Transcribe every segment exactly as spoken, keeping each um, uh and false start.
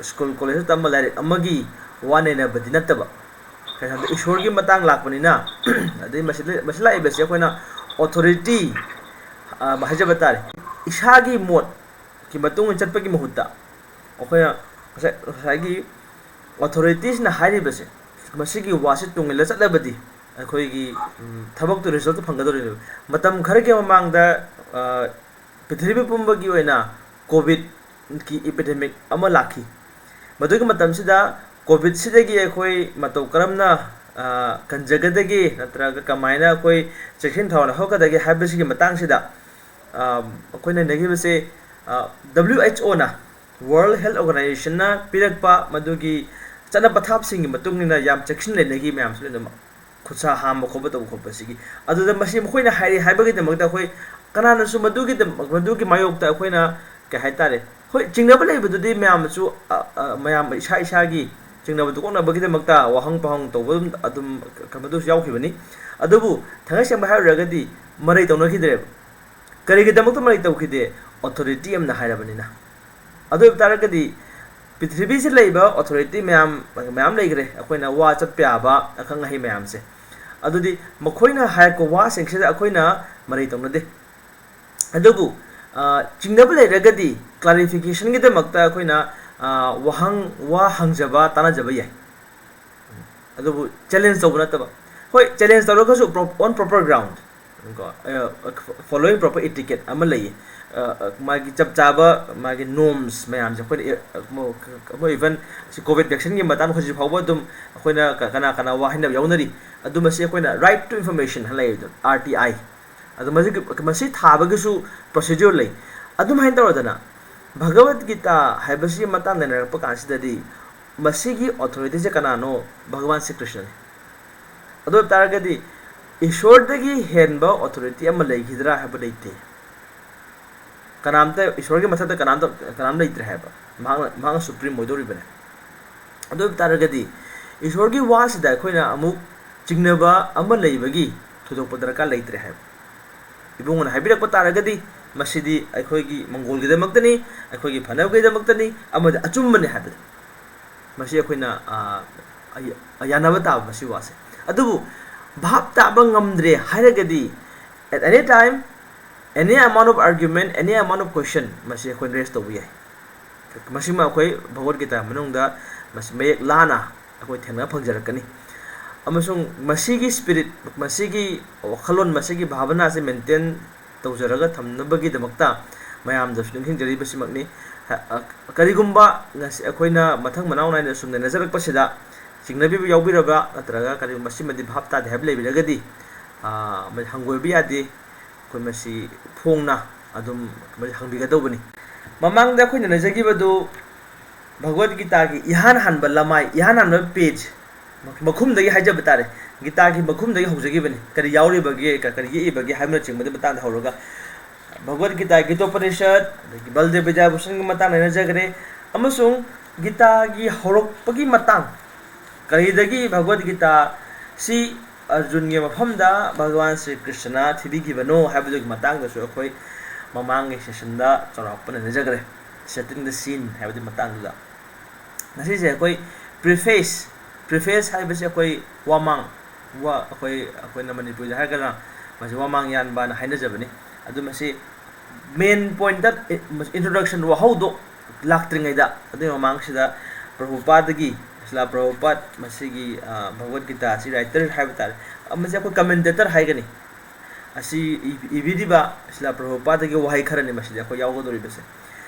School ꯀꯣꯂꯦꯖꯇ ꯇꯝꯕ ꯂꯥꯏꯔꯤꯛ ꯑꯃꯒꯤ ꯋꯥ ꯅꯩꯅꯕꯗꯤ ꯅꯠꯇꯕ, ꯀꯩꯅꯣꯗ ꯏꯁꯣꯔꯒꯤ ꯃꯇꯥꯡ ꯂꯥꯛꯄꯅꯤꯅ, ꯑꯗꯩ ꯃꯁꯤꯗ, ꯃꯁꯤ ꯂꯥꯛꯏꯕꯁꯦ ꯑꯩꯈꯣꯏꯅ ꯑꯣꯊꯣꯔꯤꯇꯤ ꯍꯥꯏꯖꯕ ꯇꯥꯔꯦ, ꯏꯁꯥꯒꯤ ꯃꯣꯠꯀꯤ ꯃꯇꯨꯡ ꯏꯟꯅ ꯆꯠꯄꯒꯤ ꯃꯍꯨꯠꯇ ꯑꯩꯈꯣꯏꯅ ꯉꯁꯥꯏ, ꯉꯁꯥꯏꯒꯤ ꯑꯣꯊꯣꯔꯤꯇꯤꯁꯅ ꯍꯥꯏꯔꯤꯕꯁꯦ, ꯃꯁꯤꯒꯤ ꯋꯥꯁꯦ ꯇꯨꯡ ꯏꯜꯂ ꯆꯠꯂꯕꯗꯤ ꯑꯩꯈꯣꯏꯒꯤ, ꯎꯝ, ꯊꯕꯛꯇꯨ ꯔꯤꯖꯜꯇ ꯐꯪꯒꯗꯧꯔꯤꯕ꯫ ꯃꯇꯝ ꯈꯔꯒꯤ ꯃꯃꯥꯡꯗ, ꯑ, ꯄ꯭ꯔꯤꯊꯤꯕꯤ ꯄꯨꯝꯕꯒꯤ ꯑꯣꯏꯅ ꯀꯣꯚꯤꯗꯀꯤ ꯏꯄꯤꯗꯦꯃꯤꯛ ꯑꯃ ꯂꯥꯛꯈꯤ꯫ ꯃꯗꯨꯒꯤ ꯃꯇꯝꯁꯤꯗ ꯀꯣꯚꯤꯗꯁꯤꯗꯒꯤ ꯑꯩꯈꯣꯏ ꯃꯇꯧ ꯀꯔꯝꯅ, ꯑ, ꯀꯟꯖꯒꯗꯒꯦ ꯅꯠꯇ꯭ꯔꯒ ꯀꯃꯥꯏꯅ ꯑꯩꯈꯣꯏ ꯆꯦꯛꯁꯤꯟ ꯊꯧꯔꯥꯡ ꯂꯧꯈꯠꯀꯗꯒꯦ ꯍꯥꯏꯕꯁꯤꯒꯤ ꯃꯇꯥꯡꯁꯤꯗ, ꯑ, ꯑꯩꯈꯣꯏ ꯅꯩꯅꯈꯤꯕꯁꯦ, ꯑ, W H O ꯅ, World Health Organization ꯅ ꯄꯤꯔꯛꯄ ꯃꯗꯨꯒꯤ ꯆꯠꯅ ꯄꯊꯥꯞꯁꯤꯡꯒꯤ ꯃꯇꯨꯡ ꯏꯟꯅ ꯌꯥꯝ ꯆꯦꯛꯁꯤꯟ ꯂꯩꯅꯈꯤ ꯃꯌꯥꯝꯁꯤ ꯂꯣꯏꯅꯃꯛ꯫ ꯈꯨꯠꯁꯥ ꯍꯥꯝꯕ ꯈꯣꯠꯄ ꯇꯧꯕ ꯈꯣꯠꯄꯁꯤꯒꯤ꯫ ꯑꯗꯨꯗ ꯃꯁꯤ ꯃꯈꯣꯏꯅ ꯍꯥꯏꯔꯤ ꯍꯥꯏꯕꯒꯤꯗꯃꯛꯇ ꯑꯩꯈꯣꯏ ꯀꯅꯥꯅꯁꯨ ꯃꯗꯨꯒꯤꯗꯃꯛ, ꯃꯗꯨꯒꯤ ꯃꯥꯌꯣꯛꯇ ꯑꯩꯈꯣꯏꯅ ꯀꯩ ꯍꯥꯏꯇꯥꯔꯦ, ꯍꯣꯏ, ꯆꯤꯡꯅꯕ ꯂꯩꯕꯗꯨꯗꯤ ꯃꯌꯥꯝꯅꯁꯨ, ꯑ, ꯑ, ꯃꯌꯥꯝ ꯏꯁꯥ ꯏꯁꯥꯒꯤ ꯆꯤꯡꯅꯕꯗꯨ ꯀꯣꯛꯅꯕꯒꯤꯗꯃꯛꯇ ꯋꯥꯍꯪ ꯄꯥꯎꯍꯪ ꯇꯧꯕ ꯑꯗꯨꯝ, ꯑꯗꯨꯝ ꯃꯗꯨꯁꯨ ꯌꯥꯎꯈꯤꯕꯅꯤ꯫ ꯑꯗꯨꯕꯨ ꯊꯥꯡꯉꯩ ꯁꯦꯡꯕ ꯍꯥꯏꯔꯨꯔꯒꯗꯤ ꯃꯔꯩ ꯇꯧꯅꯈꯤꯗ꯭ꯔꯦꯕ꯫ ꯀꯔꯤꯒꯤꯗꯃꯛꯇ ꯃꯔꯩ ꯇꯧꯈꯤꯗꯦ? ꯑꯣꯊꯣꯔꯤꯇꯤ ꯑꯃꯅ ꯍꯥꯏꯔꯕꯅꯤꯅ꯫ ꯑꯗꯨ ꯑꯣꯏꯕ ꯇꯥꯔꯒꯗꯤ ꯄ꯭ꯔꯤꯊꯤꯕꯤꯁꯤ ꯂꯩꯕ ꯑꯣꯊꯣꯔꯤꯇꯤ ꯃꯌꯥꯝ, ꯃꯌꯥꯝ ꯂꯩꯈ꯭ꯔꯦ, ꯑꯩꯈꯣꯏꯅ ꯋꯥ ꯆꯠꯄ ꯌꯥꯕ ꯑꯈꯪ ꯑꯍꯩ ꯃꯌꯥꯝꯁꯦ꯫ ꯑꯗꯨꯗꯤ ꯃꯈꯣꯏꯅ ꯍꯥꯏꯔꯛꯄ ꯋꯥꯁꯤꯡꯁꯤꯗ ꯑꯩꯈꯣꯏꯅ ꯃꯔꯩ ꯇꯧꯅꯗꯦ꯫ ꯑꯗꯨꯕꯨ, ꯑ, ꯆꯤꯡꯅꯕ ꯂꯩꯔꯒꯗꯤ ꯀ꯭ꯂꯥꯔꯤꯐꯤꯀꯦꯁꯟꯒꯤꯗꯃꯛꯇ ꯑꯩꯈꯣꯏꯅ, ꯑ, ꯋꯥꯍꯪ, ꯋꯥ ꯍꯪꯖꯕ, ꯇꯥꯟꯅꯖꯕ ꯌꯥꯏ꯫ ꯑꯗꯨꯕꯨ ꯆꯦꯂꯦꯟꯖ ꯇꯧꯕ ꯅꯠꯇꯕ꯫ ꯍꯣꯏ, ꯆꯦꯂꯦꯟꯖ ꯇꯧꯔꯒꯁꯨ pro-, on proper ground ꯀꯣ, ꯑ, following proper etiquette ꯑꯃ ꯂꯩꯌꯦ꯫ ꯑ, ꯑ, ꯃꯥꯒꯤ ꯆꯞ ꯆꯥꯕ ꯃꯥꯒꯤ ꯅꯣꯔꯝꯁ ꯃꯌꯥꯝꯁꯦ ꯑꯩꯈꯣꯏꯅ, ꯑ, ꯃꯣ-, ꯑꯩꯈꯣꯏ even ꯁꯤ ꯀꯣꯚꯤꯗ ꯚꯦꯛꯁꯤꯟꯒꯤ ꯃꯇꯥꯡꯗ ꯍꯧꯖꯤꯛ ꯐꯥꯎꯕ ꯑꯗꯨꯝ ꯑꯩꯈꯣꯏꯅ ꯀ-, ꯀꯅꯥ ꯀꯅꯥ ꯋꯥ ꯍꯥꯏꯅꯕ ꯌꯥꯎꯅꯔꯤ꯫ ꯑꯗꯨ ꯃꯁꯤ ꯑꯩꯈꯣꯏꯅ right to information ꯍꯥꯏꯅ ꯂꯩꯔꯤꯗꯣ, R T I꯫ ꯑꯗꯣ ꯃꯁꯤꯒꯤ, ꯃꯁꯤ ꯊꯥꯕꯒꯤꯁꯨ ꯄ꯭ꯔꯣꯁꯤꯗ꯭ꯌꯨꯔ ꯂꯩ꯫ ꯑꯗꯨꯃꯥꯏꯅ ꯇꯧꯔꯗꯅ ꯚꯒꯕꯠ ꯒꯤꯇꯥ ꯍꯥꯏꯕꯁꯤꯒꯤ ꯃꯇꯥꯡ ꯅꯩꯅꯔꯛꯄ ꯀꯥꯟꯁꯤꯗꯗꯤ ꯃꯁꯤꯒꯤ ꯑꯣꯊꯣꯔꯤꯇꯤꯁꯦ ꯀꯅꯥꯅꯣ? ꯚꯒꯋꯥꯟ ꯁ꯭ꯔꯤ ꯀ꯭ꯔꯤꯁꯅꯅꯤ꯫ ꯑꯗꯨ ꯑꯣꯏꯕ ꯇꯥꯔꯒꯗꯤ ꯏꯁꯣꯔꯗꯒꯤ ꯍꯦꯟꯕ ꯑꯣꯊꯣꯔꯤꯇꯤ ꯑꯃ ꯂꯩꯈꯤꯗ꯭ꯔꯥ ꯍꯥꯏꯕ ꯂꯩꯇꯦ꯫ ꯀꯅꯥꯝꯇ, ꯏꯁꯣꯔꯒꯤ ꯃꯊꯛꯇ ꯀꯅꯥꯝꯇ, ꯀꯅꯥꯝ ꯂꯩꯇ꯭ꯔꯦ ꯍꯥꯏꯕ꯫ ꯃꯍꯥꯛꯅ, ꯃꯍꯥꯛꯅ ꯁꯨꯄ꯭ꯔꯤꯝ ꯑꯣꯏꯗꯧꯔꯤꯕꯅꯤ꯫ ꯑꯗꯨ ꯑꯣꯏꯕ ꯇꯥꯔꯒꯗꯤ ꯏꯁꯣꯔꯒꯤ ꯋꯥꯁꯤꯗ ꯑꯩꯈꯣꯏꯅ ꯑꯃꯨꯛ ꯆꯤꯡꯅꯕ ꯑꯃ ꯂꯩꯕꯒꯤ ꯊꯣꯏꯗꯣꯛꯄ ꯗꯔꯀꯥꯔ ꯂꯩꯇ꯭ꯔꯦ ꯍꯥꯏꯕ꯫ ꯏꯕꯨꯡꯉꯣꯅ ꯍꯥꯏꯕꯤꯔꯛꯄ ꯇꯥꯔꯒꯗꯤ ꯃꯁꯤꯗꯤ ꯑꯩꯈꯣꯏꯒꯤ ꯃꯪꯒꯣꯜꯒꯤꯗꯃꯛꯇꯅꯤ, ꯑꯩꯈꯣꯏꯒꯤ ꯐꯅꯕꯒꯤꯗꯃꯛꯇꯅꯤ ꯑꯃꯗꯤ ꯑꯆꯨꯝꯕꯅꯤ ꯍꯥꯏꯕꯗꯨ꯫ ꯃꯁꯤ ꯑꯩꯈꯣꯏꯅ, ꯑ, ꯑ, ꯌꯥꯅꯕ ꯇꯥꯕ ꯃꯁꯤ ꯋꯥꯁꯦ꯫ ꯑꯗꯨꯕꯨ ꯚꯥꯞ ꯇꯥꯕ ꯉꯝꯗ꯭ꯔꯦ ꯍꯥꯏꯔꯒꯗꯤ, at any time, any amount of argument, any amount of question, ꯃꯁꯤ ꯑꯩꯈꯣꯏꯅ raise ꯇꯧꯕ ꯌꯥꯏ꯫ ꯃꯁꯤꯃ ꯑꯩꯈꯣꯏ ꯚꯒꯋꯠ ꯒꯤꯇꯥ ꯃꯅꯨꯡꯗ ꯃꯁꯤ ꯃꯌꯦꯛ ꯂꯥꯅ ꯑꯩꯈꯣꯏ ꯊꯦꯡꯅ ꯐꯪꯖꯔꯛꯀꯅꯤ꯫ ꯑꯃꯁꯨꯡ ꯃꯁꯤꯒꯤ spirit, ꯃꯁꯤꯒꯤ ꯋꯥꯈꯜꯂꯣꯟ, ꯃꯁꯤꯒꯤ ꯚꯥꯕꯅꯥꯁꯦ maintain ꯇꯧꯖꯔꯒ ꯊꯝꯅꯕꯒꯤꯗꯃꯛꯇ ꯃꯌꯥꯝꯗꯁꯨ ꯅꯤꯡꯁꯤꯡꯖꯔꯤꯕꯁꯤꯃꯛꯅꯤ꯫ ꯍ-, ꯑ, ꯀꯔꯤꯒꯨꯝꯕ ꯉꯁꯤ ꯑꯩꯈꯣꯏꯅ ꯃꯊꯪ ꯃꯅꯥꯎ ꯅꯥꯏꯅ ꯁꯨꯝ ꯅꯩꯅꯖꯔꯛꯄꯁꯤꯗ ꯆꯤꯡꯅꯕꯤꯕ ꯌꯥꯎꯕꯤꯔꯕ ꯅꯠꯇ꯭ꯔꯒ ꯀꯔꯤꯒꯨꯝꯕ ꯁꯤꯃꯗꯤ ꯚꯥꯞ ꯇꯥꯗꯦ ꯍꯥꯏꯕ ꯂꯩꯕꯤꯔꯒꯗꯤ, ꯑ, ꯃ-, ꯍꯪꯒꯣꯏꯕ ꯌꯥꯗꯦ꯫ ꯑꯩꯈꯣꯏ ꯃꯁꯤ ꯐꯣꯡꯅ ꯑꯗꯨꯝ ꯃꯁꯤ ꯍꯪꯕꯤꯒꯗꯧꯕꯅꯤ꯫ ꯃꯃꯥꯡꯗ ꯑꯩꯈꯣꯏꯅ ꯅꯩꯖꯈꯤꯕꯗꯨ ꯚꯒꯋꯠ ꯒꯤꯇꯥꯒꯤ ꯏꯍꯥꯟ ꯍꯥꯟꯕ ꯂꯃꯥꯏ, ꯏꯍꯥꯟ ꯍꯥꯟꯕ page, ꯃꯈꯨꯝꯗꯒꯤ ꯍꯥꯏꯖꯕ ꯇꯥꯔꯦ, ꯒꯤꯇꯥꯒꯤ ꯃꯈꯨꯝꯗꯒꯤ ꯍꯧꯖꯈꯤꯕꯅꯤ꯫ ꯀꯔꯤ ꯌꯥꯎꯔꯤꯕꯒꯦ, ꯀ-, ꯀꯔꯤ ꯌꯦꯛꯏꯕꯒꯦ ꯍꯥꯏꯕꯅꯆꯤꯡꯕꯗꯨ ꯃꯇꯥꯡꯗ ꯍꯧꯔꯒ ꯚꯒꯋꯠ ꯒꯤꯇꯥ, ꯒꯤꯇꯣꯄꯅꯤꯁꯠ, ꯑꯗꯒꯤ ꯕꯜꯗꯦꯕ ꯕꯤꯗ꯭ꯌꯥꯚꯨꯁꯟꯒꯤ ꯃꯇꯥꯡꯗ ꯅꯩꯅꯖꯈ꯭ꯔꯦ꯫ ꯑꯃꯁꯨꯡ ꯒꯤꯇꯥꯒꯤ ꯍꯧꯔꯛꯄꯒꯤ ꯃꯇꯥꯡ, ꯀꯔꯤꯗꯒꯤ ꯚꯒꯋꯠ ꯒꯤꯇꯥ ꯁꯤ ꯑꯔꯖꯨꯟꯒꯤ ꯃꯐꯝꯗ ꯚꯒꯋꯥꯟ ꯁ꯭ꯔꯤ ꯀ꯭ꯔꯤꯁꯅ ꯊꯤꯕꯤꯈꯤꯕꯅꯣ ꯍꯥꯏꯕꯗꯨꯒꯤ ꯃꯇꯥꯡꯗꯁꯨ ꯑꯩꯈꯣꯏ ꯃꯃꯥꯡꯒꯤ sessionꯗ ꯆꯥꯎꯔꯥꯛꯄ ꯅꯩꯅꯖꯈ꯭ꯔꯦ, setting the scene ꯍꯥꯏꯕꯗꯨꯒꯤ ꯃꯇꯥꯡꯗꯨꯗ꯫ ꯉꯁꯤꯁꯦ ꯑꯩꯈꯣꯏ preface, preface ꯍꯥꯏꯕꯁꯦ ꯑꯩꯈꯣꯏ ꯋꯥꯃꯥꯡ, ꯋꯥ-, ꯑꯩꯈꯣꯏ, ꯑꯩꯈꯣꯏꯅ ꯃꯅꯤꯄꯨꯔꯤꯗ ꯍꯥꯏꯔꯒꯅ ꯃꯁꯤ ꯋꯥꯃꯥꯡ ꯌꯥꯟꯕꯅ ꯍꯥꯏꯅꯖꯕꯅꯤ꯫ ꯑꯗꯨ ꯃꯁꯤ main pointꯇ, introduction ꯋꯥꯍꯧꯗꯣ ꯂꯥꯛꯇ꯭ꯔꯤꯉꯩꯗ, ꯑꯗꯨꯒꯤ ꯃꯃꯥꯡꯁꯤꯗ ꯄ꯭ꯔꯚꯨꯄꯥꯗꯒꯤ, ꯁ꯭ꯔꯤꯂꯥ ꯄ꯭ꯔꯚꯨꯄꯥꯗ ꯃꯁꯤꯒꯤ, ꯑ, ꯚꯒꯋꯠ ꯒꯤꯇꯥ ꯑꯁꯤ writer ꯍꯥꯏꯕ ꯇꯥꯔꯦ, ꯃꯁꯤ ꯑꯩꯈꯣꯏ commentator ꯍꯥꯏꯒꯅꯤ, ꯑꯁꯤ ꯏ-, ꯏꯕꯤꯔꯤꯕ ꯁ꯭ꯔꯤꯂꯥ ꯄ꯭ꯔꯚꯨꯄꯥꯗꯒꯤ ꯋꯥꯍꯩ ꯈꯔꯅꯤ ꯃꯁꯤꯗ ꯑꯩꯈꯣꯏ ꯌꯥꯎꯒꯗꯧꯔꯤꯕꯁꯦ꯫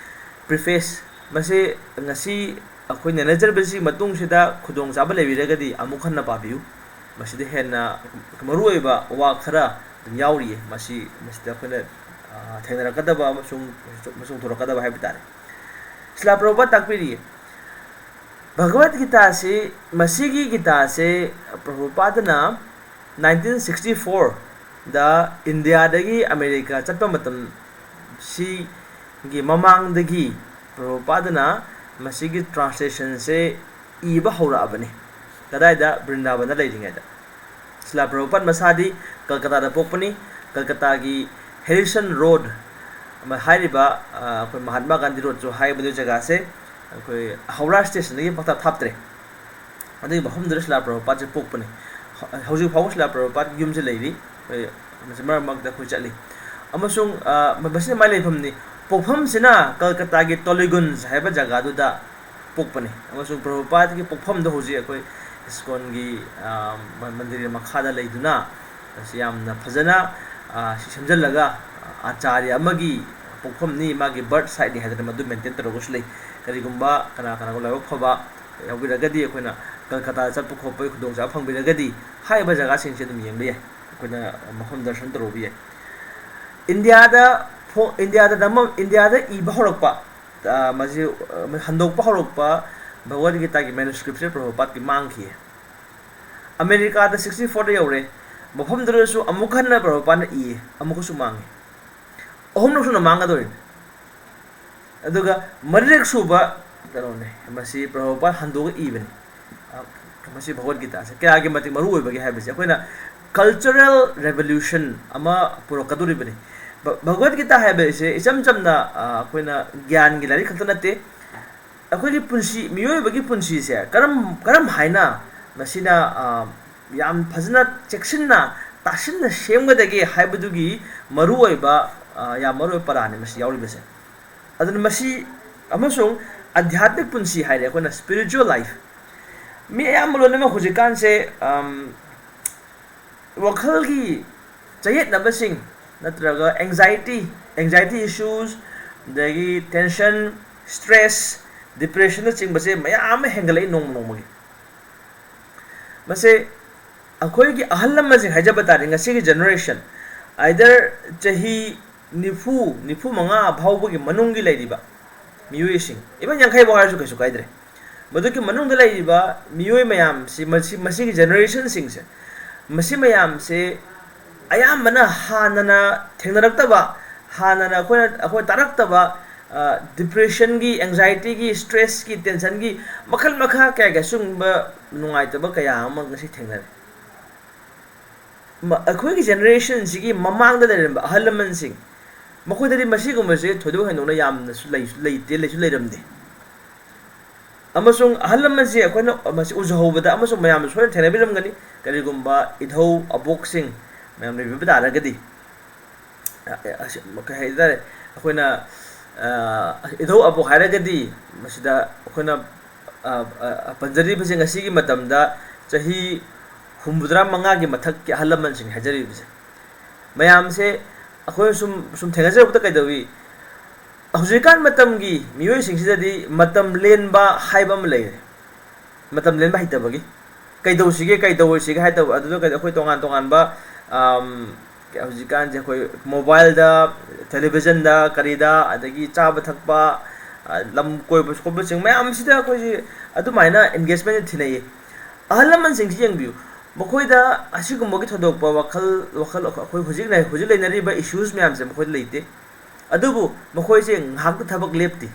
Preface, ꯃꯁꯤ ꯉꯁꯤ ꯑꯩꯈꯣꯏ ꯅꯩꯅꯖꯔꯕꯁꯤ ꯃꯇꯨꯡꯁꯤꯗ ꯈꯨꯗꯣꯡꯆꯥꯕ ꯂꯩꯕꯤꯔꯒꯗꯤ ꯑꯃꯨꯛ ꯍꯟꯅ ꯄꯥꯕꯤꯌꯨ꯫ ꯃꯁꯤꯗ ꯍꯦꯟꯅ ꯃꯔꯨꯑꯣꯏꯕ ꯋꯥ ꯈꯔ ꯑꯗꯨꯝ ꯌꯥꯎꯔꯤꯌꯦ꯫ ꯃꯁꯤ, ꯃꯁꯤꯗ ꯑꯩꯈꯣꯏꯅ, ꯑ, ꯊꯦꯡꯅꯔꯛꯀꯗꯕ ꯑꯃꯁꯨꯡ ꯆꯨꯝꯊꯣꯔꯛꯀꯗꯕ ꯍꯥꯏꯕ ꯇꯥꯔꯦ꯫ ꯁ꯭ꯔꯤꯂꯥ ꯄ꯭ꯔꯚꯨꯄꯥꯗ ꯇꯥꯛꯄꯤꯔꯤꯌꯦ, ꯚꯒꯋꯠ ꯒꯤꯇꯥꯁꯤ, ꯃꯁꯤꯒꯤ ꯒꯤꯇꯥꯁꯦ ꯄ꯭ꯔꯚꯨꯄꯥꯗꯅ nineteen sixty fourꯗ ꯏꯟꯗꯤꯌꯥꯗꯒꯤ ꯑꯃꯦꯔꯤꯀꯥ ꯆꯠꯄ ꯃꯇꯝ, ꯁꯤꯒꯤ ꯃꯃꯥꯡꯗꯒꯤ ꯄ꯭ꯔꯚꯨꯄꯥꯗꯅ ꯃꯁꯤꯒꯤ translationꯁꯦ ꯏꯕ ꯍꯧꯔꯛꯑꯕꯅꯤ꯫ ꯀꯗꯥꯏꯗ? ꯕ꯭ꯔꯤꯟꯗꯥꯕꯟꯗ ꯂꯩꯔꯤꯉꯩꯗ꯫ ꯁ꯭ꯔꯤꯂꯥ ꯄ꯭ꯔꯚꯨꯄꯥꯗ ꯃꯁꯥꯗꯤ ꯀꯜꯀꯇꯥꯗ ꯄꯣꯛꯄꯅꯤ꯫ ꯀꯜꯀꯇꯥꯒꯤ ꯍꯦꯔꯤꯁꯟ ꯔꯣꯗ, ꯍꯥꯏꯔꯤꯕ ꯑꯩꯈꯣꯏ ꯃꯍꯥꯠꯃꯥ ꯒꯥꯟꯙꯤ ꯔꯣꯗꯁꯨ ꯍꯥꯏꯔꯤꯕꯗꯨ ꯖꯒꯥꯁꯦ ꯑꯩꯈꯣꯏ ꯍꯧꯔꯥ ꯁ꯭ꯇꯦꯁꯟꯗꯒꯤ ꯄꯪꯊꯥꯞ ꯊꯥꯞꯇ꯭ꯔꯦ꯫ ꯑꯗꯨꯒꯤ ꯃꯐꯝꯗꯨꯗ ꯁꯤꯂꯥ ꯄ꯭ꯔꯚꯨꯄꯥꯗꯁꯦ ꯄꯣꯛꯄꯅꯤ꯫ ꯍꯧꯖꯤꯛ ꯐꯥꯎꯕ ꯁꯤꯂꯥ ꯄ꯭ꯔꯚꯨꯄꯥꯗ ꯌꯨꯝꯁꯦ ꯂꯩꯔꯤ꯫ ꯑꯩꯈꯣꯏ ꯃꯁꯤ ꯃꯔꯛ ꯃꯔꯛꯇ ꯑꯩꯈꯣꯏ ꯆꯠꯂꯤ꯫ ꯑꯃꯁꯨꯡ ꯃꯁꯤꯅ ꯃꯥꯏ ꯂꯩꯐꯝꯅꯤ꯫ ꯄꯣꯛꯐꯝꯁꯤꯅ ꯀꯜꯀꯇꯥꯒꯤ ꯇꯣꯂꯤꯒꯨꯟꯖ ꯍꯥꯏꯕ ꯖꯒꯥꯗꯨꯗ ꯄꯣꯛꯄꯅꯤ꯫ ꯑꯃꯁꯨꯡ ꯄ꯭ꯔꯚꯨꯄꯥꯗꯒꯤ ꯄꯣꯛꯐꯝꯗꯣ ꯍꯧꯖꯤꯛ ꯑꯩꯈꯣꯏ ꯏꯁꯀꯣꯟꯒꯤ ꯃꯟꯗꯤꯔꯒꯤ ꯃꯈꯥꯗ ꯂꯩꯗꯨꯅ ꯃꯁꯤ ꯌꯥꯝꯅ ꯐꯖꯅ ꯁꯤ ꯁꯦꯝꯖꯤꯜꯂꯒ ꯑꯥꯆꯥꯔꯌ ꯑꯃꯒꯤ ꯄꯣꯛꯐꯝꯅꯤ, ꯃꯥꯒꯤ ꯕꯔꯠ ꯁꯥꯏꯠꯅꯤ ꯍꯥꯏꯗꯅ ꯃꯗꯨ ꯃꯦꯟꯇꯦꯟ ꯇꯧꯔꯒꯁꯨ ꯂꯩ꯫ ꯀꯔꯤꯒꯨꯝꯕ ꯀꯅꯥ ꯀꯅꯥꯒꯨꯝꯕ ꯂꯥꯏꯕꯛ ꯐꯕ ꯌꯥꯎꯕꯤꯔꯒꯗꯤ, ꯑꯩꯈꯣꯏꯅ ꯀꯜꯀꯇꯥꯗ ꯆꯠꯄ ꯈꯣꯠꯄꯒꯤ ꯈꯨꯗꯣꯡꯆꯥꯕ ꯐꯪꯕꯤꯔꯒꯗꯤ ꯍꯥꯏꯔꯤꯕ ꯖꯒꯥꯁꯤꯡꯁꯦ ꯑꯗꯨꯝ ꯌꯦꯡꯕ ꯌꯥꯏ, ꯑꯩꯈꯣꯏꯅ ꯃꯐꯝ ꯗꯔꯁꯟ ꯇꯧꯔꯨꯕ ꯌꯥꯏ꯫ ꯏꯟꯗꯤꯌꯥꯗ ꯐꯣ- ꯏꯟꯗꯤꯌꯥꯗ ꯅꯝꯃ- ꯏꯟꯗꯤꯌꯥꯗ ꯏꯕ ꯍꯧꯔꯛꯄ, ꯃꯁꯤ ꯍꯟꯗꯣꯛꯄ ꯍꯧꯔꯛꯄ ꯚꯒꯋꯗ ꯒꯤꯇꯥꯒꯤ ꯃꯦꯅꯨꯁꯀ꯭ꯔꯤꯞꯁꯦ ꯄ꯭ꯔꯚꯨꯄꯥꯗꯀꯤ ꯃꯥꯡꯈꯤ꯫ ꯑꯃꯦꯔꯤꯀꯥꯗ ꯁꯤꯛꯁꯇꯤ ꯐꯣꯔꯗ ꯌꯧꯔꯦ꯫ ꯃꯐꯝꯗꯨꯗꯁꯨ ꯑꯃꯨꯛ ꯍꯟꯅ ꯄ꯭ꯔꯚꯨꯄꯥꯗꯅ ꯏꯌꯦ, ꯑꯃꯨꯛꯀꯁꯨ ꯃꯥꯡꯉꯦ꯫ ꯑꯍꯨꯝꯂꯛ ꯁꯨꯅ ꯃꯥꯡꯒꯗꯧꯔꯤꯅꯤ꯫ ꯑꯗꯨꯒ ꯃꯔꯤꯔꯛ ꯁꯨꯕ ꯀꯩꯅꯣꯅꯦ, ꯃꯁꯤ ꯄ꯭ꯔꯚꯨꯄꯥꯗ ꯍꯟꯗꯣꯛꯑꯒ ꯏꯕꯅꯤ꯫ ꯃꯁꯤ ꯚꯒꯋꯗ ꯒꯤꯇꯥꯁꯦ ꯀꯌꯥꯒꯤ ꯃꯇꯤꯛ ꯃꯔꯨ ꯑꯣꯏꯕꯒꯦ ꯍꯥꯏꯕꯁꯦ ꯑꯩꯈꯣꯏꯅ ꯀꯜꯆꯔꯦꯜ ꯔꯦꯚꯣꯂ꯭ꯌꯨꯁꯟ ꯑꯃ ꯄꯨꯔꯛꯀꯗꯧꯔꯤꯕꯅꯤ꯫ ꯚ- ꯚꯒꯋꯗ ꯒꯤꯇꯥ ꯍꯥꯏꯕꯁꯦ ꯏꯆꯝ ꯆꯝꯅ ꯑꯩꯈꯣꯏꯅ ꯒ꯭ꯌꯥꯟꯒꯤ ꯂꯥꯏꯔꯤꯛ ꯈꯛꯇ ꯅꯠꯇꯦ꯫ ꯑꯩꯈꯣꯏꯒꯤ ꯄꯨꯟꯁꯤ, ꯃꯤꯑꯣꯏꯕꯒꯤ ꯄꯨꯟꯁꯤꯁꯦ ꯀꯔꯝ ꯀꯔꯝ ꯍꯥꯏꯅ ꯃꯁꯤꯅ ꯌꯥꯝ ꯐꯖꯅ ꯆꯦꯛꯁꯤꯟꯅ ꯇꯥꯁꯤꯟꯅ ꯁꯦꯝꯒꯗꯒꯦ ꯍꯥꯏꯕꯗꯨꯒꯤ ꯃꯔꯨꯑꯣꯏꯕ, ꯌꯥꯝ ꯃꯔꯨꯑꯣꯏꯕ ꯄꯔꯥꯅꯤ ꯃꯁꯤ ꯌꯥꯎꯔꯤꯕꯁꯦ꯫ ꯑꯗꯨꯅ ꯃꯁꯤ ꯑꯃꯁꯨꯡ ꯑꯙ꯭ꯌꯥꯠꯃꯤꯛ ꯄꯨꯟꯁꯤ ꯍꯥꯏꯔꯦ ꯑꯩꯈꯣꯏꯅ ꯁ꯭ꯄꯤꯔꯤꯆꯨꯋꯦꯜ ꯂꯥꯏꯐ꯫ ꯃꯤ ꯑꯌꯥꯝꯕ ꯂꯣꯏꯅꯃꯛ ꯍꯧꯖꯤꯛꯀꯥꯟꯁꯦ ꯋꯥꯈꯜꯒꯤ ꯆꯌꯦꯠꯅꯕꯁꯤꯡ ꯅꯠꯇ꯭ꯔꯒ ꯑꯦꯡꯖꯥꯏꯇꯤ ꯑꯦꯡꯖꯥꯏꯇꯤ ꯏꯁꯨꯁ, ꯑꯗꯒꯤ ꯇꯦꯟꯁꯟ, ꯁ꯭ꯇ꯭ꯔꯦꯁ, ꯗꯤꯄ꯭ꯔꯦꯁꯟꯅꯆꯤꯡꯕꯁꯦ ꯃꯌꯥꯝ ꯑꯃ ꯍꯦꯟꯒꯠꯂꯛꯏ ꯅꯣꯡꯃ ꯅꯣꯡꯃꯒꯤ꯫ ꯃꯁꯦ ꯑꯩꯈꯣꯏꯒꯤ ꯑꯍꯜ ꯂꯃꯟꯁꯤꯡ ꯍꯥꯏꯖꯕ ꯇꯥꯔꯦ, ꯉꯁꯤꯒꯤ ꯖꯦꯅꯦꯔꯦꯁꯟ ꯑꯥꯏꯗꯔ ꯆꯍꯤ ꯅꯤꯐꯨ, ꯅꯤꯐꯨ ꯃꯉꯥ ꯐꯥꯎꯕꯒꯤ ꯃꯅꯨꯡꯒꯤ ꯂꯩꯔꯤꯕ ꯃꯤꯑꯣꯏꯁꯤꯡ, ꯏꯚꯟ ꯌꯥꯡꯈꯩ ꯐꯥꯎ ꯍꯥꯏꯔꯁꯨ ꯀꯩꯁꯨ ꯀꯥꯏꯗ꯭ꯔꯦ, ꯃꯗꯨꯒꯤ ꯃꯅꯨꯡꯗ ꯂꯩꯔꯤꯕ ꯃꯤꯑꯣꯏ ꯃꯌꯥꯝꯁꯤ, ꯃꯁꯤ ꯃꯁꯤꯒꯤ ꯖꯦꯅꯦꯔꯦꯁꯟꯁꯤꯡꯁꯦ, ꯃꯁꯤ ꯃꯌꯥꯝꯁꯦ ꯑꯌꯥꯝꯕꯅ ꯍꯥꯟꯅꯅ ꯊꯦꯡꯅꯔꯛꯇꯕ, ꯍꯥꯟꯅꯅ ꯑꯩꯈꯣꯏꯅ ꯑꯩꯈꯣꯏ ꯇꯥꯔꯛꯇꯕ ꯗꯤꯄ꯭ꯔꯦꯁꯟꯒꯤ, ꯑꯦꯡꯖꯥꯏꯇꯤꯒꯤ, ꯁ꯭ꯇ꯭ꯔꯦꯁꯀꯤ, ꯇꯦꯟꯁꯟꯒꯤ ꯃꯈꯜ ꯃꯈꯥ ꯀꯌꯥꯒꯤ ꯑꯁꯤꯒꯨꯝꯕ ꯅꯨꯡꯉꯥꯏꯇꯕ ꯀꯌꯥ ꯑꯃ ꯉꯁꯤ ꯊꯦꯡꯅꯔꯦ꯫ ꯑꯩꯈꯣꯏꯒꯤ ꯖꯦꯅꯦꯔꯦꯁꯟꯁꯤꯒꯤ ꯃꯃꯥꯡꯗ ꯂꯩꯔꯝꯕ ꯑꯍꯜ ꯂꯃꯟꯁꯤꯡ, ꯃꯈꯣꯏꯗꯗꯤ ꯃꯁꯤꯒꯨꯝꯕꯁꯦ ꯊꯣꯏꯗꯣꯛ ꯍꯦꯟꯗꯣꯛꯅ ꯌꯥꯝꯅꯁꯨ ꯂꯩꯁꯨ ꯂꯩꯇꯦ, ꯂꯩꯁꯨ ꯂꯩꯔꯝꯗꯦ꯫ ꯑꯃꯁꯨꯡ ꯑꯍꯜ ꯂꯃꯟꯁꯦ ꯑꯩꯈꯣꯏꯅ ꯃꯁꯤ ꯎꯖꯍꯧꯕꯗ, ꯑꯃꯁꯨꯡ ꯃꯌꯥꯝꯅ ꯁꯣꯏꯗꯅ ꯊꯦꯡꯅꯕꯤꯔꯝꯒꯅꯤ, ꯀꯔꯤꯒꯨꯝꯕ ꯏꯙꯧ ꯑꯕꯣꯛꯁꯤꯡ ꯃꯌꯥꯝ ꯂꯩꯕꯤꯕ ꯇꯥꯔꯒꯗꯤ, ꯑ, ꯑ, ꯑꯁ, ꯀꯩ ꯍꯥꯏꯇꯥꯔꯦ, ꯑꯩꯈꯣꯏꯅ, ꯑ, ꯏꯙꯧ ꯑꯕꯣꯛ ꯍꯥꯏꯔꯒꯗꯤ ꯃꯁꯤꯗ ꯑꯩꯈꯣꯏꯅ, ꯑ, ꯑ, ꯄꯟꯖꯔꯤꯕꯁꯦ ꯉꯁꯤꯒꯤ ꯃꯇꯝꯗ ꯆꯍꯤ ꯍꯨꯝꯐꯨꯇꯔꯥ ꯃꯉꯥꯒꯤ ꯃꯊꯛꯀꯤ ꯑꯍꯜ ꯂꯃꯟꯁꯤꯡ ꯍꯥꯏꯖꯔꯤꯕꯁꯦ, ꯃꯌꯥꯝꯁꯦ ꯑꯩꯈꯣꯏꯅ ꯁꯨꯝ, ꯁꯨꯝ ꯊꯦꯡꯅꯖꯔꯛꯄꯗ ꯀꯩꯗꯧꯏ? ꯍꯧꯖꯤꯛꯀꯥꯟ ꯃꯇꯝꯒꯤ ꯃꯤꯑꯣꯏꯁꯤꯡꯁꯤꯗꯗꯤ ꯃꯇꯝ ꯂꯦꯟꯕ ꯍꯥꯏꯕ ꯑꯃ ꯂꯩꯔꯦ꯫ ꯃꯇꯝ ꯂꯦꯟꯕ ꯍꯩꯇꯕꯒꯤ, ꯀꯩꯗꯧꯁꯤꯒꯦ, ꯀꯩꯗꯧꯔꯣꯏꯁꯤꯒꯦ ꯍꯥꯏꯗꯕ, ꯑꯗꯨꯗ ꯀꯩꯗ-, ꯑꯩꯈꯣꯏ ꯇꯣꯉꯥꯟ ꯇꯣꯉꯥꯟꯕ, ꯑꯝ, ꯍꯧꯖꯤꯛꯀꯥꯟꯁꯦ ꯑꯩꯈꯣꯏ ꯃꯣꯕꯥꯏꯜꯗ, ꯇꯦꯂꯤꯚꯤꯖꯟꯗ, ꯀꯔꯤꯗ, ꯑꯗꯒꯤ ꯆꯥꯕ ꯊꯛꯄ, ꯑ, ꯂꯝ ꯀꯣꯏꯕ ꯈꯣꯠꯄꯁꯤꯡ ꯃꯌꯥꯝꯁꯤꯗ ꯑꯩꯈꯣꯏꯁꯤ ꯑꯗꯨꯃꯥꯏꯅ engagement ꯊꯤꯅꯩꯌꯦ꯫ ꯑꯍꯜ ꯂꯃꯟꯁꯤꯡꯁꯤ ꯌꯦꯡꯕꯤꯌꯨ, ꯃꯈꯣꯏꯗ ꯑꯁꯤꯒꯨꯝꯕꯒꯤ ꯊꯣꯏꯗꯣꯛꯄ ꯋꯥꯈꯜ, ꯋꯥꯈꯜ ꯑꯩꯈꯣꯏ ꯍꯧꯖꯤꯛ ꯂꯩ-, ꯍꯧꯖꯤꯛ ꯂꯩꯅꯔꯤꯕ issues ꯃꯌꯥꯝꯁꯦ ꯃꯈꯣꯏꯗ ꯂꯩꯇꯦ꯫ ꯑꯗꯨꯕꯨ ꯃꯈꯣꯏꯁꯦ ꯉꯥꯏꯍꯥꯛꯇ ꯊꯕꯛ ꯂꯦꯞꯇꯦ꯫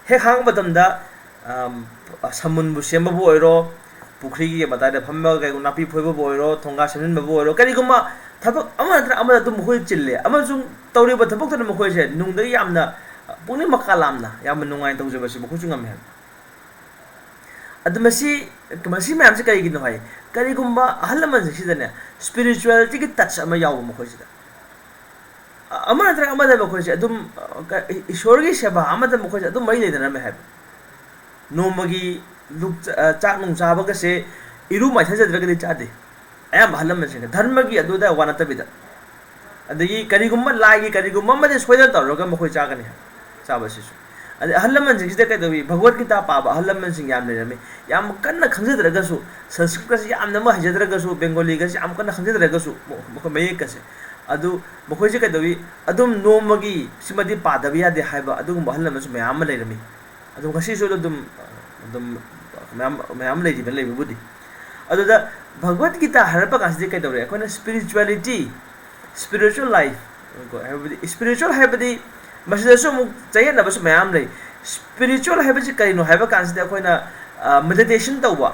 ꯍꯦꯛ ꯍꯥꯡꯕ ꯃꯇꯝꯗ, ꯑꯝ, ꯁꯝꯕꯨꯟꯕꯨ ꯁꯦꯝꯕꯕꯨ ꯑꯣꯏꯔꯣ, ꯄꯨꯈ꯭ꯔꯤꯒꯤ ꯃꯇꯥꯏꯗ ꯐꯝꯃꯒ ꯀꯩꯒꯨꯝꯕ ꯅꯥꯄꯤ ꯐꯣꯏꯕꯕꯨ ꯑꯣꯏꯔꯣ, ꯊꯣꯡꯒꯥ ꯁꯦꯝꯖꯤꯟꯕꯕꯨ ꯑꯣꯏꯔꯣ, ꯀꯔꯤꯒꯨꯝꯕ ꯊꯕꯛ ꯑꯃ ꯅꯠꯇ꯭ꯔꯒ ꯑꯃꯗ ꯑꯗꯨꯝ ꯃꯈꯣꯏ ꯆꯤꯜꯂꯦ꯫ ꯑꯃꯁꯨꯡ ꯇꯧꯔꯤꯕ ꯊꯕꯛꯇꯨꯅ ꯃꯈꯣꯏꯁꯦ ꯅꯨꯡꯗꯒꯤ ꯌꯥꯝꯅ ꯄꯨꯛꯅꯤꯡ ꯃꯀꯥ ꯂꯥꯝꯅ, ꯌꯥꯝꯅ ꯅꯨꯡꯉꯥꯏꯅ ꯇꯧꯖꯕꯁꯦ ꯃꯈꯣꯏꯁꯨ ꯉꯝꯃꯦ ꯍꯥꯏꯕ꯫ ꯑꯗꯨ ꯃꯁꯤ, ꯃꯁꯤ ꯃꯌꯥꯝꯁꯦ ꯀꯔꯤꯒꯤꯅꯣ ꯍꯥꯏ, ꯀꯔꯤꯒꯨꯝꯕ ꯑꯍꯜ ꯂꯃꯟꯁꯤꯡꯁꯤꯗꯅꯦ, spiritualityꯒꯤ touch ꯑꯃ ꯌꯥꯎꯕ ꯃꯈꯣꯏꯁꯤꯗ꯫ ꯑ-, ꯑꯃ ꯅꯠꯇ꯭ꯔꯒ ꯑꯃꯗ ꯃꯈꯣꯏꯁꯦ ꯑꯗꯨꯝ, ꯑ, ꯀ-, ꯏ-, ꯏꯁꯣꯔꯒꯤ ꯁꯦꯕꯥ ꯑꯃꯗ ꯃꯈꯣꯏꯁꯦ ꯑꯗꯨꯝ ꯃꯔꯤ ꯂꯩꯅꯔꯝꯃꯦ ꯍꯥꯏꯕ꯫ ꯅꯣꯡꯃꯒꯤ ꯂꯨꯞ-, ꯑ, ꯆꯥꯛ ꯅꯨꯡ ꯆꯥꯕꯒꯁꯦ ꯏꯔꯨ ꯃꯥꯏꯊꯖꯗ꯭ꯔꯒꯗꯤ ꯆꯥꯗꯦ꯫ ꯑꯌꯥꯝꯕ ꯑꯍꯜ ꯂꯃꯟꯁꯤꯡꯅ ꯙꯔꯃꯒꯤ ꯑꯗꯨꯗ ꯋꯥ ꯅꯠꯇꯕꯤꯗ, ꯑꯗꯒꯤ ꯀꯔꯤꯒꯨꯝꯕ ꯂꯥꯏꯒꯤ ꯀꯔꯤꯒꯨꯝꯕ ꯑꯃꯗꯤ ꯁꯣꯏꯗꯅ ꯇꯧꯔꯒ ꯃꯈꯣꯏ ꯆꯥꯒꯅꯤ ꯍꯥꯏꯕ, ꯆꯥꯕꯁꯤꯁꯨ꯫ ꯑꯗꯩ ꯑꯍꯜ ꯂꯃꯟꯁꯤꯡꯁꯤꯗ ꯀꯩꯗꯧꯏ, ꯚꯒꯋꯠ ꯒꯤꯇꯥ ꯄꯥꯕ ꯑꯍꯜ ꯂꯃꯟꯁꯤꯡ ꯌꯥꯝ ꯂꯩꯔꯝꯃꯤ꯫ ꯌꯥꯝ ꯀꯟꯅ ꯈꯪꯖꯗ꯭ꯔꯒꯁꯨ, ꯁꯪꯁꯀ꯭ꯔꯤꯠꯀꯁꯤ ꯌꯥꯝꯅ ꯑꯃ ꯍꯩꯖꯗ꯭ꯔꯒꯁꯨ, ꯕꯦꯡꯒꯣꯂꯤꯒꯁꯤ ꯌꯥꯝ ꯀꯟꯅ ꯈꯪꯖꯗ꯭ꯔꯒꯁꯨ, ꯃ-, ꯃꯈꯣꯏ ꯃꯌꯦꯛꯀꯁꯦ, ꯑꯗꯨ ꯃꯈꯣꯏꯁꯦ ꯀꯩꯗꯧꯏ, ꯑꯗꯨꯝ ꯅꯣꯡꯃꯒꯤ ꯁꯤꯃꯗꯤ ꯄꯥꯗꯕ ꯌꯥꯗꯦ ꯍꯥꯏꯕ ꯑꯗꯨꯒꯨꯝꯕ ꯑꯍꯜ ꯂꯃꯟꯁꯨ ꯃꯌꯥꯝ ꯑꯃ ꯂꯩꯔꯝꯃꯤ꯫ ꯑꯗꯨ ꯉꯁꯤꯁꯨ ꯑꯗꯨꯝ, ꯑꯗꯨꯝ ꯃꯌꯥꯝ, ꯃꯌꯥꯝ ꯂꯩꯔꯤꯕ, ꯂꯩꯕꯕꯨꯗꯤ꯫ ꯑꯗꯨꯗ ꯚꯒꯋꯠ ꯒꯤꯇꯥ ꯍꯥꯏꯔꯛꯄ ꯀꯥꯟꯁꯤꯗꯤ ꯀꯩꯗꯧꯔꯦ? ꯑꯩꯈꯣꯏꯅ spirituality, spiritual life, ꯀꯣ, ꯍꯥꯏꯕꯗꯤ spiritual ꯍꯥꯏꯕꯗꯤ ꯃꯁꯤꯗꯁꯨ ꯑꯃꯨꯛ ꯆꯌꯦꯠꯅꯕꯁꯨ ꯃꯌꯥꯝ ꯂꯩ꯫ Spiritual ꯍꯥꯏꯕꯁꯤ ꯀꯔꯤꯅꯣ ꯍꯥꯏꯕ ꯀꯥꯟꯁꯤꯗ ꯑꯩꯈꯣꯏꯅ, ꯑ, meditation ꯇꯧꯕ,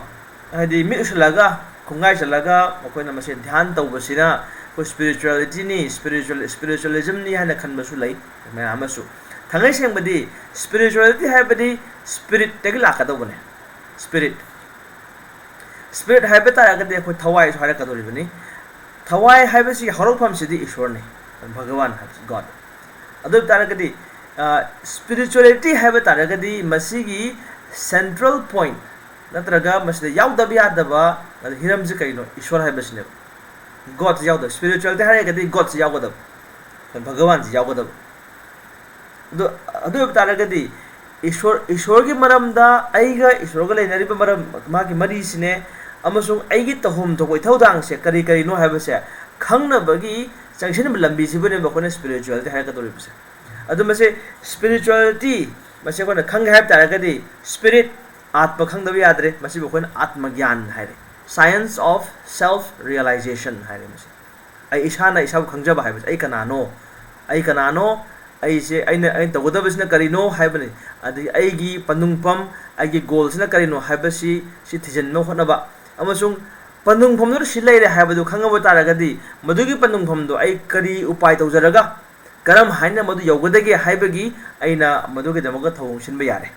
ꯍꯥꯏꯗꯤ ꯃꯤꯠ ꯎꯏꯁꯤꯜꯂꯒ, ꯈꯣꯡꯒꯥꯏ ꯆꯜꯂꯒ ꯑꯩꯈꯣꯏꯅ ꯃꯁꯦ ꯙ꯭ꯌꯥꯟ ꯇꯧꯕꯁꯤꯅ ꯑꯩꯈꯣꯏ ꯁ꯭ꯄꯤꯔꯤꯆꯨꯋꯦꯂꯤꯇꯤꯅꯤ, ꯁ꯭ꯄꯤꯔꯤꯆꯨꯋꯦꯜ ꯁ꯭ꯄꯤꯔꯤꯆꯨꯋꯦꯂꯤꯖꯝꯅꯤ ꯍꯥꯏꯅ ꯈꯟꯕꯁꯨ ꯂꯩ ꯃꯌꯥꯝ ꯑꯃꯁꯨ꯫ ꯊꯥꯡꯉꯩ ꯁꯦꯡꯕꯗꯤ ꯁ꯭ꯄꯤꯔꯤꯆꯨꯋꯦꯂꯤꯇꯤ ꯍꯥꯏꯕꯗꯤ ꯁ꯭ꯄꯤꯔꯤꯠꯇꯒꯤ ꯂꯥꯛꯀꯗꯧꯕꯅꯦ꯫ ꯁ꯭ꯄꯤꯔꯤꯠ ꯁ꯭ꯄꯤꯔꯤꯠ ꯍꯥꯏꯕ ꯇꯥꯔꯒꯗꯤ ꯑꯩꯈꯣꯏ ꯊꯋꯥꯏꯁꯨ ꯍꯥꯏꯔꯛꯀꯗꯧꯔꯤꯕꯅꯤ꯫ ꯊꯋꯥꯏ ꯍꯥꯏꯕꯁꯤꯒꯤ ꯍꯧꯔꯛꯐꯝꯁꯤꯗꯤ ꯏꯁꯣꯔꯅꯤ, ꯚꯒꯋꯥꯟ ꯍꯥꯏꯕꯁꯤ, ꯒꯣꯗ꯫ ꯑꯗꯨ ꯑꯣꯏꯕ ꯇꯥꯔꯒꯗꯤ ꯁ꯭ꯄꯤꯔꯤꯆꯨꯋꯦꯂꯤꯇꯤ ꯍꯥꯏꯕ ꯇꯥꯔꯒꯗꯤ ꯃꯁꯤꯒꯤ ꯁꯦꯟꯇ꯭ꯔꯦꯜ ꯄꯣꯏꯟꯠ ꯅꯠꯇ꯭ꯔꯒ ꯃꯁꯤꯗ ꯌꯥꯎꯗꯕ ꯌꯥꯗꯕ ꯍꯤꯔꯝꯁꯤ ꯀꯔꯤꯅꯣ? ꯏꯁꯣꯔ ꯍꯥꯏꯕꯁꯤꯅꯦꯕ꯫ ꯒꯣꯗꯁꯤ ꯌꯥꯎꯗꯕ, ꯁ꯭ꯄꯤꯔꯤꯆꯨꯋꯦꯂꯤꯇꯤ ꯍꯥꯏꯔꯒꯗꯤ ꯒꯣꯗꯁꯤ ꯌꯥꯎꯒꯗꯕ, ꯚꯒꯋꯥꯟꯁꯤ ꯌꯥꯎꯒꯗꯕ꯫ ꯑꯗꯨ ꯑꯗꯨ ꯑꯣꯏꯕ ꯇꯥꯔꯒꯗꯤ ꯏꯁꯣꯔ ꯏꯁꯣꯔꯒꯤ ꯃꯔꯝꯗ, ꯑꯩꯒ ꯏꯁꯣꯔꯒ ꯂꯩꯅꯔꯤꯕ ꯃꯔꯝ, ꯃꯥꯒꯤ ꯃꯔꯤꯁꯤꯅꯦ, ꯑꯃꯁꯨꯡ ꯑꯩꯒꯤ ꯇꯧꯐꯝ ꯊꯣꯛꯄ ꯏꯊꯧꯗꯥꯡꯁꯦ ꯀꯔꯤ ꯀꯔꯤꯅꯣ ꯍꯥꯏꯕꯁꯦ ꯈꯪꯅꯕꯒꯤ ꯆꯪꯁꯤꯟꯕ ꯂꯝꯕꯤꯁꯤꯕꯨꯅꯦꯕ ꯑꯩꯈꯣꯏꯅ ꯁ꯭ꯄꯤꯔꯤꯆꯨꯋꯦꯂꯤꯇꯤ ꯍꯥꯏꯔꯛꯀꯗꯧꯔꯤꯕꯁꯦ꯫ ꯑꯗꯨ ꯃꯁꯤ ꯁ꯭ꯄꯤꯔꯤꯆꯨꯋꯦꯂꯤꯇꯤ, ꯃꯁꯤ ꯑꯩꯈꯣꯏꯅ ꯈꯪꯒꯦ ꯍꯥꯏꯕ ꯇꯥꯔꯒꯗꯤ ꯁ꯭ꯄꯤꯔꯤꯠ, ꯑꯥꯠꯃ ꯈꯪꯗꯕ ꯌꯥꯗ꯭ꯔꯦ꯫ ꯃꯁꯤꯕꯨ ꯑꯩꯈꯣꯏꯅ ꯑꯥꯠꯃ ꯒ꯭ꯌꯥꯟ ꯍꯥꯏꯔꯦ, science of self realization ꯍꯥꯏꯔꯦ ꯃꯁꯤ꯫ ꯑꯩ ꯏꯁꯥꯅ ꯏꯁꯥꯕꯨ ꯈꯪꯖꯕ ꯍꯥꯏꯕꯁꯦ, ꯑꯩ ꯀꯅꯥꯅꯣ, ꯑꯩ ꯀꯅꯥꯅꯣ, ꯑꯩꯁꯦ, ꯑꯩꯅ ꯑꯩꯅ ꯇꯧꯒꯗꯕꯁꯤꯅ ꯀꯔꯤꯅꯣ ꯍꯥꯏꯕꯅꯤ, ꯑꯗꯒꯤ ꯑꯩꯒꯤ ꯄꯟꯊꯨꯡꯐꯝ, ꯑꯩꯒꯤ ꯒꯣꯜꯁꯤꯅ ꯀꯔꯤꯅꯣ ꯍꯥꯏꯕꯁꯤ, ꯁꯤ ꯊꯤꯖꯤꯟꯅꯕ ꯍꯣꯠꯅꯕ꯫ ꯑꯃꯁꯨꯡ ꯄꯟꯊꯨꯡꯐꯝꯗꯨꯗ ꯁꯤ ꯂꯩꯔꯦ ꯍꯥꯏꯕꯗꯨ ꯈꯪꯉꯕ ꯇꯥꯔꯒꯗꯤ ꯃꯗꯨꯒꯤ ꯄꯟꯊꯨꯡꯐꯝꯗꯣ ꯑꯩ ꯀꯔꯤ ꯎꯄꯥꯏ ꯇꯧꯖꯔꯒ ꯀꯔꯝ ꯍꯥꯏꯅ ꯃꯗꯨ ꯌꯧꯒꯗꯒꯦ ꯍꯥꯏꯕꯒꯤ ꯑꯩꯅ ꯃꯗꯨꯒꯤꯗꯃꯛꯇ ꯊꯧꯑꯣꯡ ꯁꯤꯟꯕ ꯌꯥꯔꯦ꯫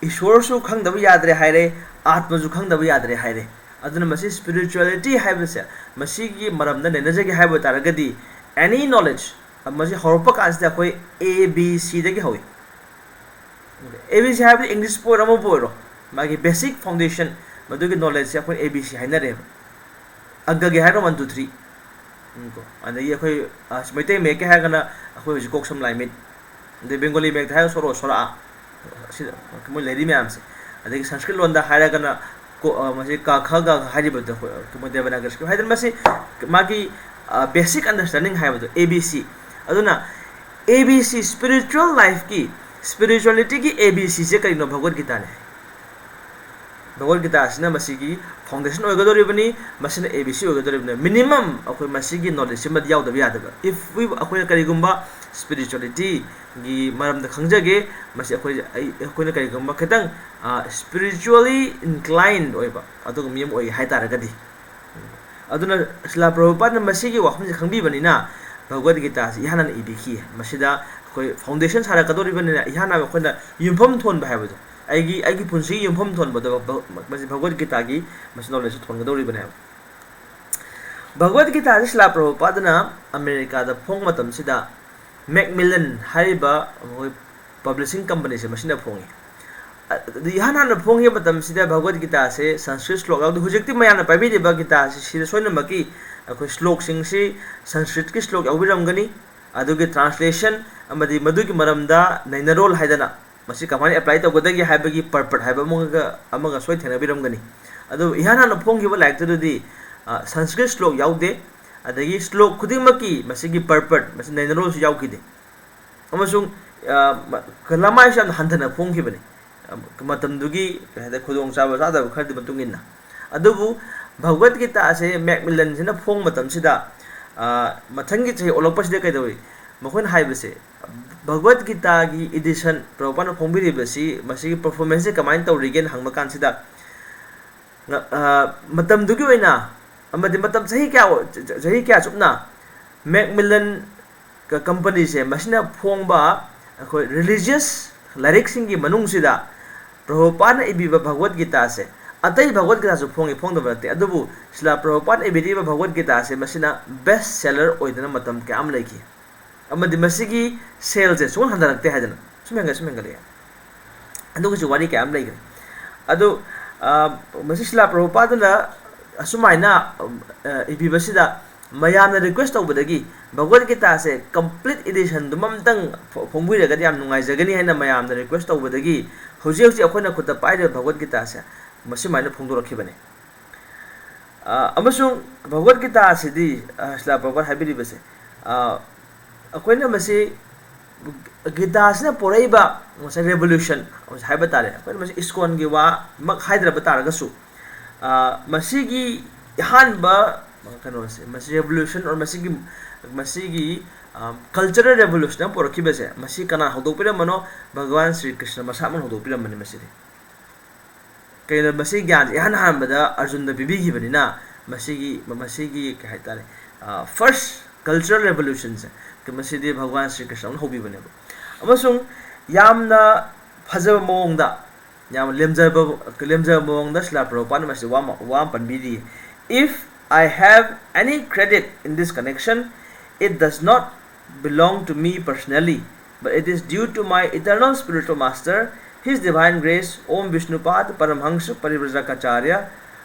ꯏꯁꯣꯔꯁꯨ ꯈꯪꯗꯕ ꯌꯥꯗ꯭ꯔꯦ ꯍꯥꯏꯔꯦ, ꯑꯥꯠꯃꯁꯨ ꯈꯪꯗꯕ ꯌꯥꯗ꯭ꯔꯦ ꯍꯥꯏꯔꯦ꯫ ꯑꯗꯨꯅ ꯃꯁꯤ ꯁ꯭ꯄꯤꯔꯤꯆꯨꯋꯦꯂꯤꯇꯤ ꯍꯥꯏꯕꯁꯦ, ꯃꯁꯤꯒꯤ ꯃꯔꯝꯗ ꯅꯩꯅꯖꯒꯦ ꯍꯥꯏꯕ ꯇꯥꯔꯒꯗꯤ, ꯑꯦꯅꯤ ꯅꯣꯂꯦꯖ, ꯃꯁꯤ ꯍꯧꯔꯛꯄ ꯀꯥꯟꯁꯤꯗ ꯑꯩꯈꯣꯏ ꯑꯦ ꯕꯤ ꯁꯤꯗꯒꯤ ꯍꯧꯏ꯫ ꯑꯦ ꯕꯤ ꯁꯤ ꯍꯥꯏꯕꯗꯤ ꯏꯪꯂꯤꯁꯄꯨ ꯑꯣꯏꯔꯣ ꯑꯃꯕꯨ ꯑꯣꯏꯔꯣ, ꯃꯥꯒꯤ ꯕꯦꯁꯤꯛ ꯐꯥꯎꯟꯗꯦꯁꯟ, ꯃꯗꯨꯒꯤ ꯅꯣꯂꯦꯖꯁꯦ ꯑꯩꯈꯣꯏ ꯑꯦ ꯕꯤ ꯁꯤ ꯍꯥꯏꯅꯔꯦꯕ꯫ ꯑꯪꯀꯒꯤ ꯍꯥꯏꯔꯒꯅ ꯋꯥꯟ ꯇꯨ ꯊ꯭ꯔꯤ꯫ ꯎꯝ, ꯀꯣ꯫ ꯑꯗꯒꯤ ꯑꯩꯈꯣꯏ, ꯑ, ꯃꯩꯇꯩ ꯃꯌꯦꯛꯀꯤ ꯍꯥꯏꯔꯒꯅ ꯑꯩꯈꯣꯏ ꯍꯧꯖꯤꯛ ꯀꯣꯛ ꯁꯝ ꯂꯥꯏ ꯃꯤꯠ, ꯑꯗꯩ ꯕꯦꯡꯒꯣꯂꯤ ꯃꯌꯦꯛꯇ ꯍꯥꯏꯔꯒ ꯁꯣꯔꯣ ꯁꯣꯔꯥ, ꯁꯤꯗ ꯃꯣꯏ ꯂꯩꯔꯤ ꯃꯌꯥꯝꯁꯦ꯫ ꯑꯗꯒꯤ ꯁꯪꯁꯀ꯭ꯔꯤꯠ ꯂꯣꯟꯗ ꯍꯥꯏꯔꯒꯅ ꯀꯣ-, ꯑ, ꯃꯁꯤ ꯀ ꯈ ꯒ ꯈ ꯍꯥꯏꯔꯤꯕꯗꯣ ꯑꯩꯈꯣꯏ, ꯑ, ꯗꯦꯕꯅꯥꯒꯔꯤ ꯁ꯭ꯀ꯭ꯔꯤꯞ ꯍꯥꯏꯗꯅ ꯃꯁꯤ ꯃꯥꯒꯤ, ꯑ, ꯕꯦꯁꯤꯛ ꯑꯟꯗꯔꯁ꯭ꯇꯦꯟꯗꯤꯡ ꯍꯥꯏꯕꯗꯣ, ꯑꯦ ꯕꯤ ꯁꯤ꯫ ꯑꯗꯨꯅ ꯑꯦ ꯕꯤ ꯁꯤ, ꯁ꯭ꯄꯤꯔꯤꯆꯨꯋꯦꯜ ꯂꯥꯏꯐꯀꯤ, ꯁ꯭ꯄꯤꯔꯤꯆꯨꯋꯦꯂꯤꯇꯤꯒꯤ ꯑꯦ ꯕꯤ ꯁꯤꯁꯦ ꯀꯔꯤꯅꯣ? ꯚꯒꯋꯠ ꯒꯤꯇꯥꯅꯦ꯫ ꯚꯒꯋꯠ ꯒꯤꯇꯥ ꯑꯁꯤꯅ ꯃꯁꯤꯒꯤ ꯐꯥꯎꯟꯗꯦꯁꯟ ꯑꯣꯏꯒꯗꯧꯔꯤꯕꯅꯤ, ꯃꯁꯤꯅ ꯑꯦ ꯕꯤ ꯁꯤ ꯑꯣꯏꯒꯗꯧꯔꯤꯕꯅꯤ꯫ ꯃꯤꯅꯤꯃꯝ ꯑꯩꯈꯣꯏ ꯃꯁꯤꯒꯤ ꯅꯣꯂꯦꯖꯁꯤꯃꯗꯤ ꯌꯥꯎꯗꯕ ꯌꯥꯗꯕ꯫ If we, ꯑꯩꯈꯣꯏꯅ ꯀꯔꯤꯒꯨꯝꯕ ꯁ꯭ꯄꯤꯔꯤꯆꯨꯋꯦꯂꯤꯇꯤꯒꯤ ꯃꯔꯝꯗ ꯈꯪꯖꯒꯦ, ꯃꯁꯤ ꯑꯩꯈꯣꯏ, ꯑꯩ, ꯑꯩꯈꯣꯏꯅ ꯀꯔꯤꯒꯨꯝꯕ ꯈꯤꯇꯪ, ꯑ, ꯁ꯭ꯄꯤꯔꯤꯆꯨꯋꯦꯂꯤ ꯏꯟꯀ꯭ꯂꯥꯏꯟ ꯑꯣꯏꯕ ꯑꯗꯨꯒꯨꯝꯕ ꯃꯤ ꯑꯃ ꯑꯣꯏꯒꯦ ꯍꯥꯏ ꯇꯥꯔꯒꯗꯤ, ꯑꯗꯨꯅ ꯁ꯭ꯔꯤꯂꯥ ꯄ꯭ꯔꯚꯨꯄꯥꯗꯅ ꯃꯁꯤꯒꯤ ꯋꯥꯐꯝꯁꯦ ꯈꯪꯕꯤꯕꯅꯤꯅ ꯚꯒꯋꯗ ꯒꯤꯇꯥꯁꯤ ꯏꯍꯥꯟ ꯍꯥꯟꯅ ꯏꯕꯤꯈꯤ꯫ ꯃꯁꯤꯗ ꯑꯩꯈꯣꯏ ꯐꯥꯎꯟꯗꯦꯁꯟ ꯁꯥꯔꯛꯀꯗꯧꯔꯤꯕꯅꯤꯅ ꯏꯍꯥꯟ ꯍꯥꯟꯅ ꯑꯩꯈꯣꯏꯅ ꯌꯨꯝꯐꯝ ꯊꯣꯟꯕ ꯍꯥꯏꯕꯗꯣ, ꯑꯩꯒꯤ ꯑꯩꯒꯤ ꯄꯨꯟꯁꯤꯒꯤ ꯌꯨꯝꯐꯝ ꯊꯣꯟꯕꯗꯣ ꯃꯁꯤ ꯚꯒꯋꯗ ꯒꯤꯇꯥꯒꯤ ꯃꯁꯤ ꯅꯣꯂꯦꯖꯁꯦ ꯊꯣꯟꯒꯗꯧꯔꯤꯕꯅꯦꯕ꯫ ꯚꯒꯋꯗ ꯒꯤꯇꯥꯁꯤ ꯁ꯭ꯔꯤꯂꯥ ꯄ꯭ꯔꯚꯨꯄꯥꯗꯅ ꯑꯃꯦꯔꯤꯀꯥꯗ ꯐꯣꯡ ꯃꯇꯝꯁꯤꯗ ꯃꯦꯛꯃꯤꯂꯟ ꯍꯥꯏꯔꯤꯕ ꯑꯩꯈꯣꯏ ꯄꯕ꯭ꯂꯤꯁꯤꯡ ꯀꯝꯄꯅꯤꯁꯦ ꯃꯁꯤꯅ ꯐꯣꯡꯉꯤ꯫ ꯑꯗꯨ ꯏꯍꯥꯟ ꯍꯥꯟꯅ ꯐꯣꯡꯈꯤꯕ ꯃꯇꯝꯁꯤꯗ ꯚꯒꯋꯗ ꯒꯤꯇꯥꯁꯦ ꯁꯪꯁꯀ꯭ꯔꯤꯠ ꯁ꯭ꯂꯣꯛ ꯌꯥꯎꯗꯦ꯫ ꯍꯧꯖꯤꯛꯇꯤ ꯃꯌꯥꯝꯅ ꯄꯥꯏꯕꯤꯔꯤꯕ ꯒꯤꯇꯥꯁꯤ ꯁꯤꯗ ꯁꯣꯏꯅꯃꯛꯀꯤ ꯑꯩꯈꯣꯏ ꯁ꯭ꯂꯣꯛꯁꯤꯡꯁꯤ ꯁꯪꯁꯀ꯭ꯔꯤꯠꯀꯤ ꯁ꯭ꯂꯣꯛ ꯌꯥꯎꯕꯤꯔꯝꯒꯅꯤ, ꯑꯗꯨꯒꯤ ꯇ꯭ꯔꯥꯟꯁꯂꯦꯁꯟ ꯑꯃꯗꯤ ꯃꯗꯨꯒꯤ ꯃꯔꯝꯗ ꯅꯩꯅꯔꯣꯜ ꯍꯥꯏꯗꯅ ꯃꯁꯤ ꯀꯃꯥꯏꯅ ꯑꯦꯄ꯭ꯂꯥꯏ ꯇꯧꯒꯗꯒꯦ ꯍꯥꯏꯕꯒꯤ ꯄꯔꯄꯠ ꯍꯥꯏꯕ ꯑꯃꯒ ꯑꯃꯒ ꯁꯣꯏ ꯊꯦꯡꯅꯕꯤꯔꯝꯒꯅꯤ꯫ ꯑꯗꯨ ꯏꯍꯥꯟ ꯍꯥꯟꯅ ꯐꯣꯡꯈꯤꯕ ꯂꯥꯏꯔꯤꯛꯇꯨꯗꯗꯤ, ꯑ, ꯁꯪꯁꯀ꯭ꯔꯤꯠ ꯁ꯭ꯂꯣꯛ ꯌꯥꯎꯗꯦ, ꯑꯗꯒꯤ ꯁ꯭ꯂꯣꯛ ꯈꯨꯗꯤꯡꯃꯛꯀꯤ ꯃꯁꯤꯒꯤ ꯄꯔꯄꯠ, ꯃꯁꯤ ꯅꯩꯅꯔꯣꯜꯁꯨ ꯌꯥꯎꯈꯤꯗꯦ꯫ ꯑꯃꯁꯨꯡ, ꯑ, ꯃ-, ꯂꯃꯥꯏꯁꯨ ꯌꯥꯝꯅ ꯍꯟꯊꯅ ꯐꯣꯡꯈꯤꯕꯅꯤ, ꯑ, ꯃꯇꯝꯗꯨꯒꯤ, ꯀꯩ ꯍꯥꯏꯇꯥꯔꯦ, ꯈꯨꯗꯣꯡꯆꯥꯕ ꯆꯥꯗꯕ ꯈꯔꯗꯤ ꯃꯇꯨꯡ ꯏꯟꯅ꯫ ꯑꯗꯨꯕꯨ ꯚꯒꯋꯗ ꯒꯤꯇꯥ ꯑꯁꯦ ꯃꯦꯛꯃꯤꯂꯟꯁꯤꯅ ꯐꯣꯡꯕ ꯃꯇꯝꯁꯤꯗ, ꯑ, ꯃꯊꯪꯒꯤ ꯆꯍꯤ ꯑꯣꯜꯂꯛꯄꯁꯤꯗ ꯀꯩꯗꯧꯏ? ꯃꯈꯣꯏꯅ ꯍꯥꯏꯕꯁꯦ, ꯚꯒꯋꯗ ꯒꯤꯇꯥꯒꯤ ꯏꯗꯤꯁꯟ ꯄ꯭ꯔꯚꯨꯄꯥꯗꯅ ꯐꯣꯡꯕꯤꯔꯤꯕꯁꯤ ꯃꯁꯤꯒꯤ ꯄꯔꯐꯣꯔꯃꯦꯟꯁꯁꯦ ꯀꯃꯥꯏꯅ ꯇꯧꯔꯤꯒꯦꯅ ꯍꯪꯕ ꯀꯥꯟꯁꯤꯗ, ꯉ-, ꯑ, ꯃꯇꯝꯗꯨꯒꯤ ꯑꯣꯏꯅ ꯑꯃꯗꯤ ꯃꯇꯝ ꯆꯍꯤ ꯀꯌꯥ, ꯆ-, ꯆ-, ꯆꯍꯤ ꯀꯌꯥ ꯆꯨꯞꯅ ꯃꯦꯛꯃꯤꯂꯟ ꯀ-, ꯀꯝꯄꯅꯤꯁꯦ ꯃꯁꯤꯅ ꯐꯣꯡꯕ ꯑꯩꯈꯣꯏ ꯔꯤꯂꯤꯖꯤꯌꯁ ꯂꯥꯏꯔꯤꯛꯁꯤꯡꯒꯤ ꯃꯅꯨꯡꯁꯤꯗ ꯄ꯭ꯔꯚꯨꯄꯥꯗꯅ ꯏꯕꯤꯕ ꯚꯒꯋꯗ ꯒꯤꯇꯥꯁꯦ, ꯑꯇꯩ ꯚꯒꯋꯗ ꯒꯤꯇꯥꯁꯨ ꯐꯣꯡꯉꯤ, ꯐꯣꯡꯗꯕ ꯅꯠꯇꯦ, ꯑꯗꯨꯕꯨ ꯁ꯭ꯔꯤꯂꯥ ꯄ꯭ꯔꯚꯨꯄꯥꯗꯅ ꯏꯕꯤꯔꯤꯕ ꯚꯒꯋꯗ ꯒꯤꯇꯥꯁꯦ ꯃꯁꯤꯅ ꯕꯦꯁ ꯁꯦꯂꯔ ꯑꯣꯏꯗꯅ ꯃꯇꯝ ꯀꯌꯥ ꯑꯃ ꯂꯩꯈꯤ꯫ ꯑꯃꯗꯤ ꯃꯁꯤꯒꯤ ꯁꯦꯜꯁꯦ ꯁꯨꯡꯍꯟ ꯍꯟꯊꯔꯛꯇꯦ ꯍꯥꯏꯗꯅ ꯁꯨꯝ ꯍꯦꯟꯒꯠ-, ꯁꯨꯝ ꯍꯦꯟꯒꯠꯂꯛꯑꯦ꯫ ꯑꯗꯨꯒꯤꯁꯨ ꯋꯥꯔꯤ ꯀꯌꯥ ꯑꯃ ꯂꯩꯈ꯭ꯔꯦ꯫ ꯑꯗꯨ, ꯑ, ꯃꯁꯤ ꯁ꯭ꯔꯤꯂꯥ ꯄ꯭ꯔꯚꯨꯄꯥꯗꯅ ꯑꯁꯨꯃꯥꯏꯅ, ꯑ, ꯏꯕꯤꯕꯁꯤꯗ ꯃꯌꯥꯝꯅ ꯔꯤꯀ꯭ꯋꯦꯁ ꯇꯧꯕꯗꯒꯤ ꯚꯒꯋꯗ ꯒꯤꯇꯥꯁꯦ ꯀꯝꯄ꯭ꯂꯤꯠ ꯏꯗꯤꯁꯟꯗꯨꯃ ꯑꯝꯇꯪ ꯐꯣ-, ꯐꯣꯡꯕꯤꯔꯒꯗꯤ ꯌꯥꯝ ꯅꯨꯡꯉꯥꯏꯖꯒꯅꯤ ꯍꯥꯏꯅ ꯃꯌꯥꯝꯅ ꯔꯤꯀ꯭ꯋꯦꯁ ꯇꯧꯕꯗꯒꯤ ꯍꯧꯖꯤꯛ ꯍꯧꯖꯤꯛ ꯑꯩꯈꯣꯏꯅ ꯈꯨꯠꯇ ꯄꯥꯏꯔꯤꯕ ꯚꯒꯋꯗ ꯒꯤꯇꯥꯁꯦ ꯃꯁꯨꯃꯥꯏꯅ ꯐꯣꯡꯗꯣꯔꯛꯈꯤꯕꯅꯤ꯫ ꯑ, ꯑꯃꯁꯨꯡ ꯚꯒꯋꯗ ꯒꯤꯇꯥ ꯑꯁꯤꯗꯤ, ꯑ, ꯁ꯭ꯔꯤꯂꯥ ꯄ꯭ꯔꯚꯨꯄꯥꯗ ꯍꯥꯏꯕꯤꯔꯤꯕꯁꯦ, ꯑ, ꯑꯩꯈꯣꯏꯅ ꯃꯁꯤ ꯒꯤꯇꯥꯁꯤꯅ ꯄꯣꯔꯛꯏꯕ ꯉꯁꯥꯏ ꯔꯦꯚꯣꯂꯨꯁꯟ ꯍꯥꯏꯕ ꯇꯥꯔꯦ, ꯑꯩꯈꯣꯏꯅ ꯃꯁꯤ ꯏꯁꯀꯣꯟꯒꯤ ꯋꯥꯃꯛ ꯍꯥꯏꯗ꯭ꯔꯕ ꯇꯥꯔꯒꯁꯨ, ꯑ, ꯃꯁꯤꯒꯤ ꯑꯍꯥꯟꯕ ꯀꯩꯅꯣꯁꯦ, ꯃꯁꯤ ꯔꯦꯚꯣꯂꯨꯁꯟ ꯑꯣꯔ ꯃꯁꯤꯒꯤ, ꯃꯁꯤꯒꯤ, ꯑ, ꯀꯜꯆꯔꯦꯜ ꯔꯦꯚꯣꯂꯨꯁꯟ ꯑꯃ ꯄꯣꯔꯛꯈꯤꯕꯁꯦ, ꯃꯁꯤ ꯀꯅꯥ ꯍꯧꯗꯣꯛꯄꯤꯔꯝꯕꯅꯣ? ꯚꯒꯋꯥꯟ ꯁ꯭ꯔꯤ ꯀ꯭ꯔꯤꯁꯅ ꯃꯁꯥꯃꯛꯅ ꯍꯧꯗꯣꯛꯄꯤꯔꯝꯕꯅꯤ ꯃꯁꯤꯗꯤ꯫ ꯀꯩꯅꯣ, ꯃꯁꯤ ꯒ꯭ꯌꯥꯟꯁꯦ ꯏꯍꯥꯟ ꯍꯥꯟꯕꯗ ꯑꯔꯖꯨꯟꯗ ꯄꯤꯕꯤꯈꯤꯕꯅꯤꯅ, ꯃꯁꯤꯒꯤ ꯃꯁꯤꯒꯤ ꯀꯩ ꯍꯥꯏꯇꯥꯔꯦ, ꯐꯥꯔꯁ ꯀꯜꯆꯔꯦꯜ ꯔꯦꯚꯣꯂꯨꯁꯟꯁꯦ ꯃꯁꯤꯗꯤ ꯚꯒꯋꯥꯟ ꯁ꯭ꯔꯤ ꯀ꯭ꯔꯤꯁꯅꯅ ꯍꯧꯕꯤꯕꯅꯦꯕ꯫ ꯑꯃꯁꯨꯡ ꯌꯥꯝꯅ ꯐꯖꯕ ꯃꯑꯣꯡꯗ, ꯌꯥꯝ ꯂꯦꯝꯖꯕ ꯂꯦꯝꯖꯕ ꯃꯑꯣꯡꯗ ꯁ꯭ꯔꯤꯂꯥ ꯄ꯭ꯔꯚꯨꯄꯥꯗꯅ ꯃꯁꯤ ꯋꯥ ꯑꯃ ꯋꯥ ꯑꯃ ꯄꯟꯕꯤꯔꯤ: "If I have any credit in this connection, it does not belong to me personally, but it is due to my eternal spiritual master, His Divine Grace, Om Vishnupad Paramhangsa Parivrajaka Acharya,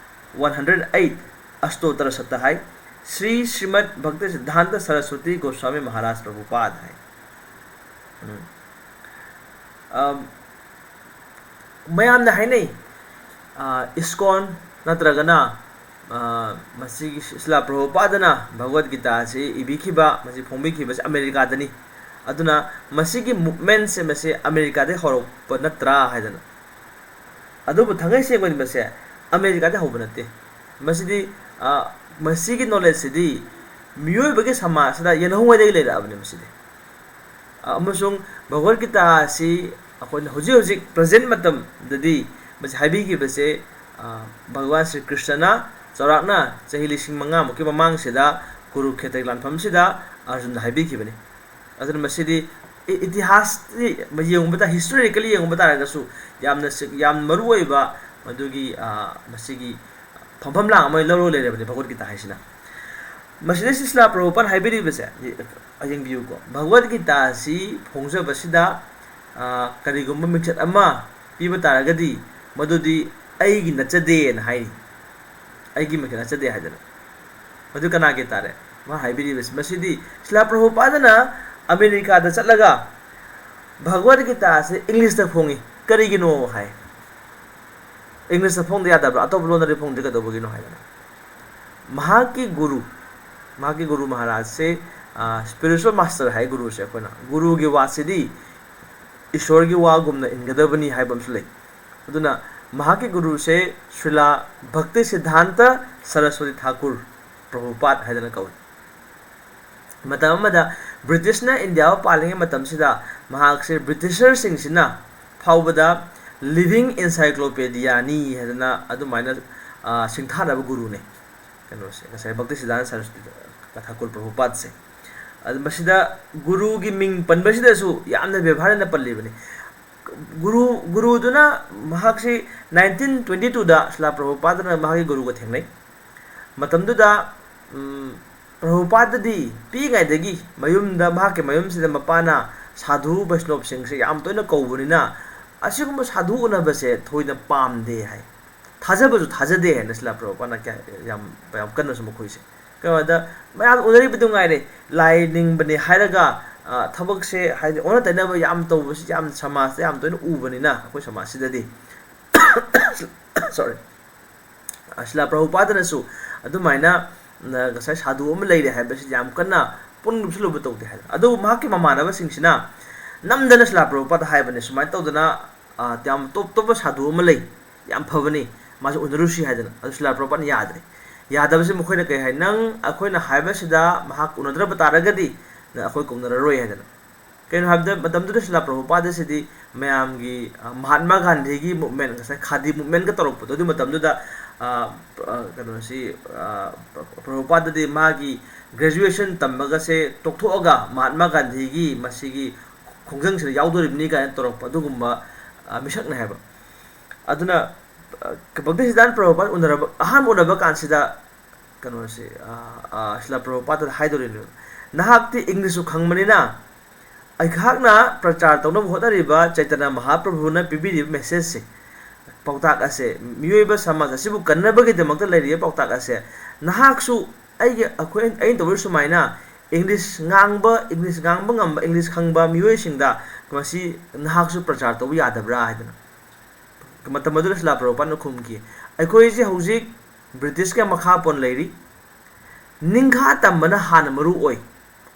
one hundred eight, Astottara Satahai, Sri Srimad Bhakti Siddhanta Saraswati Goswami Maharaj Prabhupada." ꯍꯥꯏ꯫ ꯎꯝ꯫ ꯑꯝ, ꯃꯌꯥꯝꯅ ꯍꯥꯏꯅꯩ, ꯑ, ꯏꯁꯀꯣꯟ ꯅꯠꯇ꯭ꯔꯒꯅ, ꯑ, ꯃꯁꯤꯒꯤ ꯁ꯭ꯔꯤꯂꯥ ꯄ꯭ꯔꯚꯨꯄꯥꯗꯅ Bhagavad guitar ꯑꯁꯤ ꯏꯕꯤꯈꯤꯕ, ꯃꯁꯤ ꯐꯣꯡꯕꯤꯈꯤꯕꯁꯤ ꯑꯃꯦꯔꯤꯀꯥꯗꯅꯤ꯫ ꯑꯗꯨꯅ ꯃꯁꯤꯒꯤ ꯃꯨꯚꯃꯦꯟꯁꯦ ꯃꯁꯤ ꯑꯃꯦꯔꯤꯀꯥꯗꯒꯤ ꯍꯧꯔꯛꯄ ꯅꯠꯇ꯭ꯔꯥ ꯍꯥꯏꯗꯅ꯫ ꯑꯗꯨꯕꯨ ꯊꯥꯡꯉꯩ ꯁꯦꯡꯕꯗꯤ ꯃꯁꯦ ꯑꯃꯦꯔꯤꯀꯥꯗꯒꯤ ꯍꯧꯕ ꯅꯠꯇꯦ꯫ ꯃꯁꯤꯗꯤ, ꯑ, ꯃꯁꯤꯒꯤ ꯅꯣꯂꯦꯖꯁꯤꯗꯤ ꯃꯤꯑꯣꯏꯕꯒꯤ ꯁꯃꯥꯖꯁꯤꯗ ꯌꯦꯜꯍꯧꯉꯩꯗꯒꯤ ꯂꯩꯔꯛꯑꯕꯅꯦ ꯃꯁꯤꯗꯤ꯫ ꯑ, ꯑꯃꯁꯨꯡ ꯚꯒꯋꯠ ꯒꯤꯇꯥ ꯑꯁꯤ ꯑꯩꯈꯣꯏꯅ ꯍꯧꯖꯤꯛ ꯍꯧꯖꯤꯛ ꯄ꯭ꯔꯖꯦꯟ ꯃꯇꯝꯗꯗꯤ ꯃꯁꯤ ꯍꯥꯏꯕꯤꯈꯤꯕꯁꯦ, ꯑ, ꯚꯒꯋꯥꯟ ꯁ꯭ꯔꯤ ꯀ꯭ꯔꯤꯁꯅꯅ ꯆꯥꯎꯔꯥꯛꯅ ꯆꯍꯤ ꯂꯤꯁꯤꯡ ꯃꯉꯥꯃꯨꯛꯀꯤ ꯃꯃꯥꯡꯁꯤꯗ ꯀꯨꯔꯨꯈꯦꯇ꯭ꯔꯒꯤ ꯂꯥꯟꯐꯝꯁꯤꯗ ꯑꯔꯖꯨꯟꯗ ꯍꯥꯏꯕꯤꯈꯤꯕꯅꯤ꯫ ꯑꯗꯨꯅ ꯃꯁꯤꯗꯤ ꯏ-, ꯏꯇꯤꯍꯥꯁꯇꯤ ꯌꯦꯡꯉꯨꯕ ꯇꯥ-, ꯍꯤꯁꯇꯣꯔꯤꯀꯦꯜꯂꯤ ꯌꯦꯡꯉꯨꯕ ꯇꯥꯔꯒꯁꯨ ꯌꯥꯝꯅ ꯁꯤ-, ꯌꯥꯝ ꯃꯔꯨ ꯑꯣꯏꯕ ꯃꯗꯨꯒꯤ, ꯑ, ꯃꯁꯤꯒꯤ ꯐꯝꯐꯝ ꯂꯥꯡ ꯑꯃ ꯂꯧꯔꯒ ꯂꯩꯔꯕꯅꯤ ꯚꯒꯋꯠ ꯒꯤꯇꯥ ꯍꯥꯏꯁꯤꯅ꯫ ꯃꯁꯤꯗ ꯁ꯭ꯔꯤꯂꯥ ꯄ꯭ꯔꯚꯨꯄꯥꯗꯅ ꯍꯥꯏꯕꯤꯔꯤꯕꯁꯦ, ꯌꯦꯡꯕꯤꯌꯨꯀꯣ, ꯚꯒꯋꯠ ꯒꯤꯇꯥ ꯑꯁꯤ ꯐꯣꯡꯖꯕꯁꯤꯗ, ꯑ, ꯀꯔꯤꯒꯨꯝꯕ ꯃꯤꯡꯆꯠ ꯑꯃ ꯄꯤꯕ ꯇꯥꯔꯒꯗꯤ ꯃꯗꯨꯗꯤ ꯑꯩꯒꯤ ꯅꯠꯆꯗꯦꯅ ꯍꯥꯏꯔꯤ꯫ "ꯑꯩꯒꯤ ꯃꯤꯡꯆꯠ ꯅꯠꯆꯗꯦ" ꯍꯥꯏꯗꯅ꯫ ꯃꯗꯨ ꯀꯅꯥꯒꯤ ꯇꯥꯔꯦ? ꯃꯥ ꯍꯥꯏꯕꯤꯔꯤꯕꯁꯤ, ꯃꯁꯤꯗꯤ ꯁ꯭ꯔꯤꯂꯥ ꯄ꯭ꯔꯚꯨꯄꯥꯗꯅ ꯑꯃꯦꯔꯤꯀꯥꯗ ꯆꯠꯂꯒ ꯚꯒꯋꯠ ꯒꯤꯇꯥ ꯑꯁꯤ ꯏꯪꯂꯤꯁꯇ ꯐꯣꯡꯉꯤ꯫ ꯀꯔꯤꯒꯤꯅꯣ ꯍꯥꯏ꯫ ꯏꯪꯂꯤꯁꯇ ꯐꯣꯡꯗ ꯌꯥꯗꯕ꯭ꯔꯥ? ꯑꯇꯣꯞꯄ ꯂꯣꯟꯗꯗꯤ ꯐꯣꯡꯗꯦ ꯀꯩꯗꯧꯕꯒꯤꯅꯣ ꯍꯥꯏꯗꯅ꯫ ꯃꯍꯥꯛꯀꯤ ꯒꯨꯔꯨ, ꯃꯍꯥꯛꯀꯤ ꯒꯨꯔꯨ ꯃꯍꯥꯔꯥꯖꯁꯦ, ꯑ, ꯁ꯭ꯄꯤꯔꯤꯆꯨꯋꯦꯜ ꯃꯥꯁꯇꯔ ꯍꯥꯏ ꯒꯨꯔꯨꯁꯦ ꯑꯩꯈꯣꯏꯅ꯫ ꯒꯨꯔꯨꯒꯤ ꯋꯥꯁꯤꯗꯤ ꯏꯁꯣꯔꯒꯤ ꯋꯥꯒꯨꯝꯅ ꯏꯟꯒꯗꯕꯅꯤ ꯍꯥꯏꯕ ꯑꯃꯁꯨ ꯂꯩ꯫ ꯑꯗꯨꯅ ꯃꯍꯥꯛꯀꯤ ꯒꯨꯔꯨꯁꯦ ꯁ꯭ꯔꯤꯂꯥ ꯚꯛꯇꯤ ꯁꯤꯗꯙꯥꯟꯇ ꯁꯔꯁꯋꯇꯤ ꯊꯥꯀꯨꯔ ꯄ꯭ꯔꯚꯨꯄꯥꯗ ꯍꯥꯏꯗꯅ ꯀꯧꯏ꯫ ꯃꯇꯝ ꯑꯃꯗ ꯕ꯭ꯔꯤꯇꯤꯁꯅ ꯏꯟꯗꯤꯌꯥꯕꯨ ꯄꯥꯜꯂꯤꯉꯩ ꯃꯇꯝꯁꯤꯗ ꯃꯍꯥꯛꯁꯦ ꯕ꯭ꯔꯤꯇꯤꯁꯔꯁꯤꯡꯁꯤꯅ ꯐꯥꯎꯕꯗ living encyclopedia ꯅꯤ ꯍꯥꯏꯗꯅ ꯑꯗꯨꯃꯥꯏꯅ, ꯑ, ꯁꯤꯡꯊꯥꯅꯕ ꯒꯨꯔꯨꯅꯦ꯫ ꯀꯩꯅꯣꯁꯦ, ꯉꯁꯥꯏ ꯚꯛꯇꯤ ꯁꯤꯗꯥꯅꯟꯗ ꯁꯔꯁꯋꯇꯤ ꯀꯊꯥꯀꯨꯔ ꯄ꯭ꯔꯚꯨꯄꯥꯗꯁꯦ꯫ ꯑꯗꯨ ꯃꯁꯤꯗ ꯒꯨꯔꯨꯒꯤ ꯃꯤꯡ ꯄꯟꯕꯁꯤꯗꯁꯨ ꯌꯥꯝꯅ ꯕꯦꯕꯥꯔ ꯂꯩꯅ ꯄꯜꯂꯤꯕꯅꯤ꯫ ꯒꯨꯔꯨ, ꯒꯨꯔꯨꯗꯨꯅ ꯃꯍꯥꯛꯁꯤ nineteen twenty twoꯗ ꯁ꯭ꯔꯤꯂꯥ ꯄ꯭ꯔꯚꯨꯄꯥꯗꯅ ꯃꯍꯥꯛꯀꯤ ꯒꯨꯔꯨꯒ ꯊꯦꯡꯅꯩ꯫ ꯃꯇꯝꯗꯨꯗ, ꯎꯝ, ꯄ꯭ꯔꯚꯨꯄꯥꯗꯗꯤ ꯄꯤꯛꯏꯉꯩꯗꯒꯤ ꯃꯌꯨꯝꯗ, ꯃꯍꯥꯛꯀꯤ ꯃꯌꯨꯝꯁꯤꯗ ꯃꯄꯥꯅ ꯁꯥꯙꯨ ꯕꯩꯁꯅꯣꯞꯁꯤꯡꯁꯦ ꯌꯥꯝ ꯇꯣꯏꯅ ꯀꯧꯕꯅꯤꯅ, ꯑꯁꯤꯒꯨꯝꯕ ꯁꯥꯙꯨ ꯎꯅꯕꯁꯦ ꯊꯣꯏꯅ ꯄꯥꯝꯗꯦ ꯍꯥꯏ꯫ ꯊꯥꯖꯕꯁꯨ ꯊꯥꯖꯗꯦ ꯍꯥꯏꯅ ꯁ꯭ꯔꯤꯂꯥ ꯄ꯭ꯔꯚꯨꯄꯥꯗꯅ ꯀꯌꯥ-, ꯌꯥꯝ, ꯌꯥꯝ ꯀꯟꯅꯁꯨ ꯃꯈꯣꯏꯁꯦ꯫ ꯀꯩꯅꯣꯗ ꯃꯌꯥꯝ ꯎꯅꯔꯤꯕꯗꯨ ꯉꯥꯏꯔꯦ, ꯂꯥꯏ ꯅꯤꯡꯕꯅꯤ ꯍꯥꯏꯔꯒ, ꯑ, ꯊꯕꯛꯁꯦ, ꯍꯥꯏꯗꯤ, ꯑꯣꯟꯅ ꯇꯩꯅꯕ ꯌꯥꯝ ꯇꯧꯕꯁꯤ ꯌꯥꯝ ꯁꯃꯥꯖꯇ ꯌꯥꯝ ꯇꯣꯏꯅ ꯎꯕꯅꯤꯅ, ꯑꯩꯈꯣꯏ ꯁꯃꯥꯖꯁꯤꯗꯗꯤ꯫ Sorry꯫ ꯑ, ꯁ꯭ꯔꯤꯂꯥ ꯄ꯭ꯔꯚꯨꯄꯥꯗꯅꯁꯨ ꯑꯗꯨꯃꯥꯏꯅ, ꯑ, ꯉꯁꯥꯏ ꯁꯥꯙꯨ ꯑꯃ ꯂꯩꯔꯦ ꯍꯥꯏꯕꯁꯤ ꯌꯥꯝ ꯀꯟꯅ ꯄꯨꯛꯅꯤꯡ ꯂꯨꯞꯁꯤꯜꯂꯨꯕ ꯇꯧꯗꯦ ꯍꯥꯏ꯫ ꯑꯗꯨꯕꯨ ꯃꯍꯥꯛꯀꯤ ꯃꯃꯥꯟꯅꯕꯁꯤꯡꯁꯤꯅ ꯅꯝꯗꯅ ꯁ꯭ꯔꯤꯂꯥ ꯄ꯭ꯔꯚꯨꯄꯥꯗ ꯍꯥꯏꯕꯅꯤ, ꯁꯨꯃꯥꯏꯅ ꯇꯧꯗꯅ, ꯑ, ꯌꯥꯝ ꯇꯣꯞ ꯇꯣꯞꯄ ꯁꯥꯙꯨ ꯑꯃ ꯂꯩ, ꯌꯥꯝ ꯐꯕꯅꯤ, ꯃꯥꯁꯨ ꯎꯅꯔꯨꯁꯤ ꯍꯥꯏꯗꯅ꯫ ꯑꯗꯨ ꯁ꯭ꯔꯤꯂꯥ ꯄ꯭ꯔꯚꯨꯄꯥꯗꯅ ꯌꯥꯗ꯭ꯔꯦ꯫ ꯌꯥꯗꯕꯁꯦ ꯃꯈꯣꯏꯅ ꯀꯩ ꯍꯥꯏ? "ꯅꯪ ꯑꯩꯈꯣꯏꯅ ꯍꯥꯏꯕꯁꯤꯗ ꯃꯍꯥꯛ ꯎꯅꯗ꯭ꯔꯕ ꯇꯥꯔꯒꯗꯤ ꯅꯪ ꯑꯩꯈꯣꯏ ꯀꯧꯅꯔꯔꯣꯏ" ꯍꯥꯏꯗꯅ꯫ ꯀꯩꯅꯣ ꯍꯥꯏꯕꯗ, ꯃꯇꯝꯗꯨꯗ ꯁ꯭ꯔꯤꯂꯥ ꯄ꯭ꯔꯚꯨꯄꯥꯗꯁꯤꯗꯤ ꯃꯌꯥꯝꯒꯤ, ꯑ, ꯃꯍꯥꯠꯃꯥ ꯒꯥꯟꯙꯤꯒꯤ movement, ꯉꯁꯥꯏ ꯈꯥꯗꯤ movementꯀ ꯇꯧꯔꯛꯄꯗꯣ, ꯑꯗꯨ ꯃꯇꯝꯗꯨꯗ, ꯑ, ꯑ, ꯀꯩꯅꯣꯁꯤ, ꯑ, ꯄ꯭ꯔ-, ꯄ꯭ꯔꯚꯨꯄꯥꯗꯗꯤ ꯃꯥꯒꯤ graduation ꯇꯝꯕꯒꯁꯦ ꯇꯣꯛꯊꯣꯛꯑꯒ ꯃꯍꯥꯠꯃꯥ ꯒꯥꯟꯙꯤꯒꯤ ꯃꯁꯤꯒꯤ ꯈꯣꯡꯖꯪꯁꯤꯗ ꯌꯥꯎꯗꯣꯔꯤꯕꯅꯤ ꯀꯥꯏꯅ ꯇꯧꯔꯛꯄ ꯑꯗꯨꯒꯨꯝꯕ, ꯑ, ꯃꯤꯁꯛꯅꯦ ꯍꯥꯏꯕ꯫ ꯑꯗꯨꯅ, ꯑ, ꯚꯛꯇꯤ ꯁꯤꯗꯥꯅꯟꯗ ꯄ꯭ꯔꯚꯨꯄꯥꯗ ꯎꯅꯔꯕ, ꯑꯍꯥꯟꯕ ꯎꯅꯕ ꯀꯥꯟꯁꯤꯗ ꯀꯩꯅꯣꯁꯦ, ꯑ, ꯑ, ꯁ꯭ꯔꯤꯂꯥ ꯄ꯭ꯔꯚꯨꯄꯥꯗꯗ ꯍꯥꯏꯗꯣꯔꯤꯅꯦꯕ, "ꯅꯍꯥꯛꯇꯤ Englishꯁꯨ ꯈꯪꯕꯅꯤꯅ, ꯑꯩꯍꯥꯛꯅ ꯄ꯭ꯔꯆꯥꯔ ꯇꯧꯅꯕ ꯍꯣꯠꯅꯔꯤꯕ ꯆꯩꯇꯟꯌ ꯃꯍꯥꯄ꯭ꯔꯚꯨꯅ ꯄꯤꯕꯤꯔꯤꯕ messageꯁꯦ, ꯄꯥꯎꯇꯥꯛ ꯑꯁꯦ, ꯃꯤꯑꯣꯏꯕ ꯁꯃꯥꯖ ꯑꯁꯤꯕꯨ ꯀꯟꯅꯕꯒꯤꯗꯃꯛꯇ ꯂꯩꯔꯤꯕ ꯄꯥꯎꯇꯥꯛ ꯑꯁꯦ, ꯅꯍꯥꯛꯁꯨ ꯑꯩꯒꯤ, ꯑꯩꯈꯣꯏ, ꯑꯩꯅ ꯇꯧꯔꯤ ꯁꯨꯃꯥꯏꯅ English ꯉꯥꯡꯕ, English ꯉꯥꯡꯕ ꯉꯝꯕ, English ꯈꯪꯕ ꯃꯤꯑꯣꯏꯁꯤꯡꯗ ꯃꯁꯤ ꯅꯍꯥꯛꯁꯨ ꯄ꯭ꯔꯆꯥꯔ ꯇꯧꯕ ꯌꯥꯗꯕ꯭ꯔꯥ?" ꯍꯥꯏꯗꯅ꯫ ꯃꯇꯝ ꯑꯗꯨꯗ ꯁ꯭ꯔꯤꯂꯥ ꯄ꯭ꯔꯚꯨꯄꯥꯗꯅ ꯈꯨꯝꯈꯤ, "ꯑꯩꯈꯣꯏꯁꯦ ꯍꯧꯖꯤꯛ ꯕ꯭ꯔꯤꯇꯤꯁꯀꯤ ꯃꯈꯥ ꯄꯣꯟ ꯂꯩꯔꯤ꯫ ꯅꯤꯡꯈꯥ ꯇꯝꯕꯅ ꯍꯥꯟꯅ ꯃꯔꯨ ꯑꯣꯏ꯫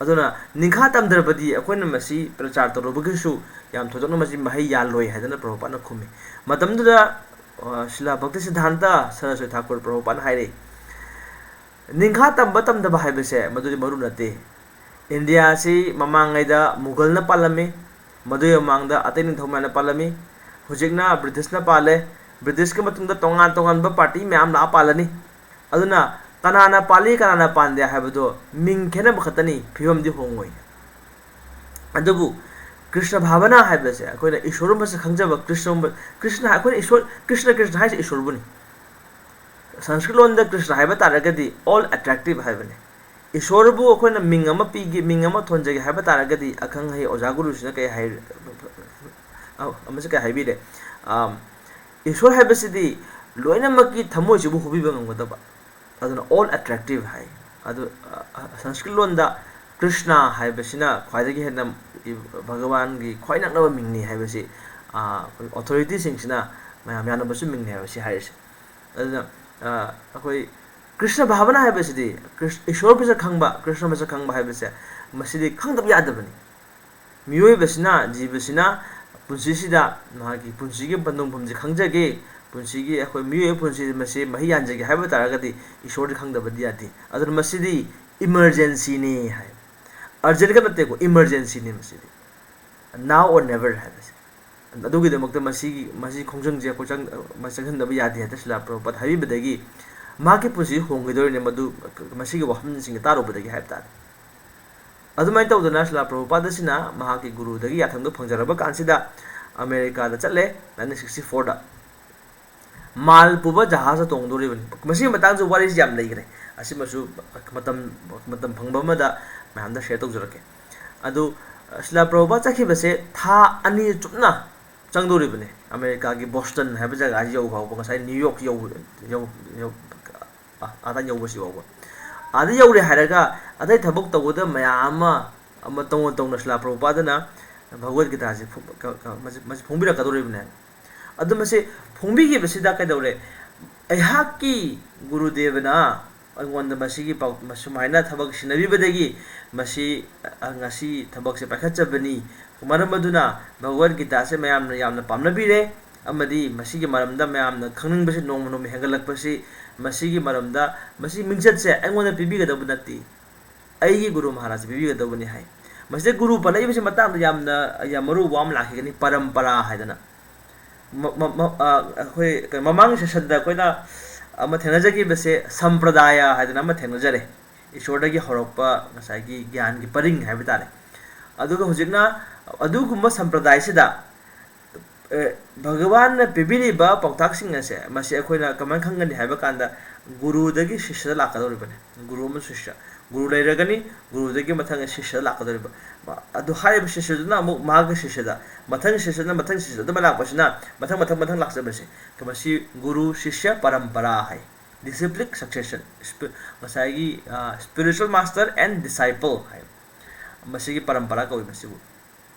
ꯑꯗꯨꯅ ꯅꯤꯡꯈꯥ ꯇꯝꯗ꯭ꯔꯕꯗꯤ ꯑꯩꯈꯣꯏꯅ ꯃꯁꯤ ꯄ꯭ꯔꯆꯥꯔ ꯇꯧꯔꯨꯕꯒꯤꯁꯨ ꯌꯥꯝ ꯊꯣꯏꯗꯣꯛꯅ ꯃꯁꯤ ꯃꯍꯩ ꯌꯥꯜꯂꯣꯏ" ꯍꯥꯏꯗꯅ ꯄ꯭ꯔꯚꯨꯄꯥꯗꯅ ꯈꯨꯝꯃꯤ꯫ ꯃꯇꯝꯗꯨꯗ, ꯑ, ꯁ꯭ꯔꯤꯂꯥ ꯚꯛꯇꯤ ꯁꯤꯗꯥꯟꯇ ꯁꯔꯁ꯭ꯋꯇꯤ ꯊꯥꯀꯨꯔ ꯄ꯭ꯔꯚꯨꯄꯥꯗꯅ ꯍꯥꯏꯔꯛꯏ, "ꯅꯤꯡꯈꯥ ꯇꯝꯕ ꯇꯝꯗꯕ ꯍꯥꯏꯕꯁꯦ ꯃꯗꯨꯗꯤ ꯃꯔꯨ ꯅꯠꯇꯦ꯫ ꯏꯟꯗꯤꯌꯥ ꯑꯁꯤ ꯃꯃꯥꯡꯉꯩꯗ ꯃꯨꯒꯜꯅ ꯄꯥꯜꯂꯝꯃꯤ, ꯃꯗꯨꯒꯤ ꯃꯃꯥꯡꯗ ꯑꯇꯩ ꯅꯤꯡꯊꯧ ꯃꯌꯥꯝꯅ ꯄꯥꯜꯂꯝꯃꯤ, ꯍꯧꯖꯤꯛꯅ ꯕ꯭ꯔꯤꯇꯤꯁꯅ ꯄꯥꯜꯂꯦ, ꯕ꯭ꯔꯤꯇꯤꯁꯀꯤ ꯃꯇꯨꯡꯗ ꯇꯣꯉꯥꯟ ꯇꯣꯉꯥꯟꯕ party ꯃꯌꯥꯝ ꯂꯥꯛꯑ ꯄꯥꯜꯂꯅꯤ꯫ ꯑꯗꯨꯅ ꯀꯅꯥꯅ ꯄꯥꯜꯂꯤ, ꯀꯅꯥꯅ ꯄꯥꯟꯗꯦ ꯍꯥꯏꯕꯗꯣ ꯃꯤꯡ ꯈꯦꯠꯅꯕ ꯈꯛꯇꯅꯤ, ꯐꯤꯕꯝꯗꯤ ꯍꯣꯡꯉꯣꯏ꯫ ꯑꯗꯨꯕꯨ ꯀ꯭ꯔꯤꯁꯅ ꯚꯥꯕꯅꯥ ꯍꯥꯏꯕꯁꯦ, ꯑꯩꯈꯣꯏꯅ ꯏꯁꯣꯔ ꯃꯁꯛ ꯈꯪꯖꯕ, ꯀ꯭ꯔꯤꯁꯅ, ꯀ꯭ꯔꯤꯁꯅ, ꯑꯩꯈꯣꯏꯅ ꯏꯁꯣꯔ, ꯀ꯭ꯔꯤꯁꯅ, ꯀ꯭ꯔꯤꯁꯅ ꯍꯥꯏꯁꯦ ꯏꯁꯣꯔꯕꯨꯅꯤ꯫ ꯁꯪꯁꯀ꯭ꯔꯤꯠ ꯂꯣꯟꯗ ꯀ꯭ꯔꯤꯁꯅ ꯍꯥꯏꯕ ꯇꯥꯔꯒꯗꯤ all attractive ꯍꯥꯏꯕꯅꯤ꯫ ꯏꯁꯣꯔꯕꯨ ꯑꯩꯈꯣꯏꯅ ꯃꯤꯡ ꯑꯃ ꯄꯤꯒꯦ, ꯃꯤꯡ ꯑꯃ ꯊꯣꯟꯖꯒꯦ ꯍꯥꯏꯕ ꯇꯥꯔꯒꯗꯤ, ꯑꯈꯪ ꯑꯍꯩ ꯑꯣꯖꯥ ꯒꯨꯔꯨꯁꯤꯅ ꯀꯩ ꯍꯥꯏ-, ꯑꯃꯁꯨ ꯀꯩ ꯍꯥꯏꯕꯤꯔꯦ? ꯑꯝ, ꯏꯁꯣꯔ ꯍꯥꯏꯕꯁꯤꯗꯤ ꯂꯣꯏꯅꯃꯛꯀꯤ ꯊꯃꯣꯏꯁꯤꯕꯨ ꯍꯨꯕꯤꯕ ꯉꯝꯒꯗꯕ, ꯑꯗꯨꯅ all attractive ꯍꯥꯏ꯫ ꯑꯗꯨ, ꯑ, ꯑ, ꯁꯪꯁꯀ꯭ꯔꯤꯠ ꯂꯣꯟꯗ ꯀ꯭ꯔꯤꯁꯅ ꯍꯥꯏꯕꯁꯤꯅ ꯈ꯭ꯋꯥꯏꯗꯒꯤ ꯍꯦꯟꯅ ꯏ-, ꯚꯒꯋꯥꯟꯒꯤ ꯈ꯭ꯋꯥꯏ ꯅꯛꯅꯕ ꯃꯤꯡꯅꯤ ꯍꯥꯏꯕꯁꯤ, ꯑ, ꯑꯩꯈꯣꯏ ꯑꯣꯊꯣꯔꯤꯇꯤꯁꯤꯡꯁꯤꯅ ꯃꯌꯥꯝ ꯌꯥꯅꯕꯁꯨ ꯃꯤꯡꯅꯤ ꯍꯥꯏꯕꯁꯤ ꯍꯥꯏꯔꯤꯁꯦ꯫ ꯑꯗꯨꯅ, ꯑ, ꯑꯩꯈꯣꯏ ꯀ꯭ꯔꯤꯁꯅ ꯚꯥꯕꯅꯥ ꯍꯥꯏꯕꯁꯤꯗꯤ, ꯀ꯭ꯔꯤꯁ-, ꯏꯁꯣꯔ ꯃꯁꯛ ꯈꯪꯕ, ꯀ꯭ꯔꯤꯁꯅ ꯃꯁꯛ ꯈꯪꯕ ꯍꯥꯏꯕꯁꯦ, ꯃꯁꯤꯗꯤ ꯈꯪꯗꯕ ꯌꯥꯗꯕꯅꯤ꯫ ꯃꯤꯑꯣꯏꯕꯁꯤꯅ, ꯖꯤꯕꯁꯤꯅ ꯄꯨꯟꯁꯤꯁꯤꯗ ꯃꯍꯥꯛꯀꯤ ꯄꯨꯟꯁꯤꯒꯤ ꯄꯟꯊꯨꯡꯐꯝꯁꯤ ꯈꯪꯖꯒꯦ, ꯄꯨꯟꯁꯤꯒꯤ, ꯑꯩꯈꯣꯏ ꯃꯤꯑꯣꯏꯕ ꯄꯨꯟꯁꯤ ꯃꯁꯤ ꯃꯍꯩ ꯌꯥꯟꯖꯒꯦ ꯍꯥꯏꯕ ꯇꯥꯔꯒꯗꯤ ꯏꯁꯣꯔꯗꯤ ꯈꯪꯗꯕꯗꯤ ꯌꯥꯗꯦ꯫ ꯑꯗꯨꯅ ꯃꯁꯤꯗꯤ ꯏꯃꯔꯖꯦꯟꯁꯤꯅꯤ ꯍꯥꯏ꯫ ꯑꯔꯖꯦꯟꯒ ꯅꯠꯇꯦꯀꯣ, ꯏꯃꯔꯖꯦꯟꯁꯤꯅꯤ ꯃꯁꯤꯗꯤ꯫ Now or never ꯍꯥꯏꯕꯁꯦ꯫ ꯑꯗꯨꯒꯤꯗꯃꯛꯇ ꯃꯁꯤꯒꯤ, ꯃꯁꯤ ꯈꯣꯡꯖꯪꯁꯦ ꯑꯩꯈꯣꯏ ꯆꯪ-, ꯃꯁꯤ ꯆꯪꯁꯤꯟꯗꯕ ꯌꯥꯗꯦ ꯍꯥꯏꯅ ꯁꯤꯂꯥ ꯄ꯭ꯔꯚꯨꯄꯥꯗ ꯍꯥꯏꯕꯤꯕꯗꯒꯤ ꯃꯍꯥꯛꯀꯤ ꯄꯨꯟꯁꯤ ꯍꯣꯡꯈꯤꯗꯣꯔꯤꯅꯦ, ꯃꯗꯨ, ꯃꯁꯤꯒꯤ ꯋꯥꯐꯝꯁꯤꯡꯁꯦ ꯇꯥꯔꯨꯕꯗꯒꯤ ꯍꯥꯏꯕ ꯇꯥꯔꯦ꯫ ꯑꯗꯨꯃꯥꯏꯅ ꯇꯧꯗꯅ ꯁꯤꯂꯥ ꯄ꯭ꯔꯚꯨꯄꯥꯗꯁꯤꯅ ꯃꯍꯥꯛꯀꯤ ꯒꯨꯔꯨꯗꯒꯤ ꯌꯥꯊꯪꯗꯣ ꯐꯪꯖꯔꯕ ꯀꯥꯟꯁꯤꯗ ꯑꯃꯦꯔꯤꯀꯥꯗ ꯆꯠꯂꯦ, ꯅꯥꯏꯟꯇꯤꯟ ꯁꯤꯛꯁꯇꯤ ꯐꯣꯔꯗ꯫ ꯃꯥꯜ ꯄꯨꯕ ꯖꯍꯥꯖꯇ ꯇꯣꯡꯗꯣꯔꯤꯕꯅꯤ꯫ ꯃꯁꯤꯒꯤ ꯃꯇꯥꯡꯁꯨ ꯋꯥꯔꯤꯁꯤ ꯌꯥꯝ ꯂꯩꯈ꯭ꯔꯦ꯫ ꯑꯁꯤꯃꯁꯨ ꯃꯇꯝ, ꯃꯇꯝ ꯐꯪꯕ ꯑꯃꯗ ꯃꯌꯥꯝꯗ ꯁꯤꯌꯔ ꯇꯧꯖꯔꯛꯀꯦ꯫ ꯑꯗꯨ, ꯁꯤꯂꯥ ꯄ꯭ꯔꯚꯨꯄꯥꯗ ꯆꯠꯈꯤꯕꯁꯦ ꯊꯥ ꯑꯅꯤ ꯆꯨꯞꯅ ꯆꯪꯗꯣꯔꯤꯕꯅꯤ꯫ ꯑꯃꯦꯔꯤꯀꯥꯒꯤ ꯕꯣꯁꯇꯟ ꯍꯥꯏꯕ ꯖꯒꯥꯁꯤ ꯌꯧ ꯐꯥꯎꯕ, ꯉꯁꯥꯏ ꯅ꯭ꯌꯨ ꯌꯣꯔꯛ ꯌꯧ-, ꯌꯧ-, ꯌꯧ-, ꯑ-, ꯑꯥꯗ ꯌꯧꯕꯁꯤ ꯐꯥꯎꯕ꯫ ꯑꯥꯗ ꯌꯧꯔꯦ ꯍꯥꯏꯔꯒ ꯑꯇꯩ ꯊꯕꯛ ꯇꯧꯒꯗꯕ ꯃꯌꯥꯝ ꯑꯃ, ꯑꯃ ꯇꯧꯅ ꯇꯧꯅ ꯁꯤꯂꯥ ꯄ꯭ꯔꯚꯨꯄꯥꯗꯅ ꯚꯒꯋꯠ ꯒꯤꯇꯥꯁꯤ ꯐꯣꯡ-, ꯀ-, ꯀ-, ꯃꯁꯤ, ꯃꯁꯤ ꯐꯣꯡꯕꯤꯔꯛꯀꯗꯧꯔꯤꯕꯅꯦ꯫ ꯑꯗꯨ ꯃꯁꯤ ꯐꯣꯡꯕꯤꯈꯤꯕꯁꯤꯗ ꯀꯩꯗꯧꯔꯦ? ꯑꯩꯍꯥꯛꯀꯤ ꯒꯨꯔꯨꯗꯦꯕꯅ ꯑꯩꯉꯣꯟꯗ ꯃꯁꯤꯒꯤ ꯄꯥꯎ-, ꯁꯨꯃꯥꯏꯅ ꯊꯕꯛ ꯁꯤꯟꯅꯕꯤꯕꯗꯒꯤ ꯃꯁꯤ, ꯑ, ꯉꯁꯤ ꯊꯕꯛꯁꯦ ꯄꯥꯏꯈꯠꯆꯕꯅꯤ꯫ ꯃꯔꯝ ꯑꯗꯨꯅ ꯚꯒꯋꯠ ꯒꯤꯇꯥꯁꯦ ꯃꯌꯥꯝꯅ ꯌꯥꯝꯅ ꯄꯥꯝꯅꯕꯤꯔꯦ, ꯑꯃꯗꯤ ꯃꯁꯤꯒꯤ ꯃꯔꯝꯗ ꯃꯌꯥꯝꯅ ꯈꯪꯅꯤꯡꯕꯁꯤ ꯅꯣꯡꯃ ꯅꯣꯡꯃ ꯍꯦꯟꯒꯠꯂꯛꯄꯁꯤ, ꯃꯁꯤꯒꯤ ꯃꯔꯝꯗ, ꯃꯁꯤ ꯃꯤꯡꯆꯠꯁꯦ ꯑꯩꯉꯣꯟꯗ ꯄꯤꯕꯤꯒꯗꯕ ꯅꯠꯇꯦ, ꯑꯩꯒꯤ ꯒꯨꯔꯨ ꯃꯍꯥꯔꯥꯖ ꯄꯤꯕꯤꯒꯗꯧꯕꯅꯤ ꯍꯥꯏ꯫ ꯃꯁꯤꯗ ꯒꯨꯔꯨ ꯄꯜꯂꯛꯏꯕꯁꯤ ꯃꯇꯥꯡꯗ ꯌꯥꯝꯅ, ꯌꯥꯝ ꯃꯔꯨ ꯑꯣꯏꯕ ꯋꯥ ꯑꯃ ꯂꯥꯛꯈꯤꯒꯅꯤ, ꯄꯔꯝꯄꯔꯥ ꯍꯥꯏꯗꯅ꯫ ꯃ-, ꯃ-, ꯃ-, ꯑ, ꯑꯩꯈꯣꯏ ꯀꯩ-, ꯃꯃꯥꯡꯒꯤ ꯁꯦꯁꯟꯗ ꯑꯩꯈꯣꯏꯅ, ꯑꯃ ꯊꯦꯡꯅꯖꯈꯤꯕꯁꯦ ꯁꯝꯄ꯭ꯔꯗꯥꯌ ꯍꯥꯏꯗꯅ ꯑꯃ ꯊꯦꯡꯅꯖꯔꯦ꯫ ꯏꯁꯣꯔꯗꯒꯤ ꯍꯧꯔꯛꯄ ꯉꯁꯥꯏꯒꯤ ꯒ꯭ꯌꯥꯟꯒꯤ ꯄꯔꯤꯡ ꯍꯥꯏꯕ ꯇꯥꯔꯦ꯫ ꯑꯗꯨꯒ ꯍꯧꯖꯤꯛꯅ ꯑꯗꯨꯒꯨꯝꯕ ꯁꯝꯄ꯭ꯔꯗꯥꯌꯁꯤꯗ, ꯑꯦ, ꯚꯒꯋꯥꯟꯅ ꯄꯤꯕꯤꯔꯤꯕ ꯄꯥꯎꯇꯥꯛꯁꯤꯡ ꯑꯁꯦ, ꯃꯁꯤ ꯑꯩꯈꯣꯏꯅ ꯀꯃꯥꯏꯅ ꯈꯪꯒꯅꯤ ꯍꯥꯏꯕ ꯀꯥꯟꯗ, ꯒꯨꯔꯨꯗꯒꯤ ꯁꯤꯁ꯭ꯌꯗ ꯂꯥꯛꯀꯗꯧꯔꯤꯕꯅꯤ꯫ ꯒꯨꯔꯨ ꯑꯃꯁꯨꯡ ꯁꯤꯁ꯭ꯌ꯫ ꯒꯨꯔꯨ ꯂꯩꯔꯒꯅꯤ, ꯒꯨꯔꯨꯗꯒꯤ ꯃꯊꯪ ꯁꯤꯁ꯭ꯌꯗ ꯂꯥꯛꯀꯗꯧꯔꯤꯕ꯫ ꯑꯗꯨ ꯍꯥꯏꯔꯤꯕ ꯁꯤꯁ꯭ꯌꯗꯨꯅ ꯑꯃꯨꯛ ꯃꯍꯥꯛꯀꯤ ꯁꯤꯁ꯭ꯌꯗ, ꯃꯊꯪ ꯁꯤꯁ꯭ꯌꯗ, ꯃꯊꯪ ꯁꯤꯁ꯭ꯌꯗ ꯑꯗꯨꯃꯥꯏꯅ ꯂꯥꯛꯄꯁꯤꯅ ꯃꯊꯪ, ꯃꯊꯪ, ꯃꯊꯪ ꯂꯥꯛꯆꯕꯁꯦ꯫ ꯃꯁꯤ ꯒꯨꯔꯨ ꯁꯤꯁ꯭ꯌ ꯄꯔꯝꯄꯔꯥ ꯍꯥꯏ꯫ Disciplic succession꯫ ꯉꯁꯥꯏꯒꯤ, ꯑ, spiritual master and disciple ꯍꯥꯏ꯫ ꯃꯁꯤꯒꯤ ꯄꯔꯝꯄꯔꯥ ꯀꯧꯏ ꯃꯁꯤꯕꯨ꯫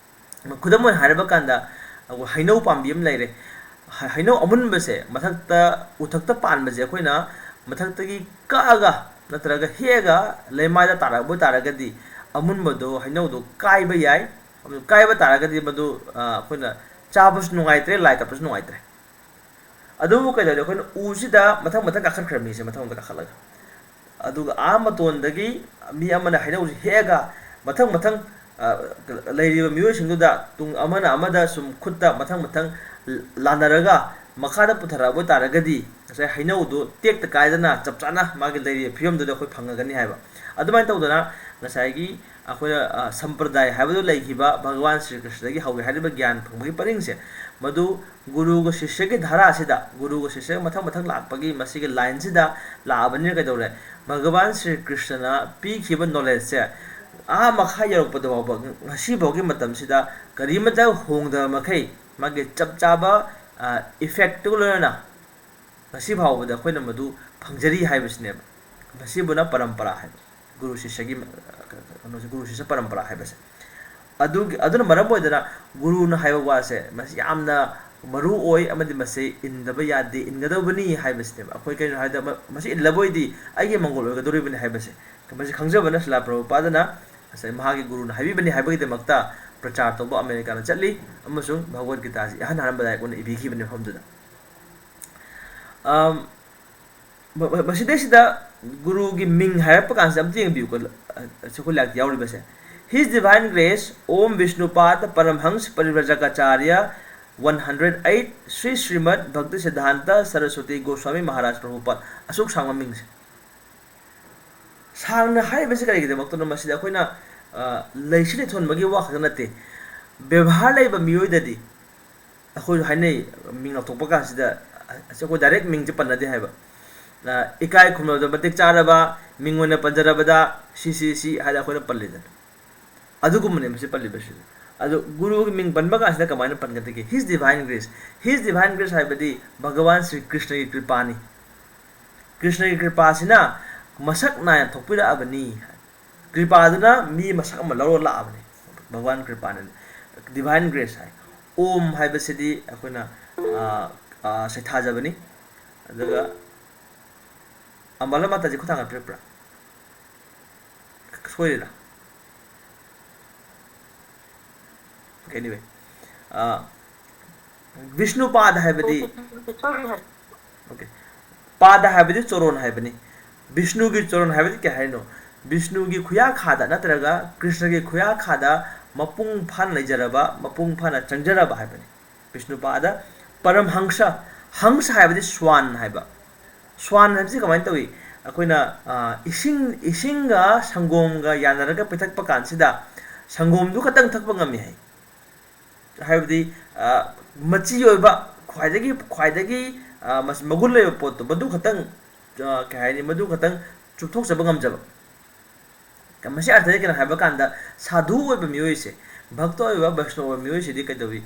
ꯈꯨꯗꯝ ꯑꯣꯏꯅ ꯍꯥꯏꯔꯕ ꯀꯥꯟꯗ, ꯑꯩꯈꯣꯏ ꯍꯩꯅꯧ ꯄꯥꯝꯕꯤ ꯑꯃ ꯂꯩꯔꯦ꯫ ꯍ-, ꯍꯩꯅꯧ ꯑꯃꯨꯟꯕꯁꯦ ꯃꯊꯛꯇ, ꯎꯊꯛꯇ ꯄꯥꯟꯕꯁꯦ ꯑꯩꯈꯣꯏꯅ ꯃꯊꯛꯇꯒꯤ ꯀꯛꯑꯒ ꯅꯠꯇ꯭ꯔꯒ ꯍꯦꯛꯑꯒ ꯂꯩꯃꯥꯏꯗ ꯇꯥꯔꯛꯄ ꯑꯣꯏꯇꯥꯔꯒꯗꯤ, ꯑꯃꯨꯟꯕꯗꯣ, ꯍꯩꯅꯧꯗꯣ ꯀꯥꯏꯕ ꯌꯥꯏ꯫ ꯑꯗꯨ ꯀꯥꯏꯕ ꯇꯥꯔꯒꯗꯤ ꯃꯗꯨ, ꯑ, ꯑꯩꯈꯣꯏꯅ ꯆꯥꯕꯁꯨ ꯅꯨꯡꯉꯥꯏꯇ꯭ꯔꯦ, ꯂꯥꯏ ꯀꯠꯄꯁꯨ ꯅꯨꯡꯉꯥꯏꯇ꯭ꯔꯦ꯫ ꯑꯗꯨꯕꯨ ꯀꯩꯗꯧꯔꯦ? ꯑꯩꯈꯣꯏꯅ ꯎꯁꯤꯗ ꯃꯊꯪ ꯃꯊꯪ ꯀꯥꯈꯠꯈ꯭ꯔꯃꯤꯁꯦ, ꯃꯊꯪ ꯃꯊꯪ ꯀꯥꯈꯠꯂꯒ꯫ ꯑꯗꯨꯒ ꯑꯥ ꯃꯇꯣꯟꯗꯒꯤ ꯃꯤ ꯑꯃꯅ ꯍꯩꯅꯧꯁꯤ ꯍꯦꯛꯑꯒ ꯃꯊꯪ ꯃꯊꯪ, ꯑ, ꯂꯩꯔꯤꯕ ꯃꯤꯑꯣꯏꯁꯤꯡꯗꯨꯗ ꯇꯨꯡ ꯑꯃꯅ ꯑꯃꯗ ꯁꯨꯝ ꯈꯨꯠꯇ ꯃꯊꯪ ꯃꯊꯪ ꯂꯥꯟꯅꯔꯒ ꯃꯈꯥꯗ ꯄꯨꯊꯔꯛꯑꯕ ꯑꯣꯏ ꯇꯥꯔꯒꯗꯤ, ꯉꯁꯥꯏ ꯍꯩꯅꯧꯗꯣ ꯇꯦꯛꯇ ꯀꯥꯏꯗꯅ ꯆꯞ ꯆꯥꯅ ꯃꯥꯒꯤ ꯂꯩꯔꯤꯕ ꯐꯤꯕꯝꯗꯨꯗ ꯑꯩꯈꯣꯏ ꯐꯪꯉꯒꯅꯤ ꯍꯥꯏꯕ꯫ ꯑꯗꯨꯃꯥꯏꯅ ꯇꯧꯗꯅ ꯉꯁꯥꯏꯒꯤ ꯑꯩꯈꯣꯏꯅ, ꯑ, ꯁꯝꯄ꯭ꯔꯗꯥꯌ ꯍꯥꯏꯕꯗꯨ ꯂꯩꯈꯤꯕ, ꯚꯒꯋꯥꯟ ꯁ꯭ꯔꯤ ꯀ꯭ꯔꯤꯁꯅꯗꯒꯤ ꯍꯧꯒꯦ ꯍꯥꯏꯔꯤꯕ ꯒ꯭ꯌꯥꯟ ꯐꯪꯕꯒꯤ ꯄꯔꯤꯡꯁꯦ, ꯃꯗꯨ ꯒꯨꯔꯨꯒ ꯁꯤꯁ꯭ꯌꯒꯤ ꯙꯥꯔꯥꯁꯤꯗ, ꯒꯨꯔꯨꯒ ꯁꯤꯁ꯭ꯌꯒ ꯃꯊꯪ ꯃꯊꯪ ꯂꯥꯛꯄꯒꯤ ꯃꯁꯤꯒꯤ ꯂꯥꯏꯟꯁꯤꯗ ꯂꯥꯛꯑꯕꯅꯤꯅ ꯀꯩꯗꯧꯔꯦ? ꯚꯒꯋꯥꯟ ꯁ꯭ꯔꯤ ꯀ꯭ꯔꯤꯁꯅꯅ ꯄꯤꯈꯤꯕ ꯅꯣꯂꯦꯖꯁꯦ ꯑꯥ ꯃꯈꯥ ꯌꯧꯔꯛꯄꯗ ꯐꯥꯎꯕ, ꯉꯁꯤ ꯐꯥꯎꯒꯤ ꯃꯇꯝꯁꯤꯗ ꯀꯔꯤꯃꯠꯇ ꯍꯣꯡꯗꯕ ꯃꯈꯩ ꯃꯥꯒꯤ ꯆꯞ ꯆꯥꯕ, ꯑ, ꯏꯐꯦꯛꯇꯨꯒ ꯂꯣꯏꯅꯅ ꯉꯁꯤ ꯐꯥꯎꯕꯗ ꯑꯩꯈꯣꯏꯅ ꯃꯗꯨ ꯐꯪꯖꯔꯤ ꯍꯥꯏꯕꯁꯤꯅꯦꯕ꯫ ꯃꯁꯤꯕꯨꯅ ꯄꯔꯝꯄꯔꯥ ꯍꯥꯏꯕ, ꯒꯨꯔꯨ ꯁꯤꯁ꯭ꯌꯒꯤ, ꯀꯩꯅꯣꯁꯦ, ꯒꯨꯔꯨ ꯁꯤꯁ꯭ꯌ ꯄꯔꯝꯄꯔꯥ ꯍꯥꯏꯕꯁꯦ꯫ ꯑꯗꯨꯒꯤ, ꯑꯗꯨꯅ ꯃꯔꯝ ꯑꯣꯏꯗꯅ ꯒꯨꯔꯨꯅ ꯍꯥꯏꯕ ꯋꯥꯁꯦ ꯃꯁꯤ ꯌꯥꯝꯅ ꯃꯔꯨ ꯑꯣꯏ ꯑꯃꯗꯤ ꯃꯁꯤ ꯏꯟꯗꯕ ꯌꯥꯗꯦ, ꯏꯟꯒꯗꯧꯕꯅꯤ ꯍꯥꯏꯕꯁꯤꯅꯦꯕ꯫ ꯑꯩꯈꯣꯏ ꯀꯩꯅꯣ ꯍꯥꯏꯗ ꯃ-, ꯃꯁꯤ ꯏꯜꯂꯕ ꯑꯣꯏꯗꯤ ꯑꯩꯒꯤ ꯃꯪꯒꯣꯜ ꯑꯣꯏꯒꯗꯧꯔꯤꯕꯅꯤ ꯍꯥꯏꯕꯁꯦ꯫ ꯃꯁꯤ ꯈꯪꯖꯕꯅ ꯁ꯭ꯔꯤꯂꯥ ꯄ꯭ꯔꯚꯨꯄꯥꯗꯅ ꯉꯁꯥꯏ ꯃꯍꯥꯛꯀꯤ ꯒꯨꯔꯨꯅ ꯍꯥꯏꯕꯤꯕꯅꯤ ꯍꯥꯏꯕꯒꯤꯗꯃꯛꯇ ꯄ꯭ꯔꯆꯥꯔ ꯇꯧꯕ ꯑꯃꯦꯔꯤꯀꯥꯗ ꯆꯠꯂꯤ ꯑꯃꯁꯨꯡ ꯚꯒꯋꯗ ꯒꯤꯇꯥꯁꯤ ꯑꯍꯟ ꯍꯥꯔꯝꯕꯗꯥꯏ ꯑꯣꯏꯅ ꯏꯕꯤꯈꯤꯕꯅꯤ ꯃꯐꯝꯗꯨꯗ꯫ ꯑꯝ, ꯃ-, ꯃ-, ꯃꯁꯤꯗꯩꯁꯤꯗ ꯒꯨꯔꯨꯒꯤ ꯃꯤꯡ ꯍꯥꯏꯔꯛꯄ ꯀꯥꯟꯁꯤꯗ ꯑꯝꯇ ꯌꯦꯡꯕꯤꯌꯨꯀꯣ, ꯑ, ꯑꯩꯈꯣꯏ ꯂꯥꯏꯔꯤꯛꯇ ꯌꯥꯎꯔꯤꯕꯁꯦ꯫ His Divine Grace, Om Vishnupada Paramhans Parivrajakacarya one hundred eight, Sri Srimad Bhakti Siddhanta Saraswati Goswami Maharaj Prabhupada, ꯑꯁꯨꯛ ꯁꯥꯡꯕ ꯃꯤꯡꯁꯦ꯫ ꯁꯥꯡꯅ ꯍꯥꯏꯔꯤꯕꯁꯤ ꯀꯔꯤꯒꯤꯗꯃꯛꯇꯅꯣ? ꯃꯁꯤꯗ ꯑꯩꯈꯣꯏꯅ, ꯑ, ꯂꯩꯁꯤ ꯂꯩꯊꯣꯟꯕꯒꯤ ꯋꯥ ꯈꯛꯇ ꯅꯠꯇꯦ, ꯕꯦꯕꯥꯔ ꯂꯩꯕ ꯃꯤꯑꯣꯏꯗꯗꯤ ꯑꯩꯈꯣꯏꯁꯨ ꯍꯥꯏꯅꯩ, ꯃꯤꯡ ꯂꯥꯎꯊꯣꯛꯄ ꯀꯥꯟꯁꯤꯗ, ꯑ, ꯑꯩꯈꯣꯏ ꯗꯥꯏꯔꯦꯛ ꯃꯤꯡꯁꯦ ꯄꯟꯅꯗꯦ ꯍꯥꯏꯕ꯫ ꯑ, ꯏꯀꯥꯏ ꯈꯨꯝꯅꯕꯗ ꯃꯇꯤꯛ ꯆꯥꯔꯕ ꯃꯤꯡ ꯑꯣꯏꯅ ꯄꯟꯖꯔꯕꯗ ꯁꯤ, ꯁꯤ, ꯁꯤ ꯍꯥꯏꯅ ꯑꯩꯈꯣꯏꯅ ꯄꯜꯂꯤꯗꯅ꯫ ꯑꯗꯨꯒꯨꯝꯕꯅꯦ ꯃꯁꯤ ꯄꯜꯂꯤꯕꯁꯤ꯫ ꯑꯗꯣ ꯒꯨꯔꯨꯒꯤ ꯃꯤꯡ ꯄꯟꯕ ꯀꯥꯟꯁꯤꯗ ꯀꯃꯥꯏꯅ ꯄꯟꯒꯗꯒꯦ? His Divine Grace꯫ His Divine Grace ꯍꯥꯏꯕꯗꯤ ꯚꯒꯋꯥꯟ ꯁ꯭ꯔꯤ ꯀ꯭ꯔꯤꯁꯅꯒꯤ ꯀ꯭ꯔꯤꯄꯥꯅꯤ꯫ ꯀ꯭ꯔꯤꯁꯅꯒꯤ ꯀ꯭ꯔꯤꯄꯥꯁꯤꯅ ꯃꯁꯛ ꯅꯥꯏꯅ ꯊꯣꯛꯄꯤꯔꯛꯑꯕꯅꯤ꯫ ꯀ꯭ꯔꯤꯄꯥꯗꯨꯅ ꯃꯤ ꯃꯁꯛ ꯑꯃ ꯂꯧꯔ ꯂꯥꯛꯑꯕꯅꯤ꯫ ꯚꯒꯋꯥꯟ ꯀ꯭ꯔꯤꯄꯥꯅ, Divine Grace ꯍꯥꯏ꯫ ꯑꯣꯝ ꯍꯥꯏꯕꯁꯤꯗꯤ ꯑꯩꯈꯣꯏꯅ, ꯑ, ꯑ, ꯁꯩꯊꯥꯖꯕꯅꯤ꯫ ꯑꯗꯨꯒ ꯑꯝꯕꯥꯂꯥ ꯃꯥꯇꯥꯖꯤ ꯈꯨꯠ ꯊꯥꯡꯒꯠꯄꯤꯔꯛꯄ꯭ꯔꯥ? ꯁꯣꯏꯔꯤꯔꯥ? Okay, anyway. ꯑ, ꯕꯤꯁꯅꯨ ꯄꯥꯗ ꯍꯥꯏꯕꯗꯤ, okay, ꯄꯥꯗ ꯍꯥꯏꯕꯗꯤ ꯆꯣꯔꯣꯟ ꯍꯥꯏꯕꯅꯤ꯫ ꯕꯤꯁꯅꯨꯒꯤ ꯆꯣꯔꯣꯟ ꯍꯥꯏꯕꯗꯤ ꯀꯩ ꯍꯥꯏꯅꯣ? ꯕꯤꯁꯅꯨꯒꯤ ꯈꯨꯌꯥꯈꯥꯗ ꯅꯠꯇ꯭ꯔꯒ ꯀ꯭ꯔꯤꯁꯅꯒꯤ ꯈꯨꯌꯥꯈꯥꯗ ꯃꯄꯨꯡ ꯐꯥꯅ ꯂꯩꯖꯔꯕ, ꯃꯄꯨꯡ ꯐꯥꯅ ꯆꯪꯖꯔꯕ ꯍꯥꯏꯕꯅꯤ꯫ ꯕꯤꯁꯅꯨꯄꯥꯗ ꯄꯔꯝꯍꯪꯁ, ꯍꯪꯁ ꯍꯥꯏꯕꯗꯤ ꯁ꯭ꯋꯥꯟ ꯍꯥꯏꯕ꯫ ꯁ꯭ꯋꯥꯟ ꯍꯥꯏꯕꯁꯤ ꯀꯃꯥꯏꯅ ꯇꯧꯏ? ꯑꯩꯈꯣꯏꯅ, ꯑ, ꯏꯁꯤꯡ, ꯏꯁꯤꯡꯒ ꯁꯪꯒꯣꯝꯒ ꯌꯥꯅꯔꯒ ꯄꯤꯊꯛꯄ ꯀꯥꯟꯁꯤꯗ ꯁꯪꯒꯣꯝꯗꯨ ꯈꯛꯇꯪ ꯊꯛꯄ ꯉꯝꯃꯤ ꯍꯥꯏ꯫ ꯍꯥꯏꯕꯗꯤ, ꯑ, ꯃꯆꯤ ꯑꯣꯏꯕ, ꯈ꯭ꯋꯥꯏꯗꯒꯤ, ꯈ꯭ꯋꯥꯏꯗꯒꯤ, ꯑ, ꯃꯁ-, ꯃꯒꯨꯟ ꯂꯩꯕ ꯄꯣꯠꯇꯣ, ꯃꯗꯨ ꯈꯛꯇꯪ, ꯑ, ꯀꯩ ꯍꯥꯏꯅꯤ, ꯃꯗꯨ ꯈꯛꯇꯪ ꯆꯨꯞꯊꯣꯛꯆꯕ ꯉꯝꯖꯕ꯫ ꯃꯁꯤ ꯑꯥꯔꯊꯗꯤ ꯀꯩꯅꯣ ꯍꯥꯏꯕ ꯀꯥꯟꯗ, ꯁꯥꯙꯨ ꯑꯣꯏꯕ ꯃꯤꯑꯣꯏꯁꯦ, ꯚꯛꯇ ꯑꯣꯏꯕ, ꯕꯩꯁꯅꯕ ꯑꯣꯏꯕ ꯃꯤꯑꯣꯏꯁꯤꯗꯤ ꯀꯩꯗꯧꯏ?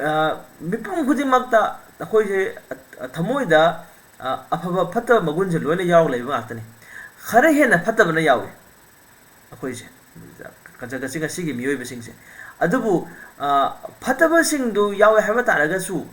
ꯑ, ꯃꯤꯄꯨꯝ ꯈꯨꯗꯤꯡꯃꯛꯇ ꯑꯩꯈꯣꯏꯁꯦ, ꯑ, ꯊꯃꯣꯏꯗ, ꯑ, ꯑꯐꯕ ꯐꯠꯇꯕ ꯃꯒꯨꯟꯁꯦ ꯂꯣꯏꯅ ꯌꯥꯎꯔ ꯂꯩꯕ ꯉꯥꯛꯇꯅꯤ꯫ ꯈꯔ ꯍꯦꯟꯅ ꯐꯠꯇꯕꯅ ꯌꯥꯎꯏ ꯑꯩꯈꯣꯏꯁꯦ, ꯀꯆ-, ꯀꯆ-, ꯉꯁꯤꯒꯤ ꯃꯤꯑꯣꯏꯕꯁꯤꯡꯁꯦ꯫ ꯑꯗꯨꯕꯨ, ꯑ, ꯐꯠꯇꯕꯁꯤꯡꯗꯨ ꯌꯥꯎꯋꯦ ꯍꯥꯏꯕ ꯇꯥꯔꯒꯁꯨ,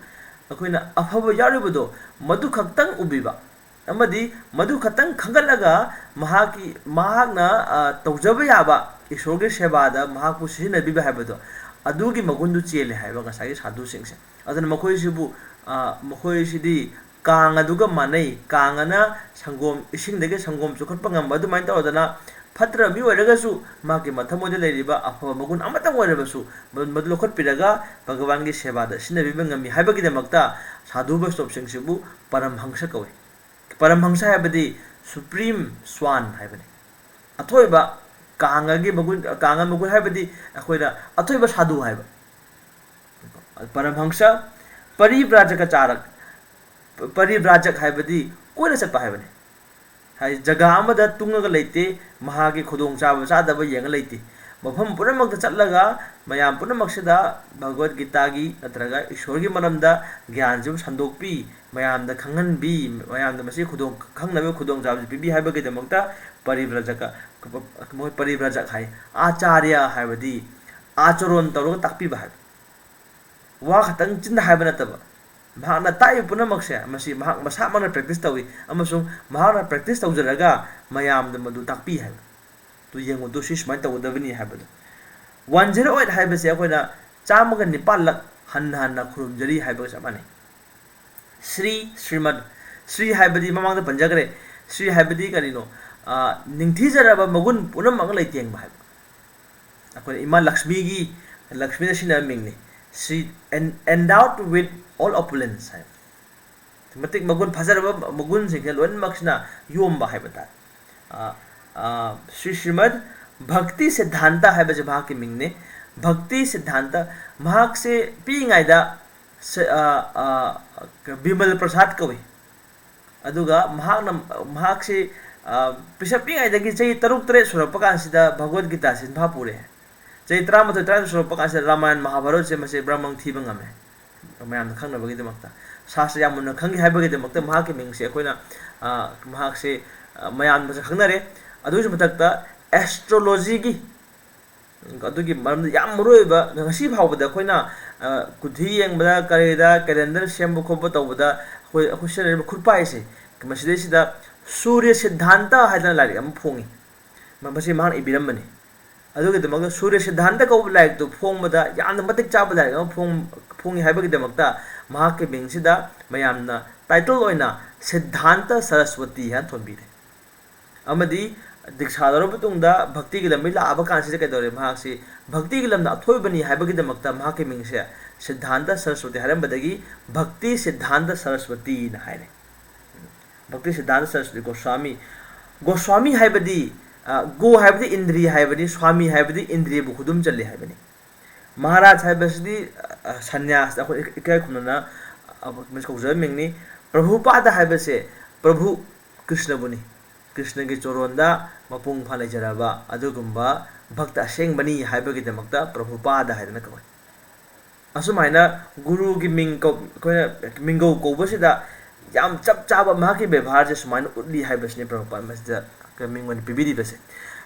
ꯑꯩꯈꯣꯏꯅ ꯑꯐꯕ ꯌꯥꯎꯔꯤꯕꯗꯣ ꯃꯗꯨ ꯈꯛꯇꯪ ꯎꯕꯤꯕ, ꯑꯃꯗꯤ ꯃꯗꯨ ꯈꯛꯇꯪ ꯈꯟꯒꯠꯂꯒ ꯃꯍꯥꯛꯀꯤ, ꯃꯍꯥꯛꯅ, ꯑ, ꯇꯧꯖꯕ ꯌꯥꯕ ꯏꯁꯣꯔꯒꯤ ꯁꯦꯕꯥꯗ ꯃꯍꯥꯛꯄꯨ ꯁꯤꯖꯤꯟꯅꯕꯤꯕ ꯍꯥꯏꯕꯗꯣ, ꯑꯗꯨꯒꯤ ꯃꯒꯨꯟꯗꯨ ꯆꯦꯜꯂꯦ ꯍꯥꯏꯕ ꯉꯁꯥꯏꯒꯤ ꯁꯥꯙꯨꯁꯤꯡꯁꯦ꯫ ꯑꯗꯨꯅ ꯃꯈꯣꯏꯁꯤꯕꯨ, ꯑ, ꯃꯈꯣꯏꯁꯤꯗꯤ ꯀꯥꯡ ꯑꯗꯨꯒ ꯃꯥꯟꯅꯩ꯫ ꯀꯥꯡ ꯑꯅ ꯁꯪꯒꯣꯝ, ꯏꯁꯤꯡꯗꯒꯤ ꯁꯪꯒꯣꯝ ꯆꯨꯞꯈꯠꯄ ꯉꯝꯕ ꯑꯗꯨꯃꯥꯏꯅ ꯇꯧꯗꯅ, ꯐꯠꯇ꯭ꯔꯕ ꯃꯤ ꯑꯣꯏꯔꯒꯁꯨ ꯃꯍꯥꯛꯀꯤ ꯃꯊꯃꯣꯏꯗ ꯂꯩꯔꯤꯕ ꯑꯐꯕ ꯃꯒꯨꯟ ꯑꯃꯇꯪ ꯑꯣꯏꯔꯕꯁꯨ ꯃꯗꯨ ꯂꯧꯈꯠꯄꯤꯔꯒ ꯚꯒꯋꯥꯟꯒꯤ ꯁꯦꯕꯥꯗ ꯁꯤꯖꯤꯟꯅꯕꯤꯕ ꯉꯝꯃꯤ ꯍꯥꯏꯕꯒꯤꯗꯃꯛꯇ ꯁꯥꯙꯨ ꯕꯩꯁꯅꯣꯞꯁꯤꯡꯁꯤꯕꯨ ꯄꯔꯝꯍꯪꯁ ꯀꯧꯏ꯫ ꯄꯔꯝꯍꯪꯁ ꯍꯥꯏꯕꯗꯤ supreme swan ꯍꯥꯏꯕꯅꯤ꯫ ꯑꯊꯣꯏꯕ ꯀꯥꯡꯉꯒꯤ ꯃꯒꯨꯟ, ꯀꯥꯡꯉ ꯃꯒꯨꯟ ꯍꯥꯏꯕꯗꯤ ꯑꯩꯈꯣꯏꯅ ꯑꯊꯣꯏꯕ ꯁꯥꯗꯨ ꯍꯥꯏꯕ꯫ ꯄꯔꯝꯍꯪꯁ, ꯄꯔꯤꯕ꯭ꯔꯥꯖꯀ ꯆꯥꯔꯛ, ꯄꯔꯤꯕ꯭ꯔꯥꯖꯛ ꯍꯥꯏꯕꯗꯤ ꯀꯣꯏꯅ ꯆꯠꯄ ꯍꯥꯏꯕꯅꯤ꯫ ꯍꯥꯏꯗꯤ ꯖꯒꯥ ꯑꯃꯗ ꯇꯨꯡꯉꯒ ꯂꯩꯇꯦ, ꯃꯍꯥꯛꯀꯤ ꯈꯨꯗꯣꯡꯆꯥꯕ ꯆꯥꯗꯕ ꯌꯦꯡꯉ ꯂꯩꯇꯦ꯫ ꯃꯐꯝ ꯄꯨꯝꯅꯃꯛꯇ ꯆꯠꯂꯒ ꯃꯌꯥꯝ ꯄꯨꯝꯅꯃꯛꯁꯤꯗ ꯚꯒꯋꯠ ꯒꯤꯇꯥꯒꯤ ꯅꯠꯇ꯭ꯔꯒ ꯏꯁꯣꯔꯒꯤ ꯃꯔꯝꯗ ꯒ꯭ꯌꯥꯟꯁꯤꯕꯨ ꯁꯟꯗꯣꯛꯄꯤ, ꯃꯌꯥꯝꯗ ꯈꯪꯍꯟꯕꯤ, ꯃꯌꯥꯝꯗ ꯃꯁꯤ ꯈꯨꯗꯣꯡ, ꯈꯪꯅꯕ ꯈꯨꯗꯣꯡꯆꯥꯕꯁꯤ ꯄꯤꯕꯤ ꯍꯥꯏꯕꯒꯤꯗꯃꯛꯇ ꯄꯔꯤꯕ꯭ꯔꯥꯖꯀ, ꯃꯣꯏ ꯄꯔꯤꯕ꯭ꯔꯥꯖꯛ ꯍꯥꯏ꯫ ꯑꯥꯆꯥꯔꯌ ꯍꯥꯏꯕꯗꯤ ꯑꯥꯆꯔꯣꯟ ꯇꯧꯔꯒ ꯇꯥꯛꯄꯤꯕ ꯍꯥꯏꯕ꯫ ꯋꯥ ꯈꯛꯇꯪ ꯆꯤꯟꯗ ꯍꯥꯏꯕ ꯅꯠꯇꯕ, ꯃꯍꯥꯛꯅ ꯇꯥꯛꯏꯕ ꯄꯨꯝꯅꯃꯛꯁꯦ ꯃꯁꯤ ꯃꯍꯥꯛ ꯃꯁꯥꯃꯛꯅ practice ꯇꯧꯏ ꯑꯃꯁꯨꯡ ꯃꯍꯥꯛꯅ practice ꯇꯧꯖꯔꯒ ꯃꯌꯥꯝꯗ ꯃꯗꯨ ꯇꯥꯛꯄꯤ ꯍꯥꯏꯕ꯫ ꯑꯗꯨ ꯌꯦꯡꯉꯨ, ꯑꯗꯨ ꯁꯤ ꯁꯨꯃꯥꯏꯅ ꯇꯧꯒꯗꯕꯅꯤ ꯍꯥꯏꯕꯗꯣ꯫ One zero eight ꯍꯥꯏꯕꯁꯦ ꯑꯩꯈꯣꯏꯅ ꯆꯥꯝꯃꯒ ꯅꯤꯄꯥꯜꯂꯛ ꯍꯟꯅ ꯍꯟꯅ ꯈꯨꯔꯨꯝꯖꯔꯤ ꯍꯥꯏꯕꯒ ꯆꯞ ꯃꯥꯟꯅꯩ꯫ ꯁ꯭ꯔꯤ, ꯁ꯭ꯔꯤꯃꯗ꯫ ꯁ꯭ꯔꯤ ꯍꯥꯏꯕꯗꯤ ꯃꯃꯥꯡꯗ ꯄꯟꯖꯈ꯭ꯔꯦ꯫ ꯁ꯭ꯔꯤ ꯍꯥꯏꯕꯗꯤ ꯀꯔꯤꯅꯣ? ꯑ, ꯅꯤꯡꯊꯤꯖꯔꯕ ꯃꯒꯨꯟ ꯄꯨꯝꯅꯃꯛ ꯂꯩꯇꯦꯡꯕ ꯍꯥꯏꯕ꯫ ꯑꯩꯈꯣꯏꯅ ꯏꯃꯥ ꯂꯛꯁꯃꯤꯒꯤ, ꯂꯛꯁꯃꯤꯅ ꯁꯤꯖꯤꯟꯅꯕ ꯃꯤꯡꯅꯤ꯫ Shri, en-, endowed with all opulence ꯍꯥꯏꯕ꯫ ꯃꯇꯤꯛ ꯃꯒꯨꯟ ꯐꯖꯔꯕ ꯃꯒꯨꯟꯁꯤꯡꯁꯦ ꯂꯣꯏꯅꯃꯛꯁꯤꯅ ꯌꯣꯝꯕ ꯍꯥꯏꯕ ꯇꯥꯔꯦ꯫ ꯑ, ꯑ, ꯁ꯭ꯔꯤ ꯁ꯭ꯔꯤꯃꯗ ꯚꯛꯇꯤ ꯁꯤꯗꯙꯥꯟꯇ ꯍꯥꯏꯕꯁꯦ ꯃꯍꯥꯛꯀꯤ ꯃꯤꯡꯅꯤ꯫ ꯚꯛꯇꯤ ꯁꯤꯗꯙꯥꯟꯇ, ꯃꯍꯥꯛꯁꯦ ꯄꯤꯛꯏꯉꯩꯗ ꯁ-, ꯑ, ꯑ, ꯕꯤꯃꯜ ꯄ꯭ꯔꯁꯥꯗ ꯀꯧꯏ꯫ ꯑꯗꯨꯒ ꯃꯍꯥꯛꯅ, ꯃꯍꯥꯛꯁꯤ, ꯑ, ꯄꯤꯁꯛ ꯄꯤꯛꯏꯉꯩꯗꯒꯤ ꯆꯍꯤ ꯇꯔꯨꯛ ꯇꯔꯦꯠ ꯁꯨꯔꯛꯄ ꯀꯥꯟꯁꯤꯗ ꯚꯒꯋꯠ ꯒꯤꯇꯥꯁꯤ ꯁꯤꯟꯐꯥ ꯄꯨꯔꯦ꯫ ꯆꯍꯤ ꯇꯔꯥꯃꯥꯊꯣꯏ ꯇꯔꯥꯅꯤꯊꯣꯏ ꯁꯨꯔꯛꯄ ꯀꯥꯟꯁꯤꯗ ꯔꯥꯃꯥꯌꯟ ꯃꯍꯥꯚꯥꯔꯠꯁꯦ ꯃꯁꯤ ꯕ꯭ꯔꯍꯃꯪ ꯊꯤꯕ ꯉꯝꯃꯦ꯫ ꯃꯌꯥꯝꯅ ꯈꯪꯅꯕꯒꯤꯗꯃꯛꯇ, ꯁꯥꯁꯇ꯭ꯔ ꯌꯥꯝ ꯃꯨꯟꯅ ꯈꯪꯈꯤ ꯍꯥꯏꯕꯒꯤꯗꯃꯛꯇ ꯃꯍꯥꯛꯀꯤ ꯃꯤꯡꯁꯦ ꯑꯩꯈꯣꯏꯅ, ꯑ, ꯃꯍꯥꯛꯁꯦ, ꯑ, ꯃꯌꯥꯝꯅꯁꯨ ꯈꯪꯅꯔꯦ꯫ ꯑꯗꯨꯒꯤꯁꯨ ꯃꯊꯛꯇ ꯑꯦꯁꯇ꯭ꯔꯣꯂꯣꯖꯤꯒꯤ, ꯑꯗꯨꯒꯤ ꯃꯔꯝꯗ ꯌꯥꯝ ꯃꯔꯨ ꯑꯣꯏꯕ, ꯉꯁꯤ ꯐꯥꯎꯕꯗ ꯑꯩꯈꯣꯏꯅ, ꯑ, ꯀꯨꯊꯤ ꯌꯦꯡꯕꯗ, ꯀꯔꯤꯗ, calendar ꯁꯦꯝꯕ ꯈꯣꯠꯄ ꯇꯧꯕꯗ ꯑꯩꯈꯣꯏ, ꯑꯩꯈꯣꯏ ꯁꯤꯖꯤꯟꯅꯔꯤꯕ ꯈꯨꯠꯄꯥꯏꯁꯦ, ꯃꯁꯤꯗꯩꯁꯤꯗ ꯁꯨꯔ꯭ꯌ ꯁꯤꯗꯙꯥꯟꯇ ꯍꯥꯏꯗꯅ ꯂꯥꯏꯔꯤꯛ ꯑꯃ ꯐꯣꯡꯉꯤ꯫ ꯃ-, ꯃꯁꯤ ꯃꯍꯥꯛꯅ ꯏꯕꯤꯔꯝꯕꯅꯤ꯫ ꯑꯗꯨꯒꯤꯗꯃꯛꯇ ꯁꯨꯔ꯭ꯌ ꯁꯤꯗꯙꯥꯟꯇ ꯀꯧꯕ ꯂꯥꯏꯔꯤꯛꯇꯨ ꯐꯣꯡꯕꯗ ꯌꯥꯝꯅ ꯃꯇꯤꯛ ꯆꯥꯕ ꯂꯥꯏꯔꯤꯛ ꯑꯃ ꯐꯣꯡ-, ꯐꯣꯡꯉꯤ ꯍꯥꯏꯕꯒꯤꯗꯃꯛꯇ ꯃꯍꯥꯛꯀꯤ ꯃꯤꯡꯁꯤꯗ ꯃꯌꯥꯝꯅ title ꯑꯣꯏꯅ ꯁꯤꯗꯙꯥꯟꯇ ꯁꯔꯁꯋꯇꯤ ꯍꯥꯏꯅ ꯊꯣꯟꯕꯤꯔꯦ꯫ ꯑꯃꯗꯤ ꯗꯤꯛꯁꯥ ꯂꯧꯔꯕ ꯃꯇꯨꯡꯗ ꯚꯛꯇꯤꯒꯤ ꯂꯝꯕꯤ ꯂꯥꯛꯑꯕ ꯀꯥꯟꯁꯤꯗ ꯀꯩꯗꯧꯔꯦ? ꯃꯍꯥꯛꯁꯤ ꯚꯛꯇꯤꯒꯤ ꯂꯝꯗ ꯑꯊꯣꯏꯕꯅꯤ ꯍꯥꯏꯕꯒꯤꯗꯃꯛꯇ ꯃꯍꯥꯛꯀꯤ ꯃꯤꯡꯁꯦ ꯁꯤꯗꯙꯥꯟꯇ ꯁꯔꯁꯋꯇꯤ ꯍꯥꯏꯔꯝꯕꯗꯒꯤ ꯚꯛꯇꯤ ꯁꯤꯗꯙꯥꯟꯇ ꯁꯔꯁꯋꯇꯤꯅ ꯍꯥꯏꯔꯦ꯫ ꯚꯛꯇꯤ ꯁꯤꯗꯙꯥꯟꯇ ꯁꯔꯁꯋꯇꯤ ꯒꯣꯁ꯭ꯋꯥꯃꯤ꯫ ꯒꯣꯁ꯭ꯋꯥꯃꯤ ꯍꯥꯏꯕꯗꯤ, ꯑ, ꯒꯣ ꯍꯥꯏꯕꯗꯤ ꯏꯟꯗ꯭ꯔꯤ ꯍꯥꯏꯕꯅꯤ, ꯁ꯭ꯋꯥꯃꯤ ꯍꯥꯏꯕꯗꯤ ꯏꯟꯗ꯭ꯔꯤꯕꯨ ꯈꯨꯗꯨꯝ ꯆꯜꯂꯤ ꯍꯥꯏꯕꯅꯤ꯫ ꯃꯍꯥꯔꯥꯖ ꯍꯥꯏꯕꯁꯤꯗꯤ, ꯑ, ꯁꯟꯅ꯭ꯌꯥꯁ, ꯑꯩꯈꯣꯏ ꯏꯀꯥꯏ ꯈꯨꯝꯅꯅ, ꯑ, ꯀꯧꯖꯕ ꯃꯤꯡꯅꯤ꯫ ꯄ꯭ꯔꯚꯨꯄꯥꯗ ꯍꯥꯏꯕꯁꯦ ꯄ꯭ꯔꯚꯨ ꯀ꯭ꯔꯤꯁꯅꯕꯨꯅꯤ꯫ ꯀ꯭ꯔꯤꯁꯅꯒꯤ ꯆꯣꯔꯣꯟꯗ ꯃꯄꯨꯡ ꯐꯥꯅ ꯂꯩꯖꯔꯕ ꯑꯗꯨꯒꯨꯝꯕ ꯚꯛꯇ ꯑꯁꯦꯡꯕꯅꯤ ꯍꯥꯏꯕꯒꯤꯗꯃꯛꯇ ꯄ꯭ꯔꯚꯨꯄꯥꯗ ꯍꯥꯏꯗꯅ ꯀꯧꯏ꯫ ꯑꯁꯨꯃꯥꯏꯅ ꯒꯨꯔꯨꯒꯤ ꯃꯤꯡ ꯀꯧ-, ꯑꯩꯈꯣꯏꯅ ꯃꯤꯡꯒꯧ ꯀꯧꯕꯁꯤꯗ ꯌꯥꯝ ꯆꯞ ꯆꯥꯕ ꯃꯍꯥꯛꯀꯤ ꯕꯦꯕꯥꯔꯁꯦ ꯁꯨꯃꯥꯏꯅ ꯎꯠꯂꯤ ꯍꯥꯏꯕꯁꯤꯅꯤ ꯄ꯭ꯔꯚꯨꯄꯥꯗ ꯃꯁꯤꯗ ꯃꯤꯡ ꯑꯣꯏꯅ ꯄꯤꯕꯤꯔꯤꯕꯁꯦ꯫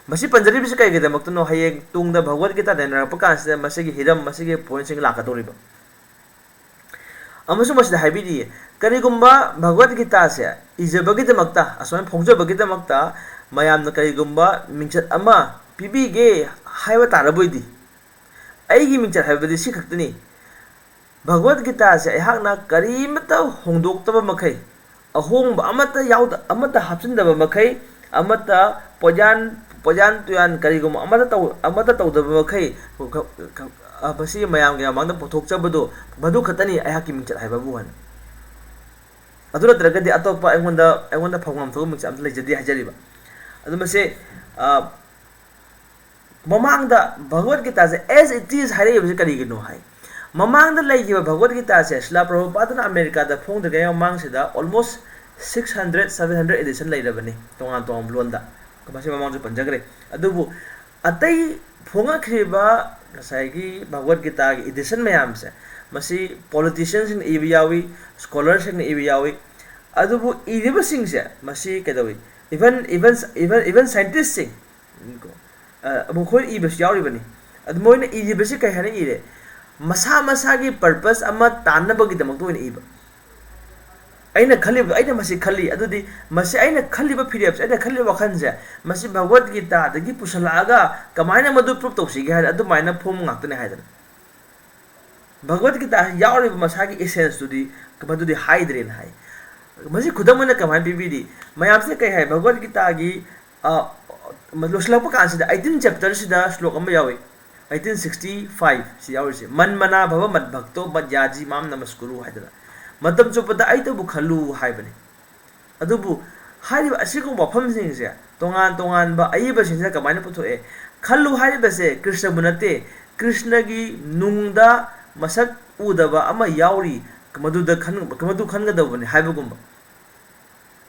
ꯃꯁꯤ ꯄꯟꯖꯔꯤꯕꯁꯤ ꯀꯩꯒꯤꯗꯃꯛꯇꯅꯣ? ꯍꯌꯦꯡ ꯇꯨꯡꯗ ꯚꯒꯋꯠ ꯒꯤꯇꯥ ꯅꯩꯅꯔꯛꯄ ꯀꯥꯟꯁꯤꯗ ꯃꯁꯤꯒꯤ ꯍꯤꯔꯝ, ꯃꯁꯤꯒꯤ ꯄꯣꯏꯟꯁꯤꯡ ꯂꯥꯛꯀꯗꯧꯔꯤꯕ꯫ ꯑꯃꯁꯨꯡ ꯃꯁꯤꯗ ꯍꯥꯏꯕꯤꯔꯤꯌꯦ, ꯀꯔꯤꯒꯨꯝꯕ ꯚꯒꯋꯠ ꯒꯤꯇꯥꯁꯦ ꯏꯖꯕꯒꯤꯗꯃꯛꯇ, ꯑꯁꯨꯃꯥꯏꯅ ꯐꯣꯡꯖꯕꯒꯤꯗꯃꯛꯇ ꯃꯌꯥꯝꯅ ꯀꯔꯤꯒꯨꯝꯕ ꯃꯤꯡꯆꯠ ꯑꯃ ꯄꯤꯕꯤꯒꯦ ꯍꯥꯏꯕ ꯇꯥꯔꯕꯣꯏꯗꯤ, ꯑꯩꯒꯤ ꯃꯤꯡꯆꯠ ꯍꯥꯏꯕꯗꯤ ꯁꯤ ꯈꯛꯇꯅꯤ꯫ ꯚꯒꯋꯠ ꯒꯤꯇꯥꯁꯦ ꯑꯩꯍꯥꯛꯅ ꯀꯔꯤꯃꯠꯇ ꯍꯣꯡꯗꯣꯛꯇꯕ ꯃꯈꯩ, ꯑꯍꯣꯡꯕ ꯑꯃꯠꯇ ꯌꯥꯎꯗ-, ꯑꯃꯠꯇ ꯍꯥꯞꯆꯤꯟꯗꯕ ꯃꯈꯩ, ꯑꯃꯠꯇ ꯄꯣꯠꯌꯥꯟ, ꯄꯣꯠꯌꯥꯟ ꯇꯨꯌꯥꯟ ꯀꯔꯤꯒꯨꯝꯕ ꯑꯃꯠꯇ ꯇꯧ-, ꯑꯃꯠꯇ ꯇꯧꯗꯕ ꯃꯈꯩ, ꯈ-, ꯈ-, ꯑ, ꯃꯁꯤ ꯃꯌꯥꯝꯒꯤ ꯃꯃꯥꯡꯗ ꯄꯨꯊꯣꯛꯆꯕꯗꯣ, ꯃꯗꯨ ꯈꯛꯇꯅꯤ ꯑꯩꯍꯥꯛꯀꯤ ꯃꯤꯡꯆꯠ ꯍꯥꯏꯕꯕꯨ ꯍꯥꯏꯅ꯫ ꯑꯗꯨ ꯅꯠꯇ꯭ꯔꯒꯗꯤ ꯑꯇꯣꯞꯄ ꯑꯩꯉꯣꯟꯗ, ꯑꯩꯉꯣꯟꯗ ꯐꯪꯐꯝ ꯊꯣꯛꯄ ꯃꯤꯡꯆꯠ ꯑꯝꯇ ꯂꯩꯖꯗꯦ ꯍꯥꯏꯖꯔꯤꯕ꯫ ꯑꯗꯨ ꯃꯁꯤ, ꯑ, ꯃꯃꯥꯡꯗ ꯚꯒꯋꯠ ꯒꯤꯇꯥꯁꯦ as it is ꯍꯥꯏꯔꯛꯏꯕꯁꯦ ꯀꯔꯤꯒꯤꯅꯣ ꯍꯥꯏ? ꯃꯃꯥꯡꯗ ꯂꯩꯈꯤꯕ ꯚꯒꯋꯠ ꯒꯤꯇꯥꯁꯦ ꯁ꯭ꯔꯤꯂꯥ ꯄ꯭ꯔꯚꯨꯄꯥꯗꯅ ꯑꯃꯦꯔꯤꯀꯥꯗ ꯐꯣꯡꯗ꯭ꯔꯤꯉꯩ ꯃꯃꯥꯡꯁꯤꯗ almost six hundred, seven hundred edition ꯂꯩꯔꯕꯅꯤ ꯇꯣꯉꯥꯟ ꯇꯣꯉꯥꯟꯕ ꯂꯣꯟꯗ꯫ ꯃꯁꯤ ꯃꯃꯥꯡꯁꯨ ꯄꯟꯖꯈ꯭ꯔꯦ꯫ ꯑꯗꯨꯕꯨ ꯑꯇꯩ ꯐꯣꯡꯉꯛꯈ꯭ꯔꯤꯕ ꯉꯁꯥꯏꯒꯤ ꯚꯒꯋꯠ ꯒꯤꯇꯥꯒꯤ edition ꯃꯌꯥꯝꯁꯦ, ꯃꯁꯤ politicianꯁꯤꯡꯅ ꯏꯕ ꯌꯥꯎꯏ, scholarꯁꯤꯡꯅ ꯏꯕ ꯌꯥꯎꯏ꯫ ꯑꯗꯨꯕꯨ ꯏꯔꯤꯕꯁꯤꯡꯁꯦ ꯃꯁꯤ ꯀꯩꯗꯧꯏ? Even, even, even, even scientistꯁꯤꯡ, ꯀꯣ, ꯑ, ꯃꯈꯣꯏ ꯏꯕꯁꯨ ꯌꯥꯎꯔꯤꯕꯅꯤ꯫ ꯑꯗꯨ ꯃꯣꯏꯅ ꯏꯔꯤꯕꯁꯤ ꯀꯩ ꯍꯥꯏꯅ ꯏꯔꯦ? ꯃꯁꯥ ꯃꯁꯥꯒꯤ purpose ꯑꯃ ꯇꯥꯟꯅꯕꯒꯤꯗꯃꯛꯇ ꯑꯣꯏꯅ ꯏꯕ꯫ ꯑꯩꯅ ꯈꯜꯂꯤꯕ, ꯑꯩꯅ ꯃꯁꯤ ꯈꯜꯂꯤ, ꯑꯗꯨꯗꯤ ꯃꯁꯤ ꯑꯩꯅ ꯈꯜꯂꯤꯕ ꯐꯤꯔꯦꯞꯁꯦ, ꯑꯩꯅ ꯈꯜꯂꯤꯕ ꯋꯥꯈꯜꯁꯦ, ꯃꯁꯤ ꯚꯒꯋꯠ ꯒꯤꯇꯥꯗꯒꯤ ꯄꯨꯁꯜꯂꯛꯑꯒ ꯀꯃꯥꯏꯅ ꯃꯗꯨ prove ꯇꯧꯁꯤꯒꯦ ꯍꯥꯏꯔ ꯑꯗꯨꯃꯥꯏꯅ ꯐꯣꯡꯕ ꯉꯥꯛꯇꯅꯦ ꯍꯥꯏꯗꯅ꯫ ꯚꯒꯋꯠ ꯒꯤꯇꯥ ꯌꯥꯎꯔꯤꯕ ꯃꯁꯥꯒꯤ essenceꯇꯨꯗꯤ ꯃꯗꯨꯗꯤ ꯍꯥꯏꯗ꯭ꯔꯦꯅ ꯍꯥꯏ꯫ ꯃꯁꯤ ꯈꯨꯗꯝ ꯑꯣꯏꯅ ꯀꯃꯥꯏꯅ ꯄꯤꯕꯤꯔꯤ? ꯃꯌꯥꯝꯁꯤꯅ ꯀꯩ ꯍꯥꯏ? ꯚꯒꯋꯠ ꯒꯤꯇꯥꯒꯤ, ꯑ, ꯂꯣꯏꯁꯤꯜꯂꯛꯄ ꯀꯥꯟꯁꯤꯗ eighteen chapterꯁꯤꯗ ꯁ꯭ꯂꯣꯛ ꯑꯃ ꯌꯥꯎꯏ, eighteen sixty five ꯁꯤ ꯌꯥꯎꯔꯤꯁꯦ, "ꯃꯟ ꯃꯅꯥ ꯚꯕ ꯃꯠ ꯚꯛꯇꯣ ꯃꯠ ꯌꯥꯖꯤ ꯃꯥꯝ ꯅꯃꯁꯀꯨꯔꯨ" ꯍꯥꯏꯗꯅ, "ꯃꯇꯝ ꯆꯨꯞꯄꯗ ꯑꯩꯇꯕꯨ ꯈꯜꯂꯨ" ꯍꯥꯏꯕꯅꯤ꯫ ꯑꯗꯨꯕꯨ ꯍꯥꯏꯔꯤꯕ ꯑꯁꯤꯒꯨꯝꯕ ꯋꯥꯐꯝꯁꯤꯡꯁꯦ ꯇꯣꯉꯥꯟ ꯇꯣꯉꯥꯟꯕ ꯑꯏꯕꯁꯤꯡꯁꯤꯅ ꯀꯃꯥꯏꯅ ꯄꯨꯊꯣꯛꯑꯦ? "ꯈꯜꯂꯨ" ꯍꯥꯏꯔꯤꯕꯁꯦ ꯀ꯭ꯔꯤꯁꯅꯕꯨ ꯅꯠꯇꯦ, ꯀ꯭ꯔꯤꯁꯅꯒꯤ ꯅꯨꯡꯗ ꯃꯁꯛ ꯎꯗꯕ ꯑꯃ ꯌꯥꯎꯔꯤ, ꯃꯗꯨꯗ ꯈꯟ-, ꯃꯗꯨ ꯈꯟꯒꯗꯧꯕꯅꯤ ꯍꯥꯏꯕꯒꯨꯝꯕ꯫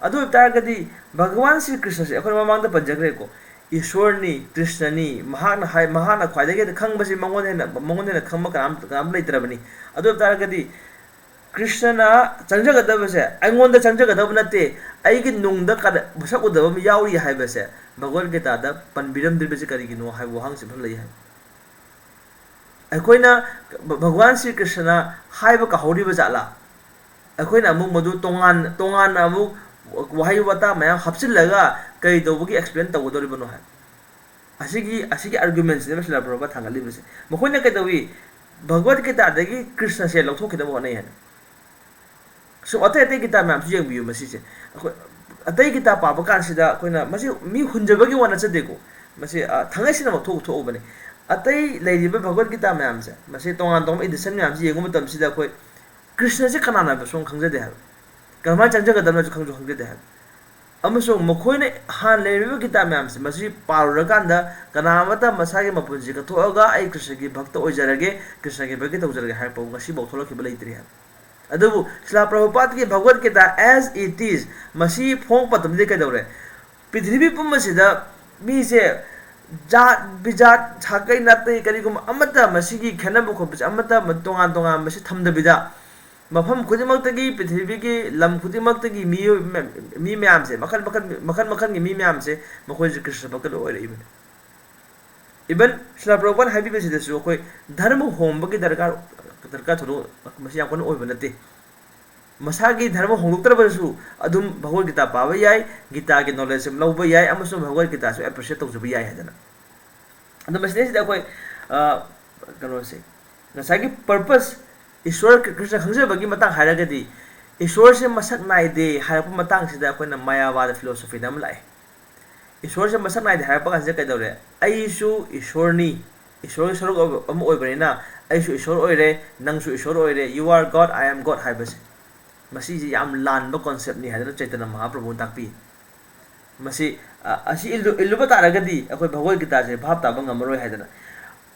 ꯑꯗꯨ ꯑꯣꯏꯕ ꯇꯥꯔꯒꯗꯤ ꯚꯒꯋꯥꯟ ꯁ꯭ꯔꯤ ꯀ꯭ꯔꯤꯁꯅꯁꯦ ꯑꯩꯈꯣꯏꯅ ꯃꯃꯥꯡꯗ ꯄꯟꯖꯈ꯭ꯔꯦꯀꯣ, ꯏꯁꯣꯔꯅꯤ, ꯀ꯭ꯔꯤꯁꯅꯅꯤ, ꯃꯍꯥꯛꯅ ꯍꯥꯏ, ꯃꯍꯥꯛꯅ ꯈ꯭ꯋꯥꯏꯗꯒꯤ ꯍꯦꯟꯅ ꯈꯪꯕꯁꯤ ꯃꯉꯣꯟꯗ ꯍꯦꯟꯅ, ꯃꯉꯣꯟꯗ ꯍꯦꯟꯅ ꯈꯪꯕ ꯀꯅꯥꯝ, ꯀꯅꯥꯝ ꯂꯩꯇ꯭ꯔꯕꯅꯤ꯫ ꯑꯗꯨ ꯑꯣꯏꯕ ꯇꯥꯔꯒꯗꯤ ꯀ꯭ꯔꯤꯁꯅꯅ ꯆꯪꯖꯒꯗꯕꯁꯦ ꯑꯩꯉꯣꯟꯗ ꯆꯪꯖꯒꯗꯕ ꯅꯠꯇꯦ, ꯑꯩꯒꯤ ꯅꯨꯡꯗ ꯀꯗ-, ꯃꯁꯛ ꯎꯗꯕ ꯑꯃ ꯌꯥꯎꯔꯤ ꯍꯥꯏꯕꯁꯦ ꯚꯒꯋꯠ ꯒꯤꯇꯥꯗ ꯄꯟꯕꯤꯔꯝꯗ꯭ꯔꯤꯕꯁꯤ ꯀꯔꯤꯒꯤꯅꯣ ꯍꯥꯏꯕ ꯋꯥꯍꯪꯁꯤ ꯑꯃ ꯂꯩ ꯍꯥꯏ꯫ ꯑꯩꯈꯣꯏꯅ ꯚ-, ꯚꯒꯋꯥꯟ ꯁ꯭ꯔꯤ ꯀ꯭ꯔꯤꯁꯅꯅ ꯍꯥꯏꯕ ꯀꯥꯎꯍꯧꯔꯤꯕ ꯖꯥꯠꯂꯥ? ꯑꯩꯈꯣꯏꯅ ꯑꯃꯨꯛ ꯃꯗꯨ ꯇꯣꯉꯥꯟ-, ꯇꯣꯉꯥꯟꯅ ꯑꯃꯨꯛ ꯋꯥꯍꯩ ꯋꯥꯇꯥ ꯃꯌꯥꯝ ꯍꯥꯞꯆꯤꯜꯂꯒ ꯀꯩ ꯇꯧꯕꯒꯤ explain ꯇꯧꯒꯗꯧꯔꯤꯕꯅꯣ ꯍꯥꯏ꯫ ꯑꯁꯤꯒꯤ, ꯑꯁꯤꯒꯤ argumentꯁꯤꯅꯦꯕ ꯁ꯭ꯔꯤꯂꯥ ꯄ꯭ꯔꯚꯨꯄꯥꯗ ꯊꯥꯡꯒꯠꯂꯤꯕꯁꯦ꯫ ꯃꯈꯣꯏꯅ ꯀꯩꯗꯧꯏ? ꯚꯒꯋꯠ ꯒꯤꯇꯥꯗꯒꯤ ꯀ꯭ꯔꯤꯁꯅꯁꯦ ꯂꯧꯊꯣꯛꯈꯤꯅꯕ ꯍꯣꯠꯅꯩ ꯍꯥꯏꯅ꯫ ꯁꯨꯝ ꯑꯇꯩ ꯑꯇꯩ ꯒꯤꯇꯥ ꯃꯌꯥꯝꯁꯨ ꯌꯦꯡꯕꯤꯌꯨ꯫ ꯃꯁꯤꯁꯦ ꯑꯩꯈꯣꯏ ꯑꯇꯩ ꯒꯤꯇꯥ ꯄꯥꯕ ꯀꯥꯟꯁꯤꯗ ꯑꯩꯈꯣꯏꯅ ꯃꯁꯤ ꯃꯤ ꯍꯨꯟꯖꯕꯒꯤ ꯋꯥ ꯅꯠꯆꯗꯦꯀꯣ꯫ ꯃꯁꯤ, ꯑ, ꯊꯥꯡꯉꯩ ꯁꯦꯡꯅꯃꯛ ꯊꯣꯛ-, ꯊꯣꯛꯎꯕꯅꯤ꯫ ꯑꯇꯩ ꯂꯩꯔꯤꯕ ꯚꯒꯋꯠ ꯒꯤꯇꯥ ꯃꯌꯥꯝꯁꯦ, ꯃꯁꯤ ꯇꯣꯉꯥꯟ ꯇꯣꯉꯥꯟꯕ edition ꯃꯌꯥꯝꯁꯤ ꯌꯦꯡꯕ ꯃꯇꯝꯁꯤꯗ ꯑꯩꯈꯣꯏ ꯀ꯭ꯔꯤꯁꯅꯁꯦ ꯀꯅꯥꯅꯣ ꯍꯥꯏꯕ ꯁꯨꯝ ꯈꯪꯖꯗꯦ ꯍꯥꯏꯕ꯫ ꯀꯔꯝꯍꯥꯏꯅ ꯆꯪꯖꯒꯗꯕꯅꯣꯁꯨ ꯈꯪꯁꯨ ꯈꯪꯖꯗꯦ ꯍꯥꯏꯕ꯫ ꯑꯃꯁꯨꯡ ꯃꯈꯣꯏꯅ ꯍꯥꯟꯅ ꯂꯩꯔꯝꯃꯤꯕ ꯒꯤꯇꯥ ꯃꯌꯥꯝꯁꯦ, ꯃꯁꯤ ꯄꯥꯔꯨꯔꯀꯥꯟꯗ ꯀꯅꯥ ꯑꯃꯠꯇ ꯃꯁꯥꯒꯤ ꯃꯄꯨꯟꯁꯤ ꯀꯠꯊꯣꯛꯑꯒ "ꯑꯩ ꯀ꯭ꯔꯤꯁꯅꯒꯤ ꯚꯛꯇ ꯑꯣꯏꯖꯔꯒꯦ, ꯀ꯭ꯔꯤꯁꯅꯒꯤ ꯚꯛꯇ ꯇꯧꯖꯔꯒꯦ" ꯍꯥꯏꯔꯛꯄ ꯉꯁꯤꯐꯥꯎ ꯊꯣꯛꯂꯛꯈꯤꯕ ꯂꯩꯇ꯭ꯔꯤ ꯍꯥꯏꯕ꯫ ꯑꯗꯨꯕꯨ ꯁ꯭ꯔꯤꯂꯥ ꯄ꯭ꯔꯚꯨꯄꯥꯗꯒꯤ Bhagavad guitar as it is ꯃꯁꯤ ꯐꯣꯡꯉꯛꯄ ꯃꯇꯝꯗꯗꯤ ꯀꯩꯗꯧꯔꯦ? ꯄ꯭ꯔꯤꯊꯤꯕꯤ ꯄꯨꯝꯕꯁꯤꯗ ꯃꯤꯁꯦ ꯖꯥꯠ ꯕꯤꯖꯥꯠ, ꯁꯥꯀꯩ ꯅꯥꯇꯩ, ꯀꯔꯤꯒꯨꯝꯕ ꯑꯃꯠꯇ ꯃꯁꯤꯒꯤ ꯈꯦꯠꯅꯕ ꯈꯣꯠꯄꯁꯦ ꯑꯃꯠꯇ ꯇꯣꯉꯥꯟ ꯇꯣꯉꯥꯟꯕꯁꯤ ꯊꯝꯗꯕꯤꯗ, ꯃꯐꯝ ꯈꯨꯗꯤꯡꯃꯛꯇꯒꯤ, ꯄ꯭ꯔꯤꯊꯤꯕꯤꯒꯤ ꯂꯝ ꯈꯨꯗꯤꯡꯃꯛꯇꯒꯤ ꯃꯤꯑꯣꯏ-, ꯃꯤ ꯃꯌꯥꯝꯁꯦ, ꯃꯈꯜ ꯃꯈꯜ, ꯃꯈꯜ ꯃꯈꯜꯒꯤ ꯃꯤ ꯃꯌꯥꯝꯁꯦ ꯃꯈꯣꯏꯁꯦ ꯀ꯭ꯔꯤꯁꯅ ꯚꯛꯇ ꯂꯣꯏ ꯑꯣꯏꯔꯛꯏꯕꯅꯤ꯫ Even ꯁ꯭ꯔꯤꯂꯥ ꯄ꯭ꯔꯚꯨꯄꯥꯗꯅ ꯍꯥꯏꯕꯤꯕꯁꯤꯗꯁꯨ ꯑꯩꯈꯣꯏ ꯙꯔꯃ ꯍꯣꯡꯕꯒꯤ ꯗꯔꯀꯥꯔ, ꯗꯔꯀꯥꯔ ꯊꯣꯏꯗꯣꯛ ꯃꯁꯤ ꯌꯥꯝ ꯀꯟꯅ ꯑꯣꯏꯕ ꯅꯠꯇꯦ꯫ ꯃꯁꯥꯒꯤ ꯙꯔꯃ ꯍꯣꯡꯗꯣꯛꯇ꯭ꯔꯕꯁꯨ ꯑꯗꯨꯝ ꯚꯒꯋꯠ ꯒꯤꯇꯥ ꯄꯥꯕ ꯌꯥꯏ, ꯒꯤꯇꯥꯒꯤ knowledge ꯑꯃ ꯂꯧꯕ ꯌꯥꯏ, ꯑꯃꯁꯨꯡ ꯚꯒꯋꯠ ꯒꯤꯇꯥꯁꯨ appreciate ꯇꯧꯖꯕ ꯌꯥꯏ ꯍꯥꯏꯗꯅ꯫ ꯑꯗꯣ ꯃꯁꯤꯗꯩꯁꯤꯗ ꯑꯩꯈꯣꯏ, ꯑ, ꯀꯩꯅꯣꯁꯦ, ꯉꯁꯥꯏꯒꯤ purpose, ꯏꯁꯣꯔ ꯀ꯭ꯔꯤꯁꯅ ꯈꯪꯖꯕꯒꯤ ꯃꯇꯥꯡ ꯍꯥꯏꯔꯒꯗꯤ, ꯏꯁꯣꯔꯁꯦ ꯃꯁꯛ ꯅꯥꯏꯗꯦ ꯍꯥꯏꯔꯛꯄ ꯃꯇꯥꯡꯁꯤꯗ ꯑꯩꯈꯣꯏꯅ ꯃꯌꯥꯕꯥꯗ philosophyꯗ ꯑꯃ ꯂꯥꯛꯑꯦ꯫ ꯏꯁꯣꯔꯁꯦ ꯃꯁꯛ ꯅꯥꯏꯗꯦ ꯍꯥꯏꯔꯛꯄ ꯀꯥꯟꯁꯤꯗ ꯀꯩꯗꯧꯔꯦ? "ꯑꯩꯁꯨ ꯏꯁꯣꯔꯅꯤ, ꯏꯁꯣꯔꯒꯤ ꯁꯔꯨꯛ ꯑꯣꯏꯕ, ꯑꯃ ꯑꯣꯏꯕꯅꯤꯅ ꯑꯩꯁꯨ ꯏꯁꯣꯔ ꯑꯣꯏꯔꯦ, ꯅꯪꯁꯨ ꯏꯁꯣꯔ ꯑꯣꯏꯔꯦ, you are God, I am God" ꯍꯥꯏꯕꯁꯦ, ꯃꯁꯤꯁꯦ ꯌꯥꯝ ꯂꯥꯟꯕ concept ꯅꯤ ꯍꯥꯏꯗꯅ ꯆꯩꯇꯟꯌ ꯃꯍꯥꯄ꯭ꯔꯚꯨꯅ ꯇꯥꯛꯄꯤ꯫ ꯃꯁꯤ, ꯑ, ꯑꯁꯤ ꯏꯜꯂꯨ-, ꯏꯜꯂꯨꯕ ꯇꯥꯔꯒꯗꯤ ꯑꯩꯈꯣꯏ ꯚꯒꯋꯠ ꯒꯤꯇꯥꯁꯦ ꯚꯥꯞ ꯇꯥꯕ ꯉꯝꯃꯔꯣꯏ ꯍꯥꯏꯗꯅ꯫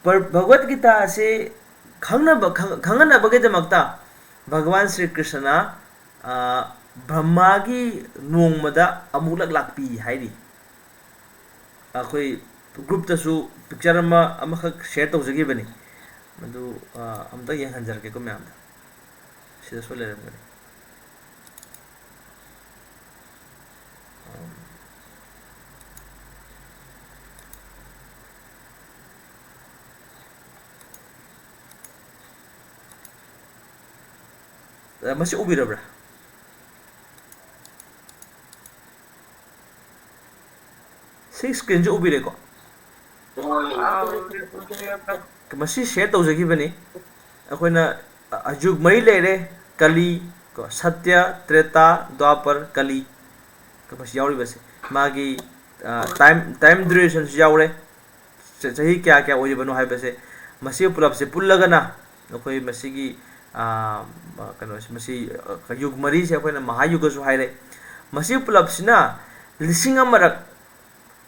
ꯄꯔ-, ꯚꯒꯋꯠ ꯒꯤꯇꯥꯁꯦ ꯈꯪꯅꯕ, ꯈꯪ-, ꯈꯪꯍꯟꯅꯕꯒꯤꯗꯃꯛꯇ ꯚꯒꯋꯥꯟ ꯁ꯭ꯔꯤ ꯀ꯭ꯔꯤꯁꯅꯅ, ꯑ, ꯕ꯭ꯔꯍꯃꯥꯒꯤ ꯅꯣꯡꯃꯗ ꯑꯃꯨꯛꯂꯛ ꯂꯥꯛꯄꯤ ꯍꯥꯏꯔꯤ꯫ ꯑꯩꯈꯣꯏ group ꯇꯁꯨ picture ꯑꯃ, ꯑꯃꯈꯛ share ꯇꯧꯖꯈꯤꯕꯅꯤ꯫ ꯃꯗꯨ, ꯑ, ꯑꯝꯇ ꯌꯦꯡꯍꯟꯖꯔꯛꯀꯦꯀꯣ ꯃꯌꯥꯝꯗ꯫ ꯁꯤꯗꯁꯨ ꯂꯩꯔꯝꯒꯅꯤ꯫ ꯑ, ꯃꯁꯤ ꯎꯕꯤꯔꯕ꯭ꯔꯥ? ꯁꯤ screen ꯁꯦ ꯎꯕꯤꯔꯦꯀꯣ? ꯑꯥ, ꯎꯔꯦ, ꯎꯔꯦ, ꯎꯔꯦ꯫ ꯃꯁꯤ share ꯇꯧꯖꯈꯤꯕꯅꯤ꯫ ꯑꯩꯈꯣꯏꯅ, ꯑ, ꯌꯨꯒ ꯃꯔꯤ ꯂꯩꯔꯦ, ꯀꯂꯤ, ꯀꯣ, ꯁꯇ꯭ꯌ, ꯇ꯭ꯔꯦꯇꯥ, ꯗ꯭ꯋꯥꯄꯔ, ꯀꯂꯤ꯫ ꯃꯁꯤ ꯌꯥꯎꯔꯤꯕꯁꯦ꯫ ꯃꯥꯒꯤ, ꯑ, time, time duration ꯁꯨ ꯌꯥꯎꯔꯦ꯫ ꯆ-, ꯆꯍꯤ ꯀꯌꯥ ꯀꯌꯥ ꯑꯣꯏꯔꯤꯕꯅꯣ ꯍꯥꯏꯕꯁꯦ꯫ ꯃꯁꯤ ꯄꯨꯂꯞꯁꯦ ꯄꯨꯜꯂꯒꯅ ꯑꯩꯈꯣꯏ ꯃꯁꯤꯒꯤ, ꯑ, ꯀꯩꯅꯣꯁꯦ, ꯃꯁꯤ, ꯑ, ꯌꯨꯒ ꯃꯔꯤꯁꯦ ꯑꯩꯈꯣꯏꯅ ꯃꯍꯥꯌꯨꯒꯁꯨ ꯍꯥꯏꯔꯦ꯫ ꯃꯁꯤ ꯄꯨꯂꯞꯁꯤꯅ ꯂꯤꯁꯤꯡ ꯑꯃꯔꯛ,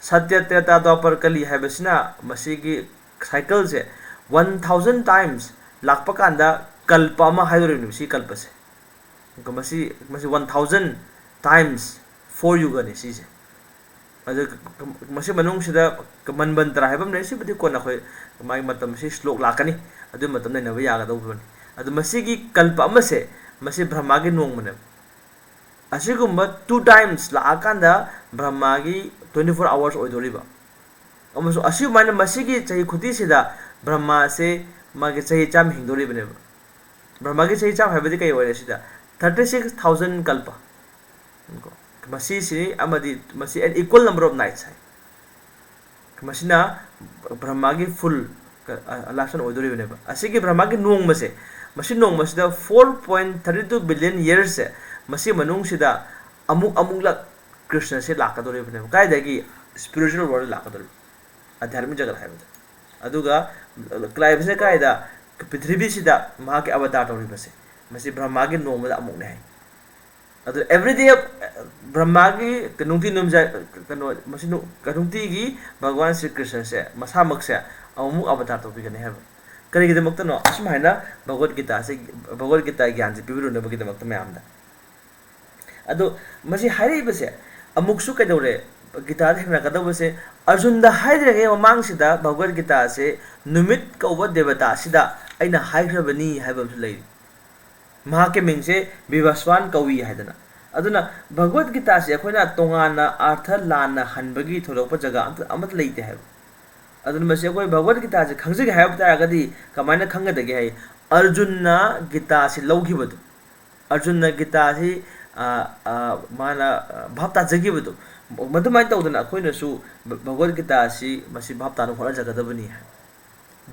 ꯁꯇ꯭ꯌ, ꯇ꯭ꯔꯦꯇꯥ, ꯗ꯭ꯋꯥꯄꯔ, ꯀꯂꯤ ꯍꯥꯏꯕꯁꯤꯅ ꯃꯁꯤꯒꯤ cycle ꯁꯦ one thousand times ꯂꯥꯛꯄ ꯀꯥꯟꯗ ꯀꯜꯄ ꯑꯃ ꯍꯥꯏꯗꯣꯔꯤꯕꯅꯦꯕ ꯁꯤ ꯀꯜꯄꯁꯦ꯫ ꯑꯗꯨꯒ ꯃꯁꯤ, ꯃꯁꯤ one thousand times four ꯌꯨꯒꯅꯤ ꯁꯤꯁꯦ꯫ ꯑꯗꯨ ꯃꯁꯤ ꯃꯅꯨꯡꯁꯤꯗ ꯃꯟꯕꯟꯇ꯭ꯔ ꯍꯥꯏꯕ ꯑꯃ ꯂꯩ꯫ ꯁꯤꯕꯨꯗꯤ ꯀꯣꯟꯅ ꯑꯩꯈꯣꯏ ꯃꯥꯒꯤ ꯃꯇꯝ, ꯁꯤ ꯁ꯭ꯂꯣꯛ ꯂꯥꯛꯀꯅꯤ, ꯑꯗꯨ ꯃꯇꯝ ꯅꯩꯅꯕ ꯌꯥꯒꯗꯧꯕꯅꯤ꯫ ꯑꯗꯨ ꯃꯁꯤꯒꯤ ꯀꯜꯄ ꯑꯃꯁꯦ, ꯃꯁꯤ ꯕ꯭ꯔꯍꯃꯥꯒꯤ ꯅꯣꯡꯃꯅꯦꯕ꯫ ꯑꯁꯤꯒꯨꯝꯕ two times ꯂꯥꯛꯑꯀꯥꯟꯗ ꯕ꯭ꯔꯍꯃꯥꯒꯤ twenty four hours ꯑꯣꯏꯗꯣꯔꯤꯕ꯫ ꯑꯃꯁꯨꯡ ꯑꯁꯤꯒꯨꯃꯥꯏꯅ ꯃꯁꯤꯒꯤ ꯆꯍꯤ ꯈꯨꯗꯤꯡꯁꯤꯗ ꯕ꯭ꯔꯍꯃꯥꯁꯦ ꯃꯥꯒꯤ ꯆꯍꯤ ꯆꯥꯝꯃ ꯍꯤꯡꯗꯣꯔꯤꯕꯅꯦꯕ꯫ ꯕ꯭ꯔꯍꯃꯥꯒꯤ ꯆꯍꯤ ꯆꯥꯝꯃ ꯍꯥꯏꯕꯗꯤ ꯀꯩ ꯑꯣꯏꯔꯦ ꯁꯤꯗ? Thirty six thousand ꯀꯜꯄ꯫ ꯃꯁꯤꯁꯤ ꯑꯃꯗꯤ ꯃꯁꯤ an equal number of nights ꯍꯥꯏ꯫ ꯃꯁꯤꯅ ꯕ꯭ꯔꯍꯃꯥꯒꯤ full ꯀ-, ꯑ, lifespan ꯑꯣꯏꯗꯣꯔꯤꯕꯅꯦꯕ꯫ ꯑꯁꯤꯒꯤ ꯕ꯭ꯔꯍꯃꯥꯒꯤ ꯅꯣꯡꯃꯁꯦ, ꯃꯁꯤ ꯅꯣꯡꯃꯁꯤꯗ four point thirty two billion years ꯁꯦ, ꯃꯁꯤ ꯃꯅꯨꯡꯁꯤꯗ ꯑꯃꯨꯛ, ꯑꯃꯨꯛꯂꯛ ꯀ꯭ꯔꯤꯁꯅꯁꯦ ꯂꯥꯛꯀꯗꯧꯔꯤꯕꯅꯦꯕ꯫ ꯀꯥꯏꯗꯒꯤ? spiritual world ꯂꯥꯛꯀꯗꯧꯔꯤꯕ, ꯑꯙ꯭ꯌꯥꯠꯃꯤꯛ ꯖꯒꯠ ꯍꯥꯏꯕꯗꯣ꯫ ꯑꯗꯨꯒ ꯀꯗꯥꯏꯕꯁꯦ ꯀꯥꯏꯗ? ꯄ꯭ꯔꯤꯊꯤꯕꯤꯁꯤꯗ ꯃꯍꯥꯛꯀꯤ ꯑꯕꯇꯥꯔ ꯇꯧꯔꯤꯕꯁꯦ, ꯃꯁꯤ ꯕ꯭ꯔꯍꯃꯥꯒꯤ ꯅꯣꯡꯃꯗ ꯑꯃꯨꯛꯅꯦ ꯍꯥꯏ꯫ ꯑꯗꯨ everyday ꯕ꯭ꯔꯍꯃꯥꯒꯤ ꯅꯨꯡꯇꯤ ꯅꯨꯃꯤꯠ ꯀꯩꯅꯣ ꯃꯁꯤ ꯅꯨꯡꯇꯤꯒꯤ ꯚꯒꯋꯥꯟ ꯁ꯭ꯔꯤ ꯀ꯭ꯔꯤꯁꯅꯁꯦ ꯃꯁꯥꯃꯛꯁꯦ ꯑꯃꯨꯛ ꯑꯕꯇꯥꯔ ꯇꯧꯕꯤꯒꯅꯤ ꯍꯥꯏꯕ꯫ ꯀꯔꯤꯒꯤꯗꯃꯛꯇꯅꯣ ꯑꯁꯨꯝ ꯍꯥꯏꯅ ꯚꯒꯋꯠ ꯒꯤꯇꯥꯁꯦ, ꯚꯒꯋꯠ ꯒꯤꯇꯥ ꯒ꯭ꯌꯥꯟꯁꯦ ꯄꯤꯕꯤꯔꯨꯅꯕꯒꯤꯗꯃꯛꯇ ꯃꯌꯥꯝꯗ? ꯑꯗꯣ ꯃꯁꯤ ꯍꯥꯏꯔꯛꯏꯕꯁꯦ ꯑꯃꯨꯛꯁꯨ ꯀꯩꯗꯧꯔꯦ? ꯒꯤꯇꯥꯗ ꯊꯦꯡꯅꯔꯛꯀꯗꯧꯕꯁꯦ ꯑꯔꯖꯨꯟꯗ ꯍꯥꯏꯗ꯭ꯔꯤꯉꯩ ꯃꯃꯥꯡꯁꯤꯗ ꯚꯒꯋꯠ ꯒꯤꯇꯥꯁꯦ ꯅꯨꯃꯤꯠ ꯀꯧꯕ ꯗꯦꯕꯇꯥ ꯑꯁꯤꯗ ꯑꯩꯅ ꯍꯥꯏꯈ꯭ꯔꯕꯅꯤ ꯍꯥꯏꯕ ꯑꯃꯁꯨ ꯂꯩꯔꯤ꯫ ꯃꯍꯥꯛꯀꯤ ꯃꯤꯡꯁꯦ ꯕꯤꯚꯥꯁ꯭ꯋꯥꯟ ꯀꯧꯏ ꯍꯥꯏꯗꯅ꯫ ꯑꯗꯨꯅ ꯚꯒꯋꯠ ꯒꯤꯇꯥꯁꯦ ꯑꯩꯈꯣꯏꯅ ꯇꯣꯉꯥꯟꯅ ꯑꯥꯔꯊ ꯂꯥꯟꯅ ꯍꯟꯕꯒꯤ ꯊꯣꯏꯗꯣꯛꯄ ꯖꯒꯥ ꯑꯃꯠꯇ, ꯑꯃꯠꯇ ꯂꯩꯇꯦ ꯍꯥꯏꯕ꯫ ꯑꯗꯨꯅ ꯃꯁꯤ ꯑꯩꯈꯣꯏ ꯚꯒꯋꯠ ꯒꯤꯇꯥꯁꯦ ꯈꯪꯖꯒꯦ ꯍꯥꯏꯕ ꯇꯥꯔꯒꯗꯤ ꯀꯃꯥꯏꯅ ꯈꯪꯒꯗꯒꯦ ꯍꯥꯏ? ꯑꯔꯖꯨꯟꯅ ꯒꯤꯇꯥꯁꯤ ꯂꯧꯈꯤꯕꯗꯣ, ꯑꯔꯖꯨꯟꯅ ꯒꯤꯇꯥꯁꯤ, ꯑ, ꯑ, ꯃꯥꯅ, ꯑ, ꯚꯥꯞ ꯇꯥꯖꯈꯤꯕꯗꯣ, ꯃꯗꯨꯃꯥꯏꯅ ꯇꯧꯗꯅ ꯑꯩꯈꯣꯏꯅꯁꯨ ꯚ-, ꯚꯒꯋꯠ ꯒꯤꯇꯥ ꯑꯁꯤ ꯃꯁꯤ ꯚꯥꯞ ꯇꯥꯅꯕ ꯍꯣꯠꯅꯖꯒꯗꯕꯅꯤ ꯍꯥꯏ꯫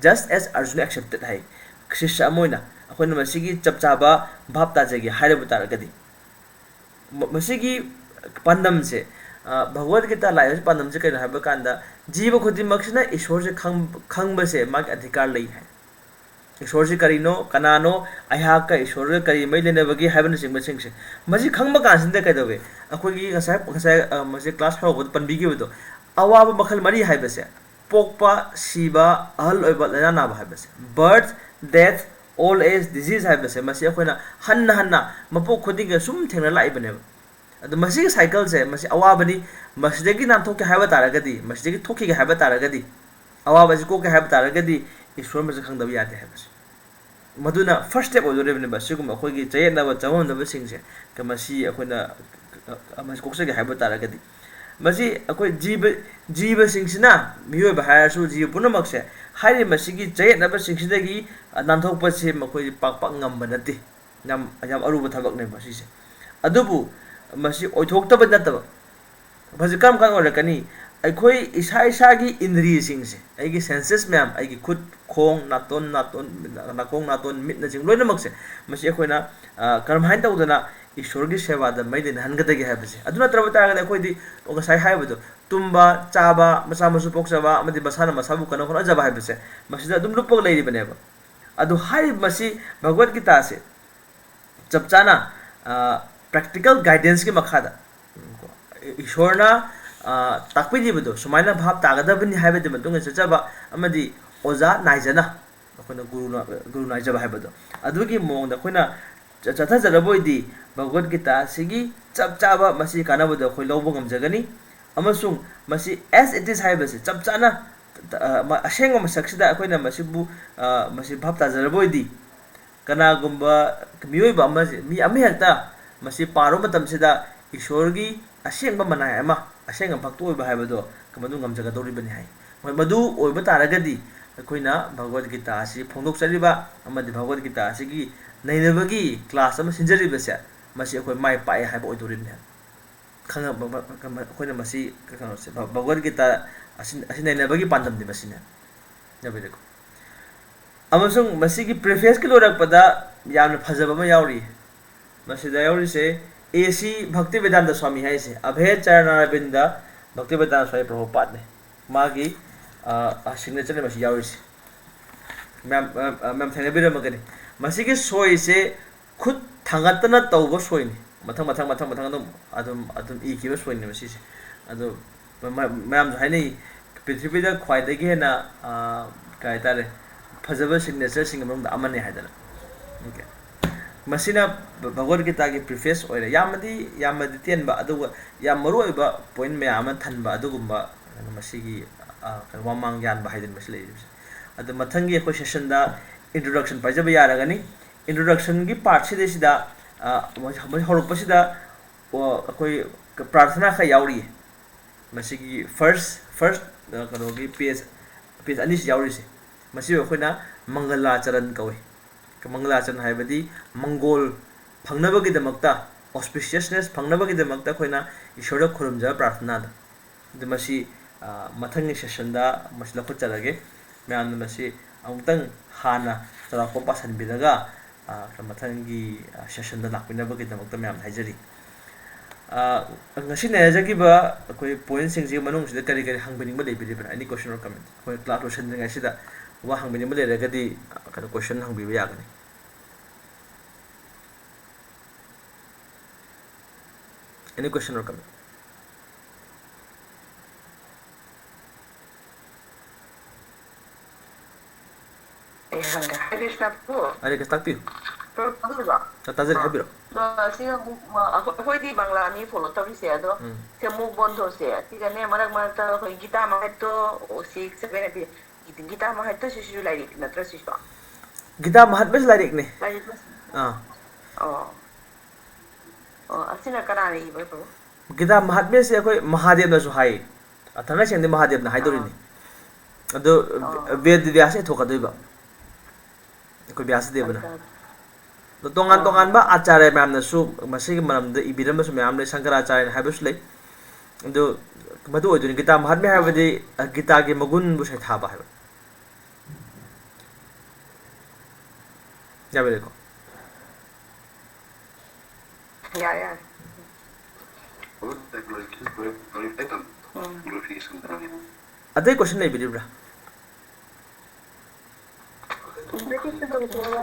Just as Arjuna accepted ꯍꯥꯏ, ꯁꯤꯁ꯭ꯌ ꯑꯃ ꯑꯣꯏꯅ ꯑꯩꯈꯣꯏꯅ ꯃꯁꯤꯒꯤ ꯆꯞ ꯆꯥꯕ ꯚꯥꯞ ꯇꯥꯖꯒꯦ ꯍꯥꯏꯔꯕ ꯇꯥꯔꯒꯗꯤ꯫ ꯃ-, ꯃꯁꯤꯒꯤ ꯄꯥꯟꯗꯝꯁꯦ, ꯑ, ꯚꯒꯋꯠ ꯒꯤꯇꯥ ꯂꯥꯛꯏꯕꯁꯤ ꯄꯥꯟꯗꯝꯁꯦ ꯀꯩꯅꯣ ꯍꯥꯏꯕ ꯀꯥꯟꯗ, ꯖꯤꯕ ꯈꯨꯗꯤꯡꯃꯛꯁꯤꯅ ꯏꯁꯣꯔꯁꯦ ꯈꯪ-, ꯈꯪꯕꯁꯦ ꯃꯥꯒꯤ ꯑꯙꯤꯀꯥꯔ ꯂꯩ ꯍꯥꯏ꯫ ꯏꯁꯣꯔꯁꯤ ꯀꯔꯤꯅꯣ, ꯀꯅꯥꯅꯣ, ꯑꯩꯍꯥꯛꯀ ꯏꯁꯣꯔꯒ ꯀꯔꯤ ꯃꯔꯤ ꯂꯩꯅꯕꯒꯦ ꯍꯥꯏꯕꯅꯆꯤꯡꯕꯁꯤꯡꯁꯦ꯫ ꯃꯁꯤ ꯈꯪꯕ ꯀꯥꯟꯁꯤꯗ ꯀꯩꯗꯧꯋꯦ? ꯑꯩꯈꯣꯏꯒꯤ ꯉꯁꯥꯏ, ꯉꯁꯥꯏ, ꯑ, ꯃꯁꯤ ꯀ꯭ꯂꯥꯁ ꯍꯧꯔꯛꯄꯗ ꯄꯟꯕꯤꯈꯤꯕꯗꯣ, ꯑꯋꯥꯕ ꯃꯈꯜ ꯃꯔꯤ ꯍꯥꯏꯕꯁꯦ, ꯄꯣꯛꯄ, ꯁꯤꯕ, ꯑꯍꯜ ꯑꯣꯏꯕ, ꯂꯥꯏꯅꯥ ꯅꯥꯕ ꯍꯥꯏꯕꯁꯦ, birth, death, old age, disease ꯍꯥꯏꯕꯁꯦ, ꯃꯁꯤ ꯑꯩꯈꯣꯏꯅ ꯍꯟꯅ ꯍꯟꯅ ꯃꯄꯣꯛ ꯈꯨꯗꯤꯡꯒꯤ ꯁꯨꯝ ꯊꯦꯡꯅ ꯂꯥꯛꯏꯕꯅꯦꯕ꯫ ꯑꯗꯣ ꯃꯁꯤꯒꯤ ꯁꯥꯏꯀꯜꯁꯦ, ꯃꯁꯤ ꯑꯋꯥꯕꯅꯤ, ꯃꯁꯤꯗꯒꯤ ꯅꯥꯟꯊꯣꯛꯀꯦ ꯍꯥꯏꯕ ꯇꯥꯔꯒꯗꯤ, ꯃꯁꯤꯗꯒꯤ ꯊꯣꯛꯈꯤꯒꯦ ꯍꯥꯏꯕ ꯇꯥꯔꯒꯗꯤ, ꯑꯋꯥꯕꯁꯤ ꯀꯣꯛꯀꯦ ꯍꯥꯏꯕ ꯇꯥꯔꯒꯗꯤ ꯏꯁꯣꯔ ꯃꯁꯛ ꯈꯪꯗꯕ ꯌꯥꯗꯦ ꯍꯥꯏꯕꯁꯦ꯫ ꯃꯗꯨꯅ first step ꯑꯣꯏꯗꯣꯔꯤꯕꯅꯦꯕ꯫ ꯁꯤꯒꯨꯝꯕ ꯑꯩꯈꯣꯏꯒꯤ ꯆꯌꯦꯠꯅꯕ ꯆꯃꯝꯅꯕꯁꯤꯡꯁꯦ, ꯃꯁꯤ ꯑꯩꯈꯣꯏꯅ, ꯃꯁꯤ ꯀꯣꯛꯆꯒꯦ ꯍꯥꯏꯕ ꯇꯥꯔꯒꯗꯤ, ꯃꯁꯤ ꯑꯩꯈꯣꯏ ꯖꯤꯕ, ꯖꯤꯕꯁꯤꯡꯁꯤꯅ, ꯃꯤꯑꯣꯏꯕ ꯍꯥꯏꯔꯁꯨ ꯖꯤꯕ ꯄꯨꯝꯅꯃꯛꯁꯦ, ꯍꯥꯏꯔꯤꯕ ꯃꯁꯤꯒꯤ ꯆꯌꯦꯠꯅꯕꯁꯤꯡꯁꯤꯗꯒꯤ ꯅꯥꯟꯊꯣꯛꯄꯁꯦ ꯃꯈꯣꯏꯁꯦ ꯄꯥꯛ ꯄꯥꯛ ꯉꯝꯕ ꯅꯠꯇꯦ꯫ ꯌꯥꯝ, ꯌꯥꯝ ꯑꯔꯨꯕ ꯊꯕꯛꯅꯦꯕ ꯁꯤꯁꯦ꯫ ꯑꯗꯨꯕꯨ ꯃꯁꯤ ꯑꯣꯏꯊꯣꯛꯇꯕ ꯅꯠꯇꯕ, ꯃꯁꯤ ꯀꯔꯝ ꯀꯥꯟꯗ ꯑꯣꯏꯔꯛꯀꯅꯤ? ꯑꯩꯈꯣꯏ ꯏꯁꯥ ꯏꯁꯥꯒꯤ ꯏꯟꯗ꯭ꯔꯤꯁꯤꯡꯁꯦ, ꯑꯩꯒꯤ senses ꯃꯌꯥꯝ, ꯑꯩꯒꯤ ꯈꯨꯠ, ꯈꯣꯡ, ꯅꯥꯇꯣꯟ, ꯅꯥꯇꯣꯟ, ꯅꯥꯀꯣꯡ, ꯅꯥꯇꯣꯟ, ꯃꯤꯠꯅꯆꯤꯡꯕ ꯂꯣꯏꯅꯃꯛꯁꯦ, ꯃꯁꯤ ꯑꯩꯈꯣꯏꯅ, ꯑ, ꯀꯔꯝꯍꯥꯏꯅ ꯇꯧꯗꯅ ꯏꯁꯣꯔꯒꯤ ꯁꯦꯕꯥꯗ ꯃꯩ ꯂꯩꯅꯍꯟꯒꯗꯒꯦ ꯍꯥꯏꯕꯁꯦ꯫ ꯑꯗꯨ ꯅꯠꯇ꯭ꯔꯕ ꯇꯥꯔꯒꯗꯤ ꯑꯩꯈꯣꯏꯗꯤ ꯉꯁꯥꯏ ꯍꯥꯏꯕꯗꯣ, ꯇꯨꯝꯕ, ꯆꯥꯕ, ꯃꯆꯥ ꯃꯁꯨ ꯄꯣꯛꯆꯕ ꯑꯃꯗꯤ ꯃꯁꯥꯅ ꯃꯁꯥꯕꯨ ꯀꯟꯅ ꯍꯣꯠꯅꯖꯕ ꯍꯥꯏꯕꯁꯦ, ꯃꯁꯤꯗ ꯑꯗꯨꯝ ꯂꯨꯞꯄꯒ ꯂꯩꯔꯤꯕꯅꯦꯕ꯫ ꯑꯗꯨ ꯍꯥꯏꯔꯤꯕ ꯃꯁꯤ ꯚꯒꯋꯠ ꯒꯤꯇꯥꯁꯦ ꯆꯞ ꯆꯥꯅ ꯄ꯭ꯔꯦꯛꯇꯤꯀꯦꯜ ꯒꯥꯏꯗꯦꯟꯁꯀꯤ ꯃꯈꯥꯗ ꯏꯁꯣꯔꯅ ꯇꯥꯛꯄꯤꯔꯤꯕꯗꯣ ꯁꯨꯃꯥꯏꯅ ꯚꯥꯞ ꯇꯥꯒꯗꯕꯅꯤ ꯍꯥꯏꯕꯗꯤ ꯃꯇꯨꯡ ꯏꯟꯅ ꯆꯠꯆꯕ ꯑꯃꯗꯤ ꯑꯣꯖꯥ ꯅꯥꯏꯖꯅ ꯑꯩꯈꯣꯏꯅ ꯒꯨꯔꯨꯅ ꯒꯨꯔꯨ ꯅꯥꯏꯖꯕ ꯍꯥꯏꯕꯗꯣ, ꯑꯗꯨꯒꯤ ꯃꯑꯣꯡꯗ ꯑꯩꯈꯣꯏꯅ ꯆꯠꯊꯖꯔꯕ ꯑꯣꯏꯗꯤ ꯚꯒꯋꯠ ꯒꯤꯇꯥ ꯑꯁꯤꯒꯤ ꯆꯞ ꯆꯥꯕ ꯃꯁꯤ ꯀꯥꯟꯅꯕꯗꯣ ꯑꯩꯈꯣꯏ ꯂꯧꯕ ꯉꯝꯖꯒꯅꯤ꯫ ꯑꯃꯁꯨꯡ ꯃꯁꯤ as it is ꯍꯥꯏꯕꯁꯤ ꯆꯞ ꯆꯥꯅ ꯑꯁꯦꯡꯕ ꯃꯁꯛꯁꯤꯗ ꯑꯩꯈꯣꯏꯅ ꯃꯁꯤꯕꯨ ꯃꯁꯤ ꯚꯥꯞ ꯇꯥꯖꯔꯕ ꯑꯣꯏꯗꯤ ꯀꯅꯥꯒꯨꯝꯕ ꯃꯤꯑꯣꯏꯕ ꯑꯃ, ꯃꯤ ꯑꯃꯍꯦꯛꯇ ꯃꯁꯤ ꯄꯥꯔꯨꯕ ꯃꯇꯝꯁꯤꯗ ꯏꯁꯣꯔꯒꯤ ꯑꯁꯦꯡꯕ ꯃꯅꯥꯏ ꯑꯃ, ꯑꯁꯦꯡꯕ ꯚꯛꯇ ꯑꯣꯏꯕ ꯍꯥꯏꯕꯗꯣ ꯃꯗꯨ ꯉꯝꯖꯒꯗꯧꯔꯤꯕꯅꯤ ꯍꯥꯏ꯫ ꯍꯣꯏ, ꯃꯗꯨ ꯑꯣꯏꯕ ꯇꯥꯔꯒꯗꯤ ꯑꯩꯈꯣꯏꯅ ꯚꯒꯋꯠ ꯒꯤꯇꯥ ꯑꯁꯤ ꯐꯣꯡꯗꯣꯛꯆꯔꯤꯕ ꯑꯃꯗꯤ ꯚꯒꯋꯠ ꯒꯤꯇꯥ ꯑꯁꯤꯒꯤ ꯅꯩꯅꯕꯒꯤ ꯀ꯭ꯂꯥꯁ ꯑꯃ ꯁꯤꯟꯖꯔꯤꯕꯁꯦ, ꯃꯁꯤ ꯑꯩꯈꯣꯏ ꯃꯥꯏ ꯄꯥꯛꯑꯦ ꯍꯥꯏꯕ ꯑꯣꯏꯗꯣꯔꯤꯕꯅꯤ꯫ ꯈꯪꯉꯕ-, ꯑꯩꯈꯣꯏꯅ ꯃꯁꯤ ꯀꯩꯅꯣꯁꯦ, ꯚ-, ꯚꯒꯋꯠ ꯒꯤꯇꯥ ꯑꯁꯤ, ꯑꯁꯤ ꯅꯩꯅꯕꯒꯤ ꯄꯥꯟꯗꯝꯗꯤ ꯃꯁꯤꯅꯦ꯫ ꯌꯥꯕꯤꯔꯦꯀꯣ? ꯑꯃꯁꯨꯡ ꯃꯁꯤꯒꯤ ꯄ꯭ꯔꯤꯐꯦꯁꯀꯤ ꯂꯣꯏꯔꯛꯄꯗ ꯌꯥꯝꯅ ꯐꯖꯕ ꯑꯃ ꯌꯥꯎꯔꯤ꯫ ꯃꯁꯤꯗ ꯌꯥꯎꯔꯤꯁꯦ ꯑꯦ ꯁꯤ ꯚꯛꯇꯤꯕꯤꯗꯥꯟꯇ ꯁ꯭ꯋꯥꯃꯤ ꯍꯥꯏꯁꯦ, ꯑꯚꯦ ꯆꯔꯅꯥꯔꯕꯤꯟꯗ ꯚꯛꯇꯤꯕꯤꯗꯥꯟꯇ ꯁ꯭ꯋꯥꯃꯤ ꯄ꯭ꯔꯚꯨꯄꯥꯗꯅꯦ꯫ ꯃꯥꯒꯤ, ꯑ, ꯁꯤꯒꯅꯦꯆꯔꯅꯦ ꯃꯁꯤ ꯌꯥꯎꯔꯤꯁꯦ꯫ ꯃꯌꯥꯝ, ꯑ, ꯑ, ꯃꯌꯥꯝ ꯊꯦꯡꯅꯕꯤꯔꯝꯃꯒꯅꯤ꯫ ꯃꯁꯤꯒꯤ ꯁꯣꯏꯁꯦ ꯈꯨꯠ ꯊꯥꯡꯒꯠꯇꯅ ꯇꯧꯕ ꯁꯣꯏꯅꯤ꯫ ꯃꯊꯪ, ꯃꯊꯪ, ꯃꯊꯪ, ꯃꯊꯪ ꯑꯗꯨꯝ, ꯑꯗꯨꯝ, ꯑꯗꯨꯝ ꯏꯈꯤꯕ ꯁꯣꯏꯅꯦꯕ ꯁꯤꯁꯦ꯫ ꯑꯗꯣ ꯃ-, ꯃ-, ꯃꯌꯥꯝꯁꯨ ꯍꯥꯏꯅꯩ, ꯄ꯭ꯔꯤꯊꯤꯕꯤꯗ ꯈ꯭ꯋꯥꯏꯗꯒꯤ ꯍꯦꯟꯅ, ꯑ, ꯀꯩ ꯍꯥꯏꯇꯥꯔꯦ, ꯐꯖꯕ ꯁꯤꯒꯅꯦꯆꯔꯁꯤꯡꯒꯤ ꯃꯅꯨꯡꯗ ꯑꯃꯅꯤ ꯍꯥꯏꯗꯅ꯫ ꯑꯣꯀꯦ꯫ ꯃꯁꯤꯅ ꯚ-, ꯚꯒꯋꯠ ꯒꯤꯇꯥꯒꯤ ꯄ꯭ꯔꯤꯐꯦꯁ ꯑꯣꯏꯔꯦ꯫ ꯌꯥꯝꯅꯗꯤ, ꯌꯥꯝꯅꯗꯤ ꯇꯦꯟꯕ, ꯑꯗꯨꯒ ꯌꯥꯝ ꯃꯔꯨ ꯑꯣꯏꯕ ꯄꯣꯏꯟ ꯃꯌꯥꯝ ꯑꯃ ꯊꯟꯕ ꯑꯗꯨꯒꯨꯝꯕ ꯀꯩꯅꯣ ꯃꯁꯤꯒꯤ, ꯑ, ꯀꯩꯅꯣ ꯋꯥꯃꯥꯡ ꯌꯥꯟꯕ ꯍꯥꯏꯗꯅ ꯃꯁꯤ ꯂꯩꯔꯤꯕꯁꯦ꯫ ꯑꯗꯣ ꯃꯊꯪꯒꯤ ꯑꯩꯈꯣꯏ ꯁꯦꯁꯟꯗ introduction ꯄꯥꯏꯖꯕ ꯌꯥꯔꯒꯅꯤ꯫ Introductionꯒꯤ ꯄꯥꯔꯠꯁꯤꯗꯩꯁꯤꯗ, ꯑ, ꯃꯁꯤ ꯍꯧꯔꯛꯄꯁꯤꯗ, ꯑꯣ, ꯑꯩꯈꯣꯏ ꯄ꯭ꯔꯥꯔꯊꯅꯥ ꯈꯔ ꯌꯥꯎꯔꯤꯌꯦ꯫ ꯃꯁꯤꯒꯤ ꯐꯥꯔꯁ, ꯐꯥꯔꯁ, ꯑ, ꯀꯩꯅꯣꯒꯤ ꯄꯦꯖ, ꯄꯦꯖ ꯑꯅꯤꯁꯤ ꯌꯥꯎꯔꯤꯁꯦ꯫ ꯃꯁꯤ ꯑꯩꯈꯣꯏꯅ ꯃꯪꯒꯂꯥꯆꯔꯟ ꯀꯧꯏ꯫ ꯃꯪꯒꯂꯥꯆꯔꯟ ꯍꯥꯏꯕꯗꯤ ꯃꯪꯒꯣꯜ ꯐꯪꯅꯕꯒꯤꯗꯃꯛꯇ, auspiciousness ꯐꯪꯅꯕꯒꯤꯗꯃꯛꯇ ꯑꯩꯈꯣꯏꯅ ꯏꯁꯣꯔꯗ ꯈꯨꯔꯨꯝꯖꯕ ꯄ꯭ꯔꯥꯔꯊꯅꯥꯗꯣ꯫ ꯑꯗꯨ ꯃꯁꯤ, ꯑ, ꯃꯊꯪꯒꯤ ꯁꯦꯁꯟꯗ ꯃꯁꯤ ꯂꯧꯈꯠꯆꯔꯒꯦ꯫ ꯃꯌꯥꯝꯅ ꯃꯁꯤ ꯑꯃꯨꯛꯇꯪ ꯍꯥꯟꯅ ꯆꯥꯎꯔꯥꯛꯄ ꯄꯥꯁꯟꯕꯤꯔꯒ, ꯑ, ꯃꯊꯪꯒꯤ, ꯑ, sessionꯗ ꯂꯥꯛꯄꯤꯅꯕꯒꯤꯗꯃꯛꯇ ꯃꯌꯥꯝꯗ ꯍꯥꯏꯖꯔꯤ꯫ ꯑ, ꯉꯁꯤ ꯅꯩꯅꯖꯈꯤꯕ ꯑꯩꯈꯣꯏ pointꯁꯤꯡꯁꯤꯒꯤ ꯃꯅꯨꯡꯁꯤꯗ ꯀꯔꯤ ꯀꯔꯤ ꯍꯪꯕꯤꯅꯤꯡꯕ ꯂꯩꯕꯤꯔꯤꯕꯅ? Any question or comment? ꯑꯩꯈꯣꯏ class ꯂꯣꯏꯁꯤꯟꯗ꯭ꯔꯤꯉꯩꯁꯤꯗ ꯋꯥ ꯍꯪꯕꯤꯅꯤꯡꯕ ꯂꯩꯔꯒꯗꯤ, ꯑ, ꯀꯩꯅꯣ, question ꯍꯪꯕꯤꯕ ꯌꯥꯒꯅꯤ꯫ Any question or comment? ꯑꯩ ꯍꯪꯒꯦ꯫ ꯍꯔꯦ ꯀ꯭ꯔꯤꯁꯅ ꯄ꯭ꯔꯚꯨ꯫ ꯍꯔꯦ ꯀ꯭ꯔꯤꯁꯅ, ꯇꯥꯛꯄꯤꯌꯨ꯫ ꯄ꯭ꯔꯚꯨ ꯇꯥꯕꯤꯕ꯭ꯔꯣ? ꯇꯥ-, ꯇꯥꯖꯔꯤ, ꯑꯥ꯫ ꯍꯥꯏꯕꯤꯔꯣ꯫ ꯑꯗꯣ ꯁꯤ ꯑꯃꯨꯛ, ꯑ, ꯑꯩꯈꯣꯏ, ꯑꯩꯈꯣꯏꯗꯤ ꯕꯪꯒ꯭ꯂꯥꯅꯤ follow ꯇꯧꯔꯤꯁꯦ, ꯑꯗꯣ ꯎꯝ꯫ ꯁꯤ ꯑꯃꯨꯛ ꯕꯣꯟꯗꯣꯁꯦ, ꯁꯤꯒꯅꯦ ꯃꯔꯛ ꯃꯔꯛꯇ ꯑꯩꯈꯣꯏ ꯒꯤꯇꯥ ꯃꯍꯠꯇꯣ, ꯑꯣ, ꯁꯤ ꯁꯚꯦꯟ ꯑꯦ ꯄꯤ, ꯒꯤꯇꯥ ꯃꯍꯠꯇꯣ ꯁꯤꯁꯨ ꯂꯥꯏꯔꯤꯛ ꯅꯠꯇ꯭ꯔꯣ ꯁꯤꯁꯨ? ꯒꯤꯇꯥ ꯃꯍꯥꯠꯃꯁꯤ ꯂꯥꯏꯔꯤꯛꯅꯤ꯫ ꯂꯥꯏꯔꯤꯛ ꯃꯁꯤꯡ꯫ ꯑꯥ꯫ ꯑꯣ꯫ ꯑꯣ, ꯑꯁꯤꯅ ꯀꯅꯥꯅ ꯏꯕ, ꯄ꯭ꯔꯚꯨ? ꯒꯤꯇꯥ ꯃꯍꯥꯠꯃ꯭ꯌꯁꯦ ꯑꯩꯈꯣꯏ ꯃꯍꯥꯗꯦꯕꯅꯁꯨ ꯍꯥꯏ꯫ ꯑ, ꯊꯥꯡꯒꯩ ꯁꯦꯡꯅꯗꯤ ꯃꯍꯥꯗꯦꯕꯅ ꯑꯥ꯫ ꯍꯥꯏꯗꯣꯔꯤꯅꯤ꯫ ꯑꯗꯨ ꯑꯥ꯫ ꯕꯦꯗ ꯕ꯭ꯌꯥꯁꯅ ꯏꯊꯣꯛꯀꯗꯣꯏꯕ꯫ ꯑꯩꯈꯣꯏ ꯕ꯭ꯌꯥꯁꯗꯦꯕꯅ꯫ ꯑꯠꯆꯥ꯫ ꯑꯗꯣ ꯇꯣꯉꯥꯟ ꯑꯥ꯫ ꯇꯣꯉꯥꯟꯕ ꯑꯥꯆꯥꯔꯌ ꯃꯌꯥꯝꯅꯁꯨ ꯃꯁꯤꯒꯤ ꯃꯔꯝꯗ ꯏꯕꯤꯔꯝꯕꯁꯨ ꯃꯌꯥꯝ ꯂꯩ, ꯁꯪꯀꯔꯥꯆꯥꯔꯌꯅ ꯍꯥꯏꯕꯁꯨ ꯂꯩ꯫ ꯑꯗꯨ ꯃꯗꯨ ꯑꯣꯏꯗꯣꯏꯅꯤ꯫ ꯒꯤꯇꯥ ꯃꯍꯥꯠꯃ꯭ꯌ ꯍꯥꯏꯕꯗꯤ, ꯑ, ꯒꯤꯇꯥꯒꯤ ꯃꯒꯨꯟꯕꯨ ꯁꯩꯊꯥꯕ ꯍꯥꯏꯕ꯫ ꯌꯥꯕꯤꯔꯦꯀꯣ? ꯌꯥꯔꯦ, ꯌꯥꯔꯦ꯫ ꯎꯝ꯫ ꯑꯇꯩ question ꯂꯩꯕꯤꯔꯤꯕ꯭ꯔꯥ?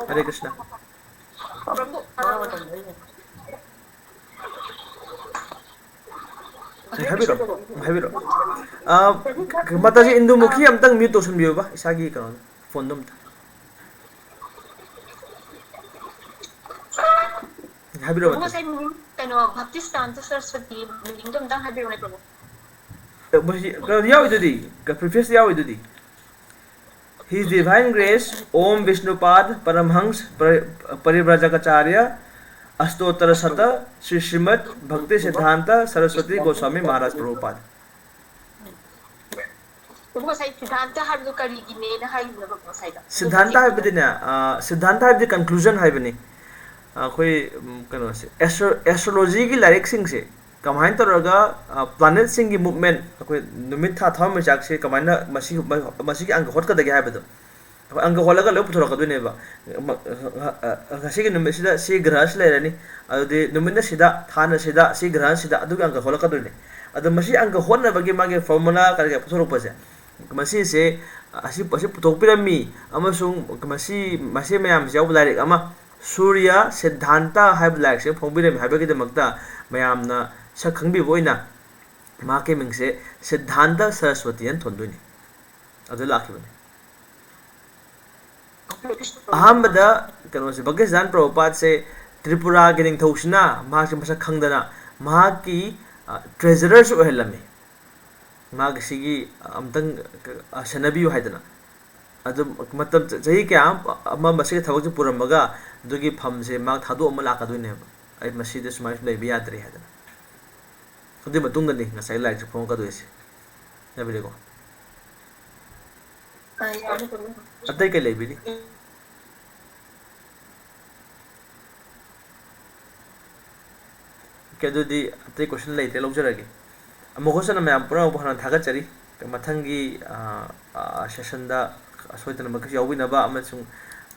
ꯍꯔꯦ ꯀ꯭ꯔꯤꯁꯅ꯫ ꯍꯥꯏꯕꯤꯔꯣ, ꯍꯥꯏꯕꯤꯔꯣ꯫ ꯑ, ꯃꯇꯥꯖꯤ, ꯏꯟꯗꯨꯃꯨꯈꯤ ꯑꯝꯇꯪ mute ꯇꯧꯁꯟꯕꯤꯌꯨꯕ, ꯏꯁꯥꯒꯤ ꯀꯩꯅꯣꯗꯣ, phoneꯗꯣ ꯑꯝꯇ꯫ ꯍꯥꯏꯕꯤꯔꯣ, ꯃꯇꯥꯖꯤ꯫ ꯉꯁꯥꯏ ꯀꯩꯅꯣ, ꯚꯛꯇꯤ ꯁꯤꯗꯥꯟꯇ ꯁꯔꯁ꯭ꯋꯇꯤ meaningꯗꯣ ꯑꯝꯇꯪ ꯍꯥꯏꯕꯤꯔꯣꯅꯦ, ꯄ꯭ꯔꯚꯨ꯫ ꯑ, ꯃꯁꯤ ꯀꯩꯅꯣ ꯌꯥꯎꯔꯤꯗꯨꯗꯤ, prefaceꯇ ꯌꯥꯎꯔꯤꯗꯨꯗꯤ꯫ His Divine Grace, Om Vishnupad Paramhans Pari-, Parivrajakacarya Astotara Sata Sri Srimad Bhakti Siddhanta Saraswati Goswami Maharaj Prabhupada꯫ ꯑꯗꯨ ꯉꯁꯥꯏ ꯁꯤꯗꯥꯟꯇ ꯍꯥꯏꯕꯗꯨ ꯀꯔꯤꯒꯤꯅꯦꯅ ꯍꯥꯏꯈꯤꯕꯅꯣ ꯉꯁꯥꯏꯗꯣ? ꯑꯗꯨ ꯁꯤꯗꯥꯟꯇ ꯍꯥꯏꯕꯗꯤꯅꯦ, ꯑ, ꯁꯤꯗꯥꯟꯇ ꯍꯥꯏꯕꯗꯤ conclusion ꯍꯥꯏꯕꯅꯤ꯫ ꯑꯩꯈꯣꯏ, ꯎꯝ, ꯀꯩꯅꯣꯁꯦ, ꯑꯦꯁꯇ꯭ꯔꯣ-, ꯑꯦꯁꯇ꯭ꯔꯣꯂꯣꯖꯤꯒꯤ ꯂꯥꯏꯔꯤꯛꯁꯤꯡꯁꯦ ꯀꯃꯥꯏꯅ ꯇꯧꯔꯒ, ꯑ, planetꯁꯤꯡꯒꯤ movement, ꯑꯩꯈꯣꯏ ꯅꯨꯃꯤꯠ, ꯊꯥ, ꯊꯋꯥꯟꯃꯤꯆꯥꯛꯁꯦ ꯀꯃꯥꯏꯅ ꯃꯁꯤ-, ꯃ-, ꯃꯁꯤꯒꯤ ꯑꯪꯒ ꯍꯣꯠꯀꯗꯒꯦ ꯍꯥꯏꯕꯗꯣ, ꯑꯪꯀ ꯍꯣꯜꯂꯒ ꯂꯣꯏ ꯄꯨꯊꯣꯔꯛꯀꯗꯣꯏꯅꯦꯕ꯫ ꯉꯁꯤꯒꯤ ꯅꯨꯃꯤꯠꯁꯤꯗ ꯁꯤ ꯒ꯭ꯔꯍꯁꯤ ꯂꯩꯔꯅꯤ, ꯑꯗꯨꯗꯤ ꯅꯨꯃꯤꯠꯅ ꯁꯤꯗ, ꯊꯥꯅ ꯁꯤꯗ, ꯁꯤ ꯒ꯭ꯔꯍꯟꯁꯤꯗ, ꯑꯗꯨꯒꯤ ꯑꯪꯀ ꯍꯣꯜꯂꯛꯀꯗꯣꯏꯅꯦ꯫ ꯑꯗꯣ ꯃꯁꯤ ꯑꯪꯀ ꯍꯣꯠꯅꯕꯒꯤ ꯃꯥꯒꯤ ꯐꯣꯔꯃꯨꯂꯥ ꯀꯔꯤ ꯀꯔꯤ ꯄꯨꯊꯣꯔꯛꯄꯁꯦ, ꯃꯁꯤꯁꯦ, ꯑꯁꯤ ꯑꯁꯤ ꯄꯨꯊꯣꯛꯄꯤꯔꯝꯃꯤ꯫ ꯑꯃꯁꯨꯡ ꯃꯁꯤ ꯃꯁꯤ ꯃꯌꯥꯝꯁꯤ ꯌꯥꯎꯕ ꯂꯥꯏꯔꯤꯛ ꯑꯃ, ꯁꯨꯔꯌ ꯁꯤꯗꯙꯥꯟꯇ ꯍꯥꯏꯕ ꯂꯥꯏꯔꯤꯛꯁꯦ ꯐꯣꯡꯕꯤꯔꯝꯃꯤ ꯍꯥꯏꯕꯒꯤꯗꯃꯛꯇ ꯃꯌꯥꯝꯅ ꯁꯛ ꯈꯪꯕꯤꯕ ꯑꯣꯏꯅ ꯃꯍꯥꯛꯀꯤ ꯃꯤꯡꯁꯦ ꯁꯤꯗꯙꯥꯟꯇ ꯁꯔꯁꯋꯇꯤ ꯍꯥꯏꯅ ꯊꯣꯟꯗꯣꯏꯅꯤ꯫ ꯑꯗꯨ ꯂꯥꯛꯈꯤꯕꯅꯤ꯫ ꯑꯍꯥꯟꯕꯗ ꯀꯩꯅꯣꯁꯦ, ꯚꯛꯇꯤꯁꯤꯗꯥꯟ ꯄ꯭ꯔꯚꯨꯄꯥꯗꯁꯦ ꯇ꯭ꯔꯤꯄꯨꯔꯥꯒꯤ ꯅꯤꯡꯊꯧꯁꯤꯅ ꯃꯍꯥꯛꯁꯦ ꯃꯁꯛ ꯈꯪꯗꯅ ꯃꯍꯥꯛꯀꯤ ꯇ꯭ꯔꯦꯖꯔꯔꯁꯨ ꯑꯣꯏꯍꯜꯂꯝꯃꯤ꯫ ꯃꯥꯒꯤ ꯁꯤꯒꯤ ꯑꯝꯇꯪ ꯁꯦꯟꯅꯕꯤꯌꯨ ꯍꯥꯏꯗꯅ꯫ ꯑꯗꯨ ꯃꯇꯝ ꯆꯍꯤ ꯀꯌꯥ ꯑꯃ ꯃꯁꯤꯒꯤ ꯊꯕꯛꯁꯦ ꯄꯨꯔꯝꯃꯒ ꯑꯗꯨꯒꯤ ꯐꯝꯁꯦ ꯃꯥ ꯊꯥꯗꯣꯛꯑꯝꯃ ꯂꯥꯛꯀꯗꯣꯏꯅꯦꯕ꯫ ꯑꯩ ꯃꯁꯤꯗ ꯁꯨꯃꯥꯏꯅ ꯁꯨꯝ ꯂꯩꯕ ꯌꯥꯗ꯭ꯔꯦ ꯍꯥꯏꯗꯅ꯫ ꯑꯗꯨꯒꯤ ꯃꯇꯨꯡꯗꯅꯤ ꯉꯁꯥꯏ ꯂꯥꯏꯔꯤꯛꯁꯦ ꯐꯣꯡꯉꯛꯀꯗꯣꯏꯁꯦ꯫ ꯌꯥꯕꯤꯔꯦꯀꯣ? ꯑꯇꯩ ꯀꯩ ꯂꯩꯕꯤꯔꯤ? ꯑꯣꯀꯦ, ꯑꯗꯨꯗꯤ ꯑꯇꯩ ꯀꯣꯏꯁꯟ ꯂꯩꯇ꯭ꯔꯦ, ꯂꯧꯖꯔꯒꯦ꯫ ꯑꯃꯨꯛ ꯍꯟꯅ ꯃꯌꯥꯝ ꯄꯨꯝꯅꯃꯛꯄꯨ ꯍꯥꯟꯅ ꯊꯥꯒꯠꯆꯔꯤ꯫ ꯃꯊꯪꯒꯤ, ꯑ, ꯑ, ꯁꯦꯁꯟꯗ ꯑꯁꯣꯏꯗꯅꯃꯛꯀꯤꯁꯨ ꯌꯥꯎꯕꯤꯅꯕ ꯑꯃꯁꯨꯡ